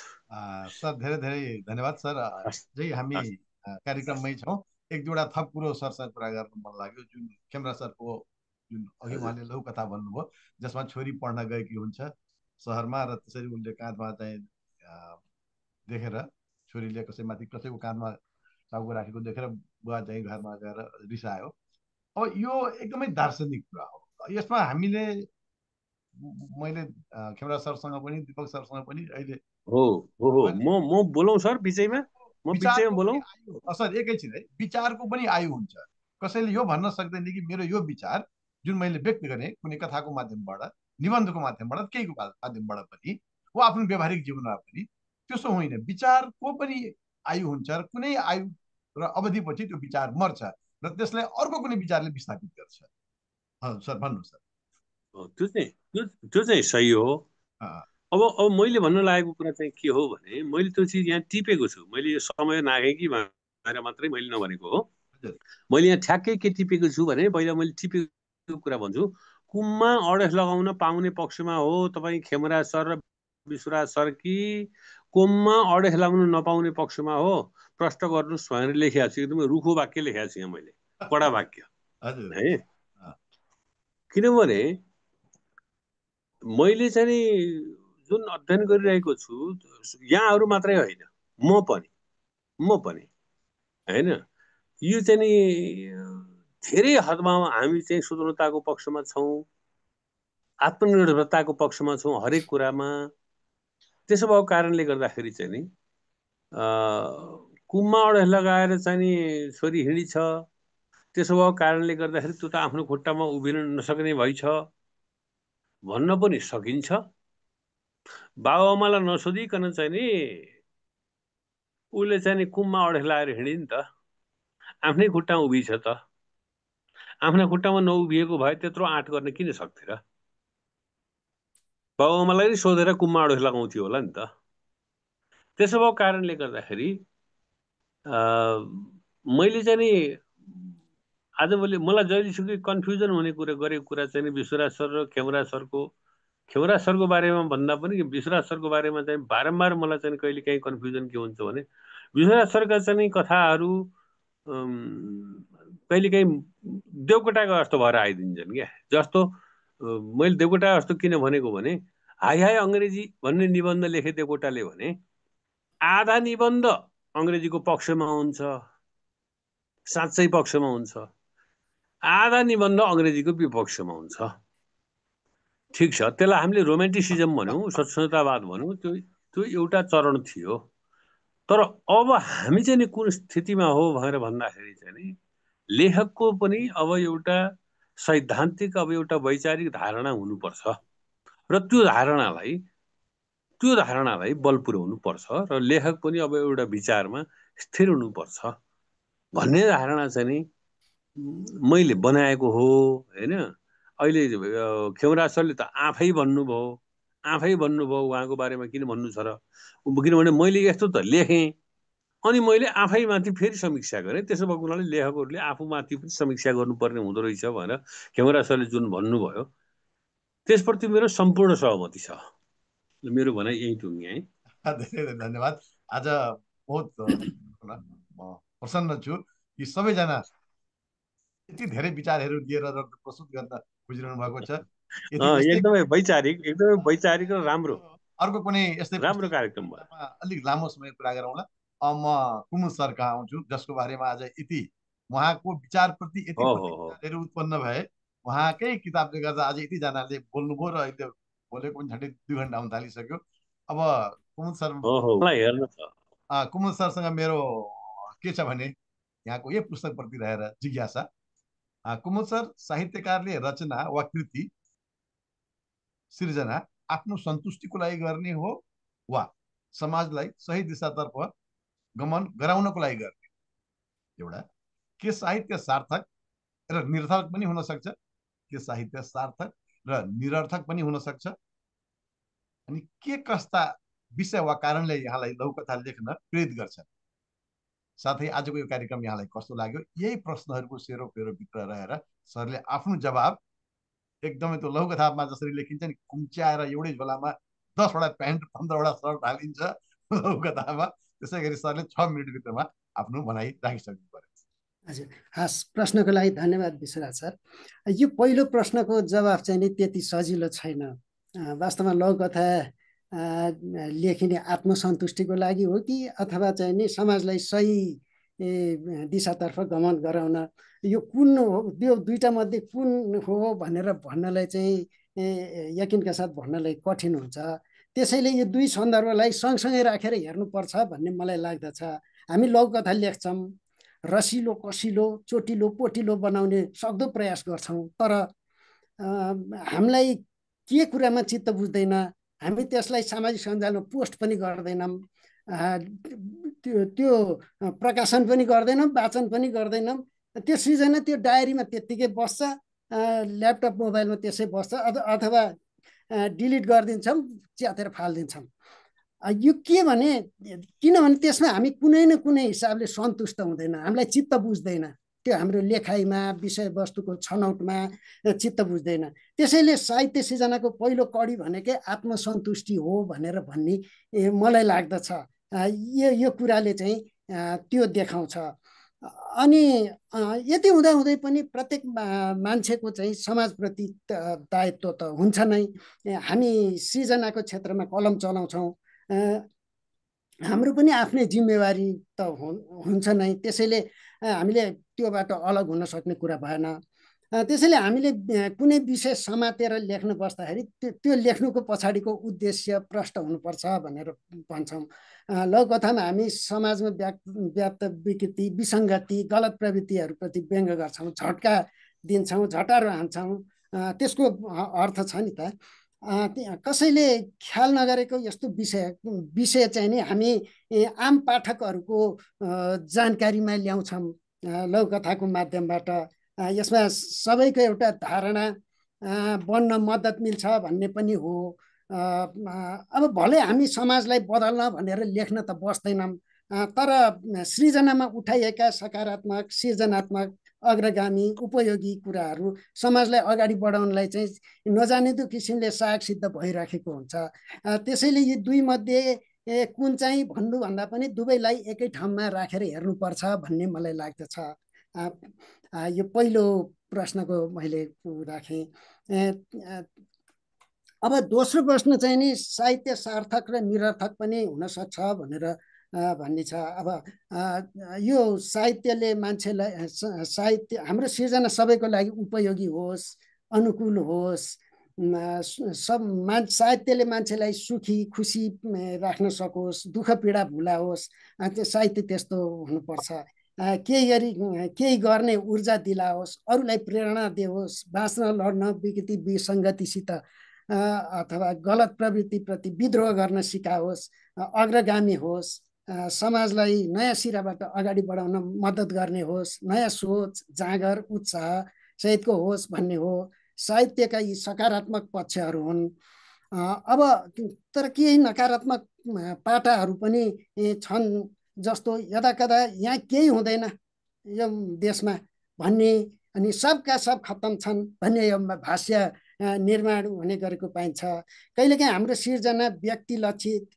सर धेरै धेरै धन्यवाद सर। अझै हामी कार्यक्रममै छौँ। एक दुईवटा थप कुरो सरसँग कुरा गर्न मन लाग्यो। जुन खेमरा सरको जुन अघि उहाँले लघुकथा भन्नुभयो, जसमा छोरी पढ्न गएकी हुन्छ सहरमा र त्यसरी उनले काँधमा चाहिँ देखेर, छोरीले कसैको काँधमा टाउको राखेको देखेर बुवा चाहिँ घरमा गएर रिसायो। अब यो एकदमै दार्शनिक कुरा हो। यसमा हामीले, मैले खेमरा सरसँग पनि दीपक सरसँग पनि अहिले म बोलौँ सर बिचैमा, बोलौँ सर एकैछिन है, विचारको पनि आयु हुन्छ। कसैले यो भन्न सक्दैन कि मेरो यो विचार जुन मैले व्यक्त गरेँ कुनै कथाको माध्यमबाट, निबन्धको माध्यमबाट, केहीको माध्यमबाट पनि, वा आफ्नो व्यावहारिक जीवनमा पनि, त्यसो होइन। विचारको पनि आयु हुन्छ र कुनै आयु र अवधिपछि त्यो विचार मर्छ र त्यसलाई अर्को कुनै विचारले विस्थापित गर्छ। सर भन्नु सर। त्यो चाहिँ सही हो। अब मैले भन्न लागेको कुरा चाहिँ के हो भने, मैले त्यो चिज यहाँ टिपेको छु। मैले यो समय नागेँ कि भनेर मात्रै मैले नभनेको हो। मैले यहाँ ठ्याक्कै के टिपेको छु भने, पहिला मैले टिपेको कुरा भन्छु। कुममा अडेस लगाउन पाउने पक्षमा हो तपाईँ खेमरा सर र विश्वराज सर कि कुममा अडेस लगाउन नपाउने पक्षमा हो? प्रश्न गर्नुहोस् भनेर लेखेको छु। एकदमै रुखो वाक्य लेखेको छु यहाँ मैले, कडा वाक्य है। किनभने मैले चाहिँ जुन अध्ययन गरिरहेको छु, यहाँहरू मात्रै होइन, म पनि होइन, यो चाहिँ धेरै हदमा हामी चाहिँ स्वतन्त्रताको पक्षमा छौँ, आत्मनिर्भरताको पक्षमा छौँ हरेक कुरामा। त्यसो भएको कारणले गर्दाखेरि चाहिँ नि कुममा अडेस लगाएर चाहिँ छोरी हिँडिछ। त्यसो भएको कारणले गर्दाखेरि त्यो त आफ्नो खुट्टामा उभिन नसक्ने भइछ भन्न पनि सकिन्छ। बाबुआमालाई नसोधिकन चाहिँ नि उसले चाहिँ कुममा अडेस लगाएर हिँड्यो नि त। आफ्नै खुट्टामा उभिछ त, आफ्ना खुट्टामा नउभिएको भए त्यत्रो आँट गर्न किन सक्थे र? बाबुआमालाई नि सोधेर कुममा अडोस लगाउँथ्यो होला नि त। त्यसो भएको कारणले गर्दाखेरि मैले चाहिँ नि आजभोलि मलाई जहिलेसुकै कन्फ्युजन हुने गरेको कुरा चाहिँ नि विश्वराज सर र खेमराज सरको बारेमा भन्दा पनि विश्वराज सरको बारेमा चाहिँ बारम्बार मलाई चाहिँ कहिले काहीँ कन्फ्युजन के हुन्छ भने विश्वराज सरका चाहिँ कथाहरू कहिले काहीँ देवकोटाको जस्तो भएर आइदिन्छन् क्या। जस्तो मैले देवकोटा जस्तो किन भनेको भने हाई हाई अङ्ग्रेजी भन्ने निबन्ध लेखे देवकोटाले भने आधा निबन्ध अङ्ग्रेजीको पक्षमा हुन्छ, साँच्चै पक्षमा हुन्छ, आधा निबन्ध अङ्ग्रेजीको विपक्षमा हुन्छ। ठिक छ, त्यसलाई हामीले रोमान्टिसिजम भनौँ, स्वच्छतावाद भनौँ, त्यो एउटा चरण थियो। तर अब हामी चाहिँ नि कुन स्थितिमा हो भनेर भन्दाखेरि चाहिँ नि लेखकको पनि अब एउटा सैद्धान्तिक अब एउटा वैचारिक धारणा हुनुपर्छ र त्यो धारणालाई बल पुर्याउनु पर्छ र लेखक पनि अब एउटा विचारमा स्थिर हुनुपर्छ भन्ने धारणा चाहिँ नि मैले बनाएको हो हैन। अहिले खेमराज सरले त आफै भन्नुभयो उहाँको बारेमा किन भन्नु छ र? किनभने मैले यस्तो त लेखेँ अनि मैले आफैमाथि फेरि समीक्षा गरेँ। त्यसो भएको हुनाले लेखकहरूले आफूमाथि पनि समीक्षा गर्नुपर्ने हुँदो रहेछ भनेर खेमराज सरले जुन भन्नुभयो त्यसप्रति मेरो सम्पूर्ण सहमति छ। मेरो भनाइ यही टुङ्गे है। धेरै धन्यवाद। आज बहुत प्रसन्न छु कि सबैजना यति धेरै विचारहरू लिएर प्रस्तुत गर्न खोजिरहनु भएको छ। एकदमै वैचारिक र राम्रो अर्को कुनै यस्तै राम्रो कार्यक्रम भयो। अलिक लामो समय कुरा गरौँला। म कुमुद सर कहाँ आउँछु, जसको बारेमा आज यति उहाँको विचारप्रति यति विचारहरू उत्पन्न भए, उहाँकै किताबले गर्दा आज यतिजनाले बोल्नुभयो र अहिले बोलेको पनि झन्डै 2 घन्टा हुन थालिसक्यो। अब कुमुद सरसँग मेरो के छ भने यहाँको यो पुस्तकप्रति रहेर जिज्ञासा। कुमुद सर साहित्यकारले रचना वा कृति सृजना आफ्नो सन्तुष्टिको लागि गर्ने हो वा समाजलाई सही दिशातर्फ गमन गराउनको लागि गर्ने? एउटा के साहित्य सार्थक र निरर्थक पनि हुन सक्छ? के साहित्य सार्थक र निरर्थक पनि हुन सक्छ? अनि के कस्ता विषय वा कारणले यहाँलाई लघुकथा लेख्न प्रेरित गर्छ? साथै आजको यो कार्यक्रम यहाँलाई कस्तो लाग्यो? यही प्रश्नहरूको सेरोफेरोभित्र रहेर सरले आफ्नो जवाब एकदमै त्यो लघुकथामा जसरी लेखिन्छ नि कुम्च्याएर एउटै झोलामा 10 वटा प्यान्ट 15 वटा सर्ट हालिन्छ लघुकथामा, त्यसै गरी सरले 6 मिनटभित्रमा आफ्नो भनाइ राखिसक्नु पर्यो। हजुर, हस्, प्रश्नको लागि धन्यवाद विश्वराज सर। यो पहिलो प्रश्नको जवाब चाहिँ नि त्यति सजिलो छैन। वास्तवमा लघुकथा लेखिने आत्मसन्तुष्टिको लागि हो कि अथवा चाहिँ नि समाजलाई सही दिशातर्फ गमन गराउन, यो कुन हो, त्यो दुईटा मध्ये कुन हो भनेर भन्नलाई चाहिँ यकिनका साथ भन्नलाई कठिन हुन्छ। त्यसैले यो दुई सन्दर्भलाई सँगसँगै राखेर हेर्नुपर्छ भन्ने मलाई लाग्दछ। हामी लघुकथा लेख्छौँ, रसिलो कसिलो चोटिलो पोटिलो बनाउने सक्दो प्रयास गर्छौँ, तर हामीलाई के कुरामा चित्त बुझ्दैन, हामी त्यसलाई सामाजिक सञ्जालमा पोस्ट पनि गर्दैनौँ, त्यो प्रकाशन पनि गर्दैनौँ, वाचन पनि गर्दैनौँ। त्यो सृजना त्यो डायरीमा त्यत्तिकै बस्छ, ल्यापटप मोबाइलमा त्यसै बस्छ, अथवा डिलिट गरिदिन्छौँ, च्यातेर फालिदिन्छौँ। यो के भने, किनभने त्यसमा हामी कुनै न कुनै हिसाबले सन्तुष्ट हुँदैन, हामीलाई चित्त बुझ्दैन, त्यो हाम्रो लेखाइमा विषयवस्तुको छनौटमा चित्त बुझ्दैन। त्यसैले साहित्य सृजनाको पहिलो कडी भनेकै आत्मसन्तुष्टि हो भनेर भन्ने मलाई लाग्दछ। यो कुराले चाहिँ त्यो देखाउँछ। अनि यति हुँदाहुँदै पनि प्रत्येक मान्छेको चाहिँ समाजप्रति दायित्व त हुन्छ नै। हामी सृजनाको क्षेत्रमा कलम चलाउँछौँ, हाम्रो पनि आफ्नै जिम्मेवारी त हुन्छ नै। त्यसैले हामीले त्योबाट अलग हुन सक्ने कुरा भएन। त्यसैले हामीले कुनै विषय समातेर लेख्न बस्दाखेरि त्यो लेख्नुको पछाडिको उद्देश्य प्रष्ट हुनुपर्छ भनेर भन्छौँ। लघुकथामा हामी समाजमा व्याप्त विकृति, विसङ्गति, गलत प्रवृत्तिहरूप्रति व्यङ्ग गर्छौँ, झट्का दिन्छौँ, झटारो हान्छौँ। त्यसको अर्थ छ नि त। कसैले ख्याल नगरेको यस्तो विषय चाहिँ नि हामी आम पाठकहरूको जानकारीमा ल्याउँछौँ। लघुकथाको माध्यमबाट यसमा सबैको एउटा धारणा बन्न मद्दत मिल्छ भन्ने पनि हो। अब भले हामी समाजलाई बदल्न भनेर लेख्न त बस्दैनौँ, तर सृजनामा उठाइएका सकारात्मक, सृजनात्मक, अग्रगामी, उपयोगी कुराहरू समाजलाई अगाडि बढाउनलाई चाहिँ नजानिदो किसिमले सहायक सिद्ध भइराखेको हुन्छ। त्यसैले यी दुई मध्ये कुन चाहिँ भन्नुभन्दा पनि दुवैलाई एकै ठाउँमा राखेर हेर्नुपर्छ भन्ने मलाई लाग्दछ। यो पहिलो प्रश्नको मैले राखेँ। अब दोस्रो प्रश्न चाहिँ नि साहित्य सार्थक र निरर्थक पनि हुनसक्छ भनेर भन्ने छ। अब यो साहित्यले मान्छेलाई साहित्य हाम्रो सृजना सबैको लागि उपयोगी होस्, अनुकूल होस्, साहित्यले मान्छेलाई सुखी खुसी राख्न सकोस्, दुःख पीडा भुलाओस्, त्यो साहित्य त्यस्तो हुनुपर्छ। केही गर्ने ऊर्जा दिलाओस्, अरूलाई प्रेरणा दियोस्, बाँच्न लड्न विकृति विसङ्गतिसित अथवा गलत प्रवृत्तिप्रति विद्रोह गर्न सिकाओस्, अग्रगामी होस्, समाजलाई नयाँ सिराबाट अगाडि बढाउन मद्दत गर्ने होस्, नयाँ सोच, जाँगर, उत्साह सहितको होस् भन्ने हो। साहित्यका यी सकारात्मक पक्षहरू हुन्। अब तर केही नकारात्मक पाटाहरू पनि छन्, जस्तो यदाकदा यहाँ केही हुँदैन यो देशमा भन्ने, अनि सबका सब खत्तम छन् भन्ने यो भाष्य निर्माण हुने गरेको पाइन्छ। कहिलेकाहीँ हाम्रो सिर्जना व्यक्ति लक्षित,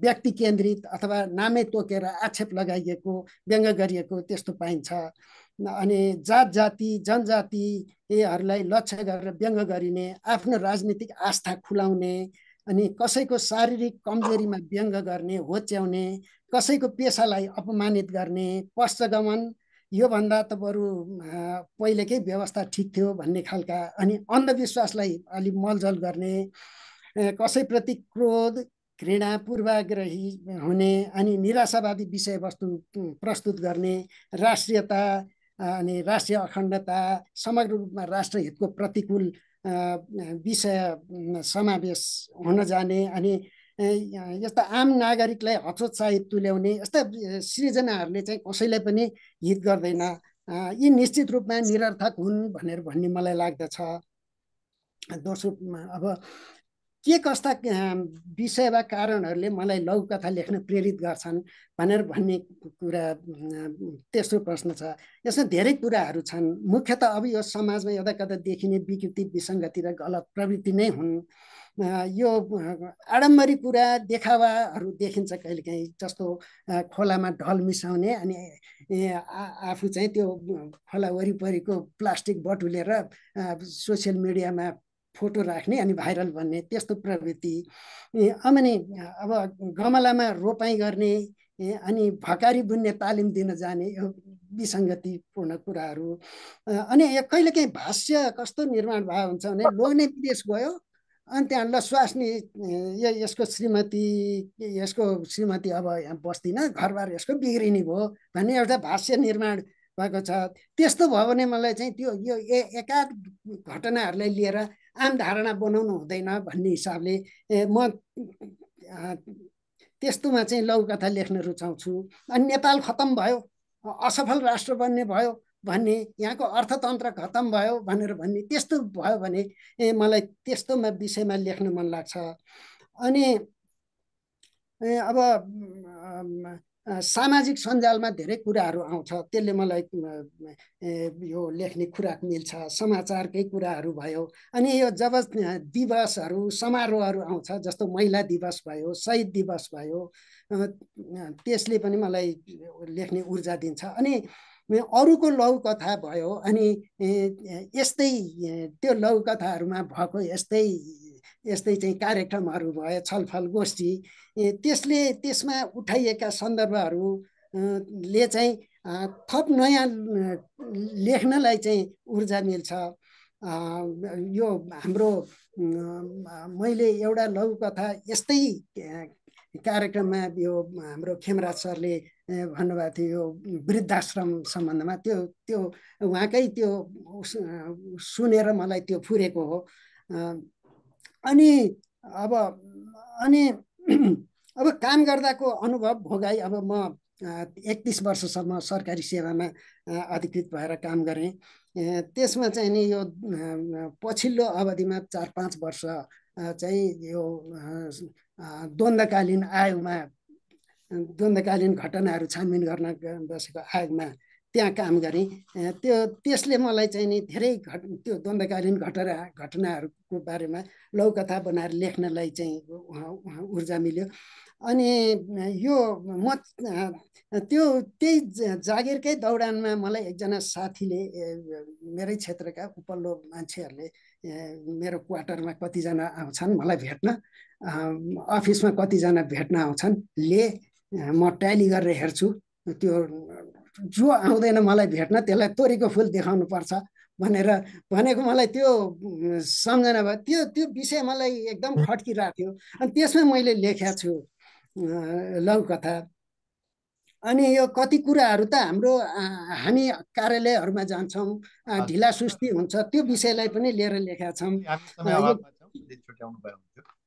व्यक्ति केन्द्रित अथवा नामै तोकेर आक्षेप लगाइएको, व्यङ्ग गरिएको त्यस्तो पाइन्छ। अनि जात जाति जनजातिहरूलाई लक्ष्य गरेर व्यङ्ग गरिने, आफ्नो राजनीतिक आस्था खुलाउने, अनि कसैको शारीरिक कमजोरीमा व्यङ्ग गर्ने, होच्याउने, कसैको पेसालाई अपमानित गर्ने, पश्चगमन, योभन्दा त बरु पहिलेकै व्यवस्था ठिक थियो भन्ने खालका, अनि अन्धविश्वासलाई अलिक मलजल गर्ने, कसैप्रति क्रोध, घृणा, पूर्वाग्रही हुने, अनि निराशावादी विषयवस्तु प्रस्तुत गर्ने, राष्ट्रियता अनि राष्ट्रिय अखण्डता, समग्र रूपमा राष्ट्रहितको प्रतिकूल विषय समावेश हुन जाने, अनि यस्ता आम नागरिकलाई हतोत्साहित तुल्याउने यस्ता सृजनाहरूले चाहिँ कसैलाई पनि हित गर्दैन। यी निश्चित रूपमा निरर्थक हुन् भनेर भन्ने मलाई लाग्दछ। दोस्रो, अब के कस्ता विषय वा कारणहरूले मलाई लघुकथा लेख्न प्रेरित गर्छन् भनेर भन्ने कुरा तेस्रो प्रश्न छ। यसमा धेरै कुराहरू छन्। मुख्यतः अब यो समाजमा यदाकदा देखिने विकृति विसङ्गति र गलत प्रवृत्ति नै हुन्। यो आडम्बरी कुरा, देखावाहरू देखिन्छ कहिलेकाहीँ, जस्तो खोलामा ढल मिसाउने अनि आफू चाहिँ त्यो खोला वरिपरिको प्लास्टिक बटुलेर सोसियल मिडियामा फोटो राख्ने अनि भाइरल भन्ने त्यस्तो प्रवृत्ति। अनि अब गमलामा रोपाइँ गर्ने अनि भकारी बुन्ने तालिम दिन जाने यो विसङ्गतिपूर्ण कुराहरू। अनि कहिलेकाहीँ भाष्य कस्तो निर्माण भएको हुन्छ भने लोग्ने विदेश गयो अनि त्यहाँ ल स्वास्नी यसको श्रीमती अब यहाँ बस्दिन, घरबार यसको बिग्रिने भयो भन्ने एउटा भाष्य निर्माण भएको छ। त्यस्तो भयो भने मलाई चाहिँ त्यो यो एकाध घटनाहरूलाई लिएर आम धारणा बनाउनु हुँदैन भन्ने हिसाबले म त्यस्तोमा चाहिँ लघुकथा लेख्न रुचाउँछु। अनि नेपाल खत्तम भयो, असफल राष्ट्र बन्ने भयो भन्ने, यहाँको अर्थतन्त्र खत्तम भयो भनेर भन्ने, त्यस्तो भयो भने मलाई त्यस्तोमा विषयमा लेख्न मन लाग्छ। अनि अब सामाजिक सञ्जालमा धेरै कुराहरू आउँछ, त्यसले मलाई यो लेख्ने खुराक मिल्छ। समाचारकै कुराहरू भयो, अनि यो जब दिवसहरू समारोहहरू आउँछ, जस्तो महिला दिवस भयो, शहीद दिवस भयो, त्यसले पनि मलाई लेख्ने ऊर्जा दिन्छ। अनि अरूको लघुकथा भयो, अनि यस्तै त्यो लघुकथाहरूमा भएको यस्तै चाहिँ कार्यक्रमहरू भयो, छलफल गोष्ठी, त्यसमा उठाइएका सन्दर्भहरूले चाहिँ थप नयाँ लेख्नलाई चाहिँ ऊर्जा मिल्छ। यो हाम्रो मैले एउटा लघुकथा यस्तै कार्यक्रममा यो हाम्रो खेमराज सरले भन्नुभएको थियो, यो वृद्धाश्रम सम्बन्धमा, त्यो उहाँकै त्यो सुनेर मलाई त्यो फुरेको हो। अनि अब काम गर्दाको अनुभव भोगाई, अब म 31 वर्षसम्म सरकारी सेवामा अधिकृत भएर काम गरेँ। त्यसमा चाहिँ नि यो पछिल्लो अवधिमा 4-5 वर्ष चाहिँ यो द्वन्द्वकालीन आयोगमा द्वन्द्वकालीन घटनाहरू छानबिन गर्न बसेको आयोगमा त्यहाँ काम गरेँ। त्यसले मलाई चाहिँ नि धेरै त्यो द्वन्द्वकालीन घटनाहरूको बारेमा लघुकथा बनाएर लेख्नलाई चाहिँ ऊर्जा मिल्यो। अनि यो म त्यही जागिरकै दौडानमा मलाई एकजना साथीले मेरै क्षेत्रका उपल्लो मान्छेहरूले मेरो क्वार्टरमा कतिजना आउँछन् मलाई भेट्न, अफिसमा कतिजना भेट्न आउँछन्, म ट्याली गरेर हेर्छु, त्यो जो आउँदैन मलाई भेट्न त्यसलाई तोरीको फुल देखाउनु पर्छ भनेर भनेको मलाई त्यो सम्झना भयो। त्यो विषय मलाई एकदम खट्किरहेको थियो। अनि त्यसमा मैले लेखेको छु लघुकथा। अनि यो कति कुराहरू त हामी कार्यालयहरूमा जान्छौँ, ढिला सुस्ती हुन्छ, त्यो विषयलाई पनि लिएर लेखेका छौँ।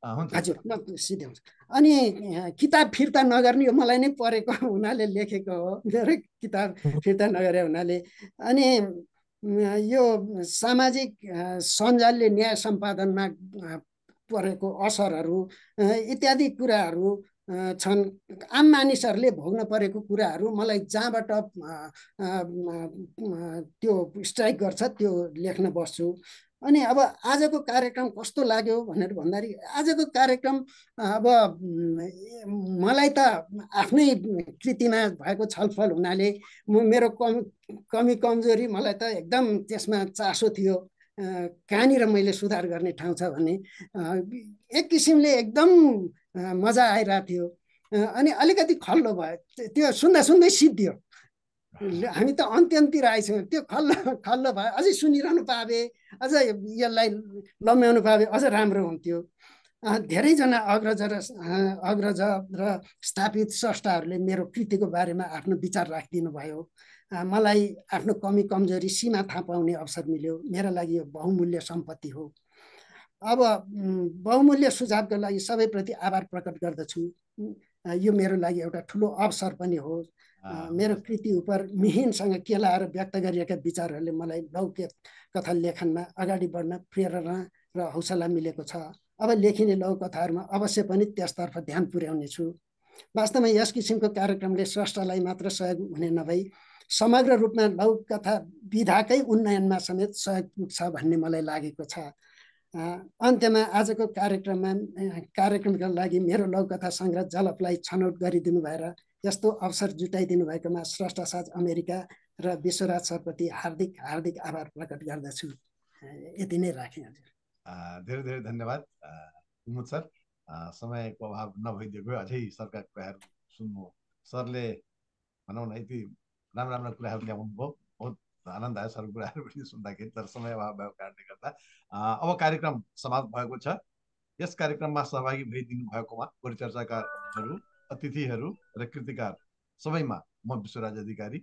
हजुर, म सिधै हुन्छ। अनि किताब फिर्ता नगर्ने यो मलाई नै परेको हुनाले लेखेको हो, मेरो किताब फिर्ता नगरे हुनाले। अनि यो सामाजिक सञ्जालले न्याय सम्पादनमा परेको असरहरू इत्यादि कुराहरू छन्। आम मानिसहरूले भोग्न परेको कुराहरू मलाई जहाँबाट त्यो स्ट्राइक गर्छ त्यो लेख्न बस्छु। अनि अब आजको कार्यक्रम कस्तो लाग्यो भनेर भन्दाखेरि आजको कार्यक्रम अब मलाई त आफ्नै कृतिमा भएको छलफल हुनाले मेरो कमी कमजोरी मलाई त एकदम त्यसमा चासो थियो, कहाँनिर मैले सुधार गर्ने ठाउँ छ भन्ने। एक किसिमले एकदम मजा आइरहेको थियो। अनि अलिकति खल्लो भयो, त्यो सुन्दा सुन्दै सिद्धियो। हामी त अन्त्यतिर आइसक्यौँ, त्यो खल्लो भयो। अझै सुनिरहनु पाए, अझ यसलाई लम्ब्याउनु पाए अझ राम्रो हुन्थ्यो। धेरैजना अग्रज र स्थापित स्रष्टाहरूले मेरो कृतिको बारेमा आफ्नो विचार राखिदिनु भयो। मलाई आफ्नो कमी कमजोरी सीमा थाहा पाउने अवसर मिल्यो। मेरो लागि यो बहुमूल्य सम्पत्ति हो। अब बहुमूल्य सुझावको लागि सबैप्रति आभार प्रकट गर्दछु। यो मेरो लागि एउटा ठुलो अवसर पनि हो। मेरो कृति उप मिहिनसँग केलाएर व्यक्त गरिएका विचारहरूले मलाई लघुकथा लेखनमा अगाडि बढ्न प्रेरणा र हौसला मिलेको छ। अब लेखिने लघुकथाहरूमा अवश्य पनि त्यसतर्फ ध्यान पुर्याउनेछु। वास्तवमा यस किसिमको कार्यक्रमले स्रष्टालाई मात्र सहयोग हुने नभई समग्र रूपमा लघुकथा विधाकै उन्नयनमा समेत सहयोग पुग्छ भन्ने मलाई लागेको छ। अन्त्यमा आजको कार्यक्रमका लागि मेरो लघुकथा सङ्ग्रह जलपलाई छनौट गरिदिनु भएर यस्तो अवसर जुटाइदिनु भएकोमा स्रष्टा साझ अमेरिका र विश्वराज सरप्रति हार्दिक हार्दिक आभार प्रकट गर्दछु। यति नै राखेँ। हजुर, धेरै धेरै धन्यवाद कुमुद सर। समयको अभाव नभइदिएको अझै सरका कुराहरू सुन्नु, सरले भनौँ न यति राम्रा राम्रा कुराहरू ल्याउनु भयो, बहुत आनन्द आयो सरको कुराहरू पनि सुन्दाखेरि। तर समय अभाव भएको कारणले गर्दा अब कार्यक्रम समाप्त भएको छ। यस कार्यक्रममा सहभागी भइदिनु भएकोमा परिचर्चाकारहरू, अतिथिहरू र कृतिकार सबैमा म विश्वराज अधिकारी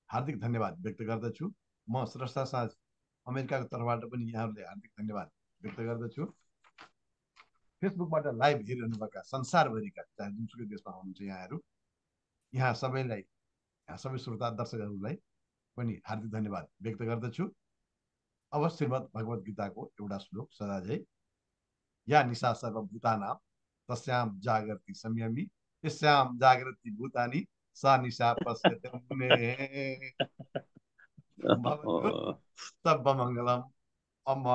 हार्दिक धन्यवाद व्यक्त गर्दछु। म स्रष्टा साझ अमेरिकाको तर्फबाट पनि यहाँहरूले हार्दिक धन्यवाद व्यक्त गर्दछु। फेसबुकबाट लाइभ हेरिरहनुभएका संसारभरिका चाहे जुनसुकै देशमा हुनुहुन्छ यहाँ सबैलाई, सबै श्रोता दर्शकहरूलाई पनि हार्दिक धन्यवाद व्यक्त गर्दछु। अब श्रीमद् भगवत गीताको एउटा श्लोक सदाझै, या निशा सर्वभूतानां तस्यां जागर्ति संयमी यस्यां जागृति भूतानि सा निशा पश्यते मुनेः। सर्वमङ्गलम्। अब म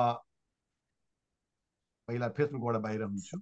पहिला फेसबुकबाट बाहिर हुन्छु।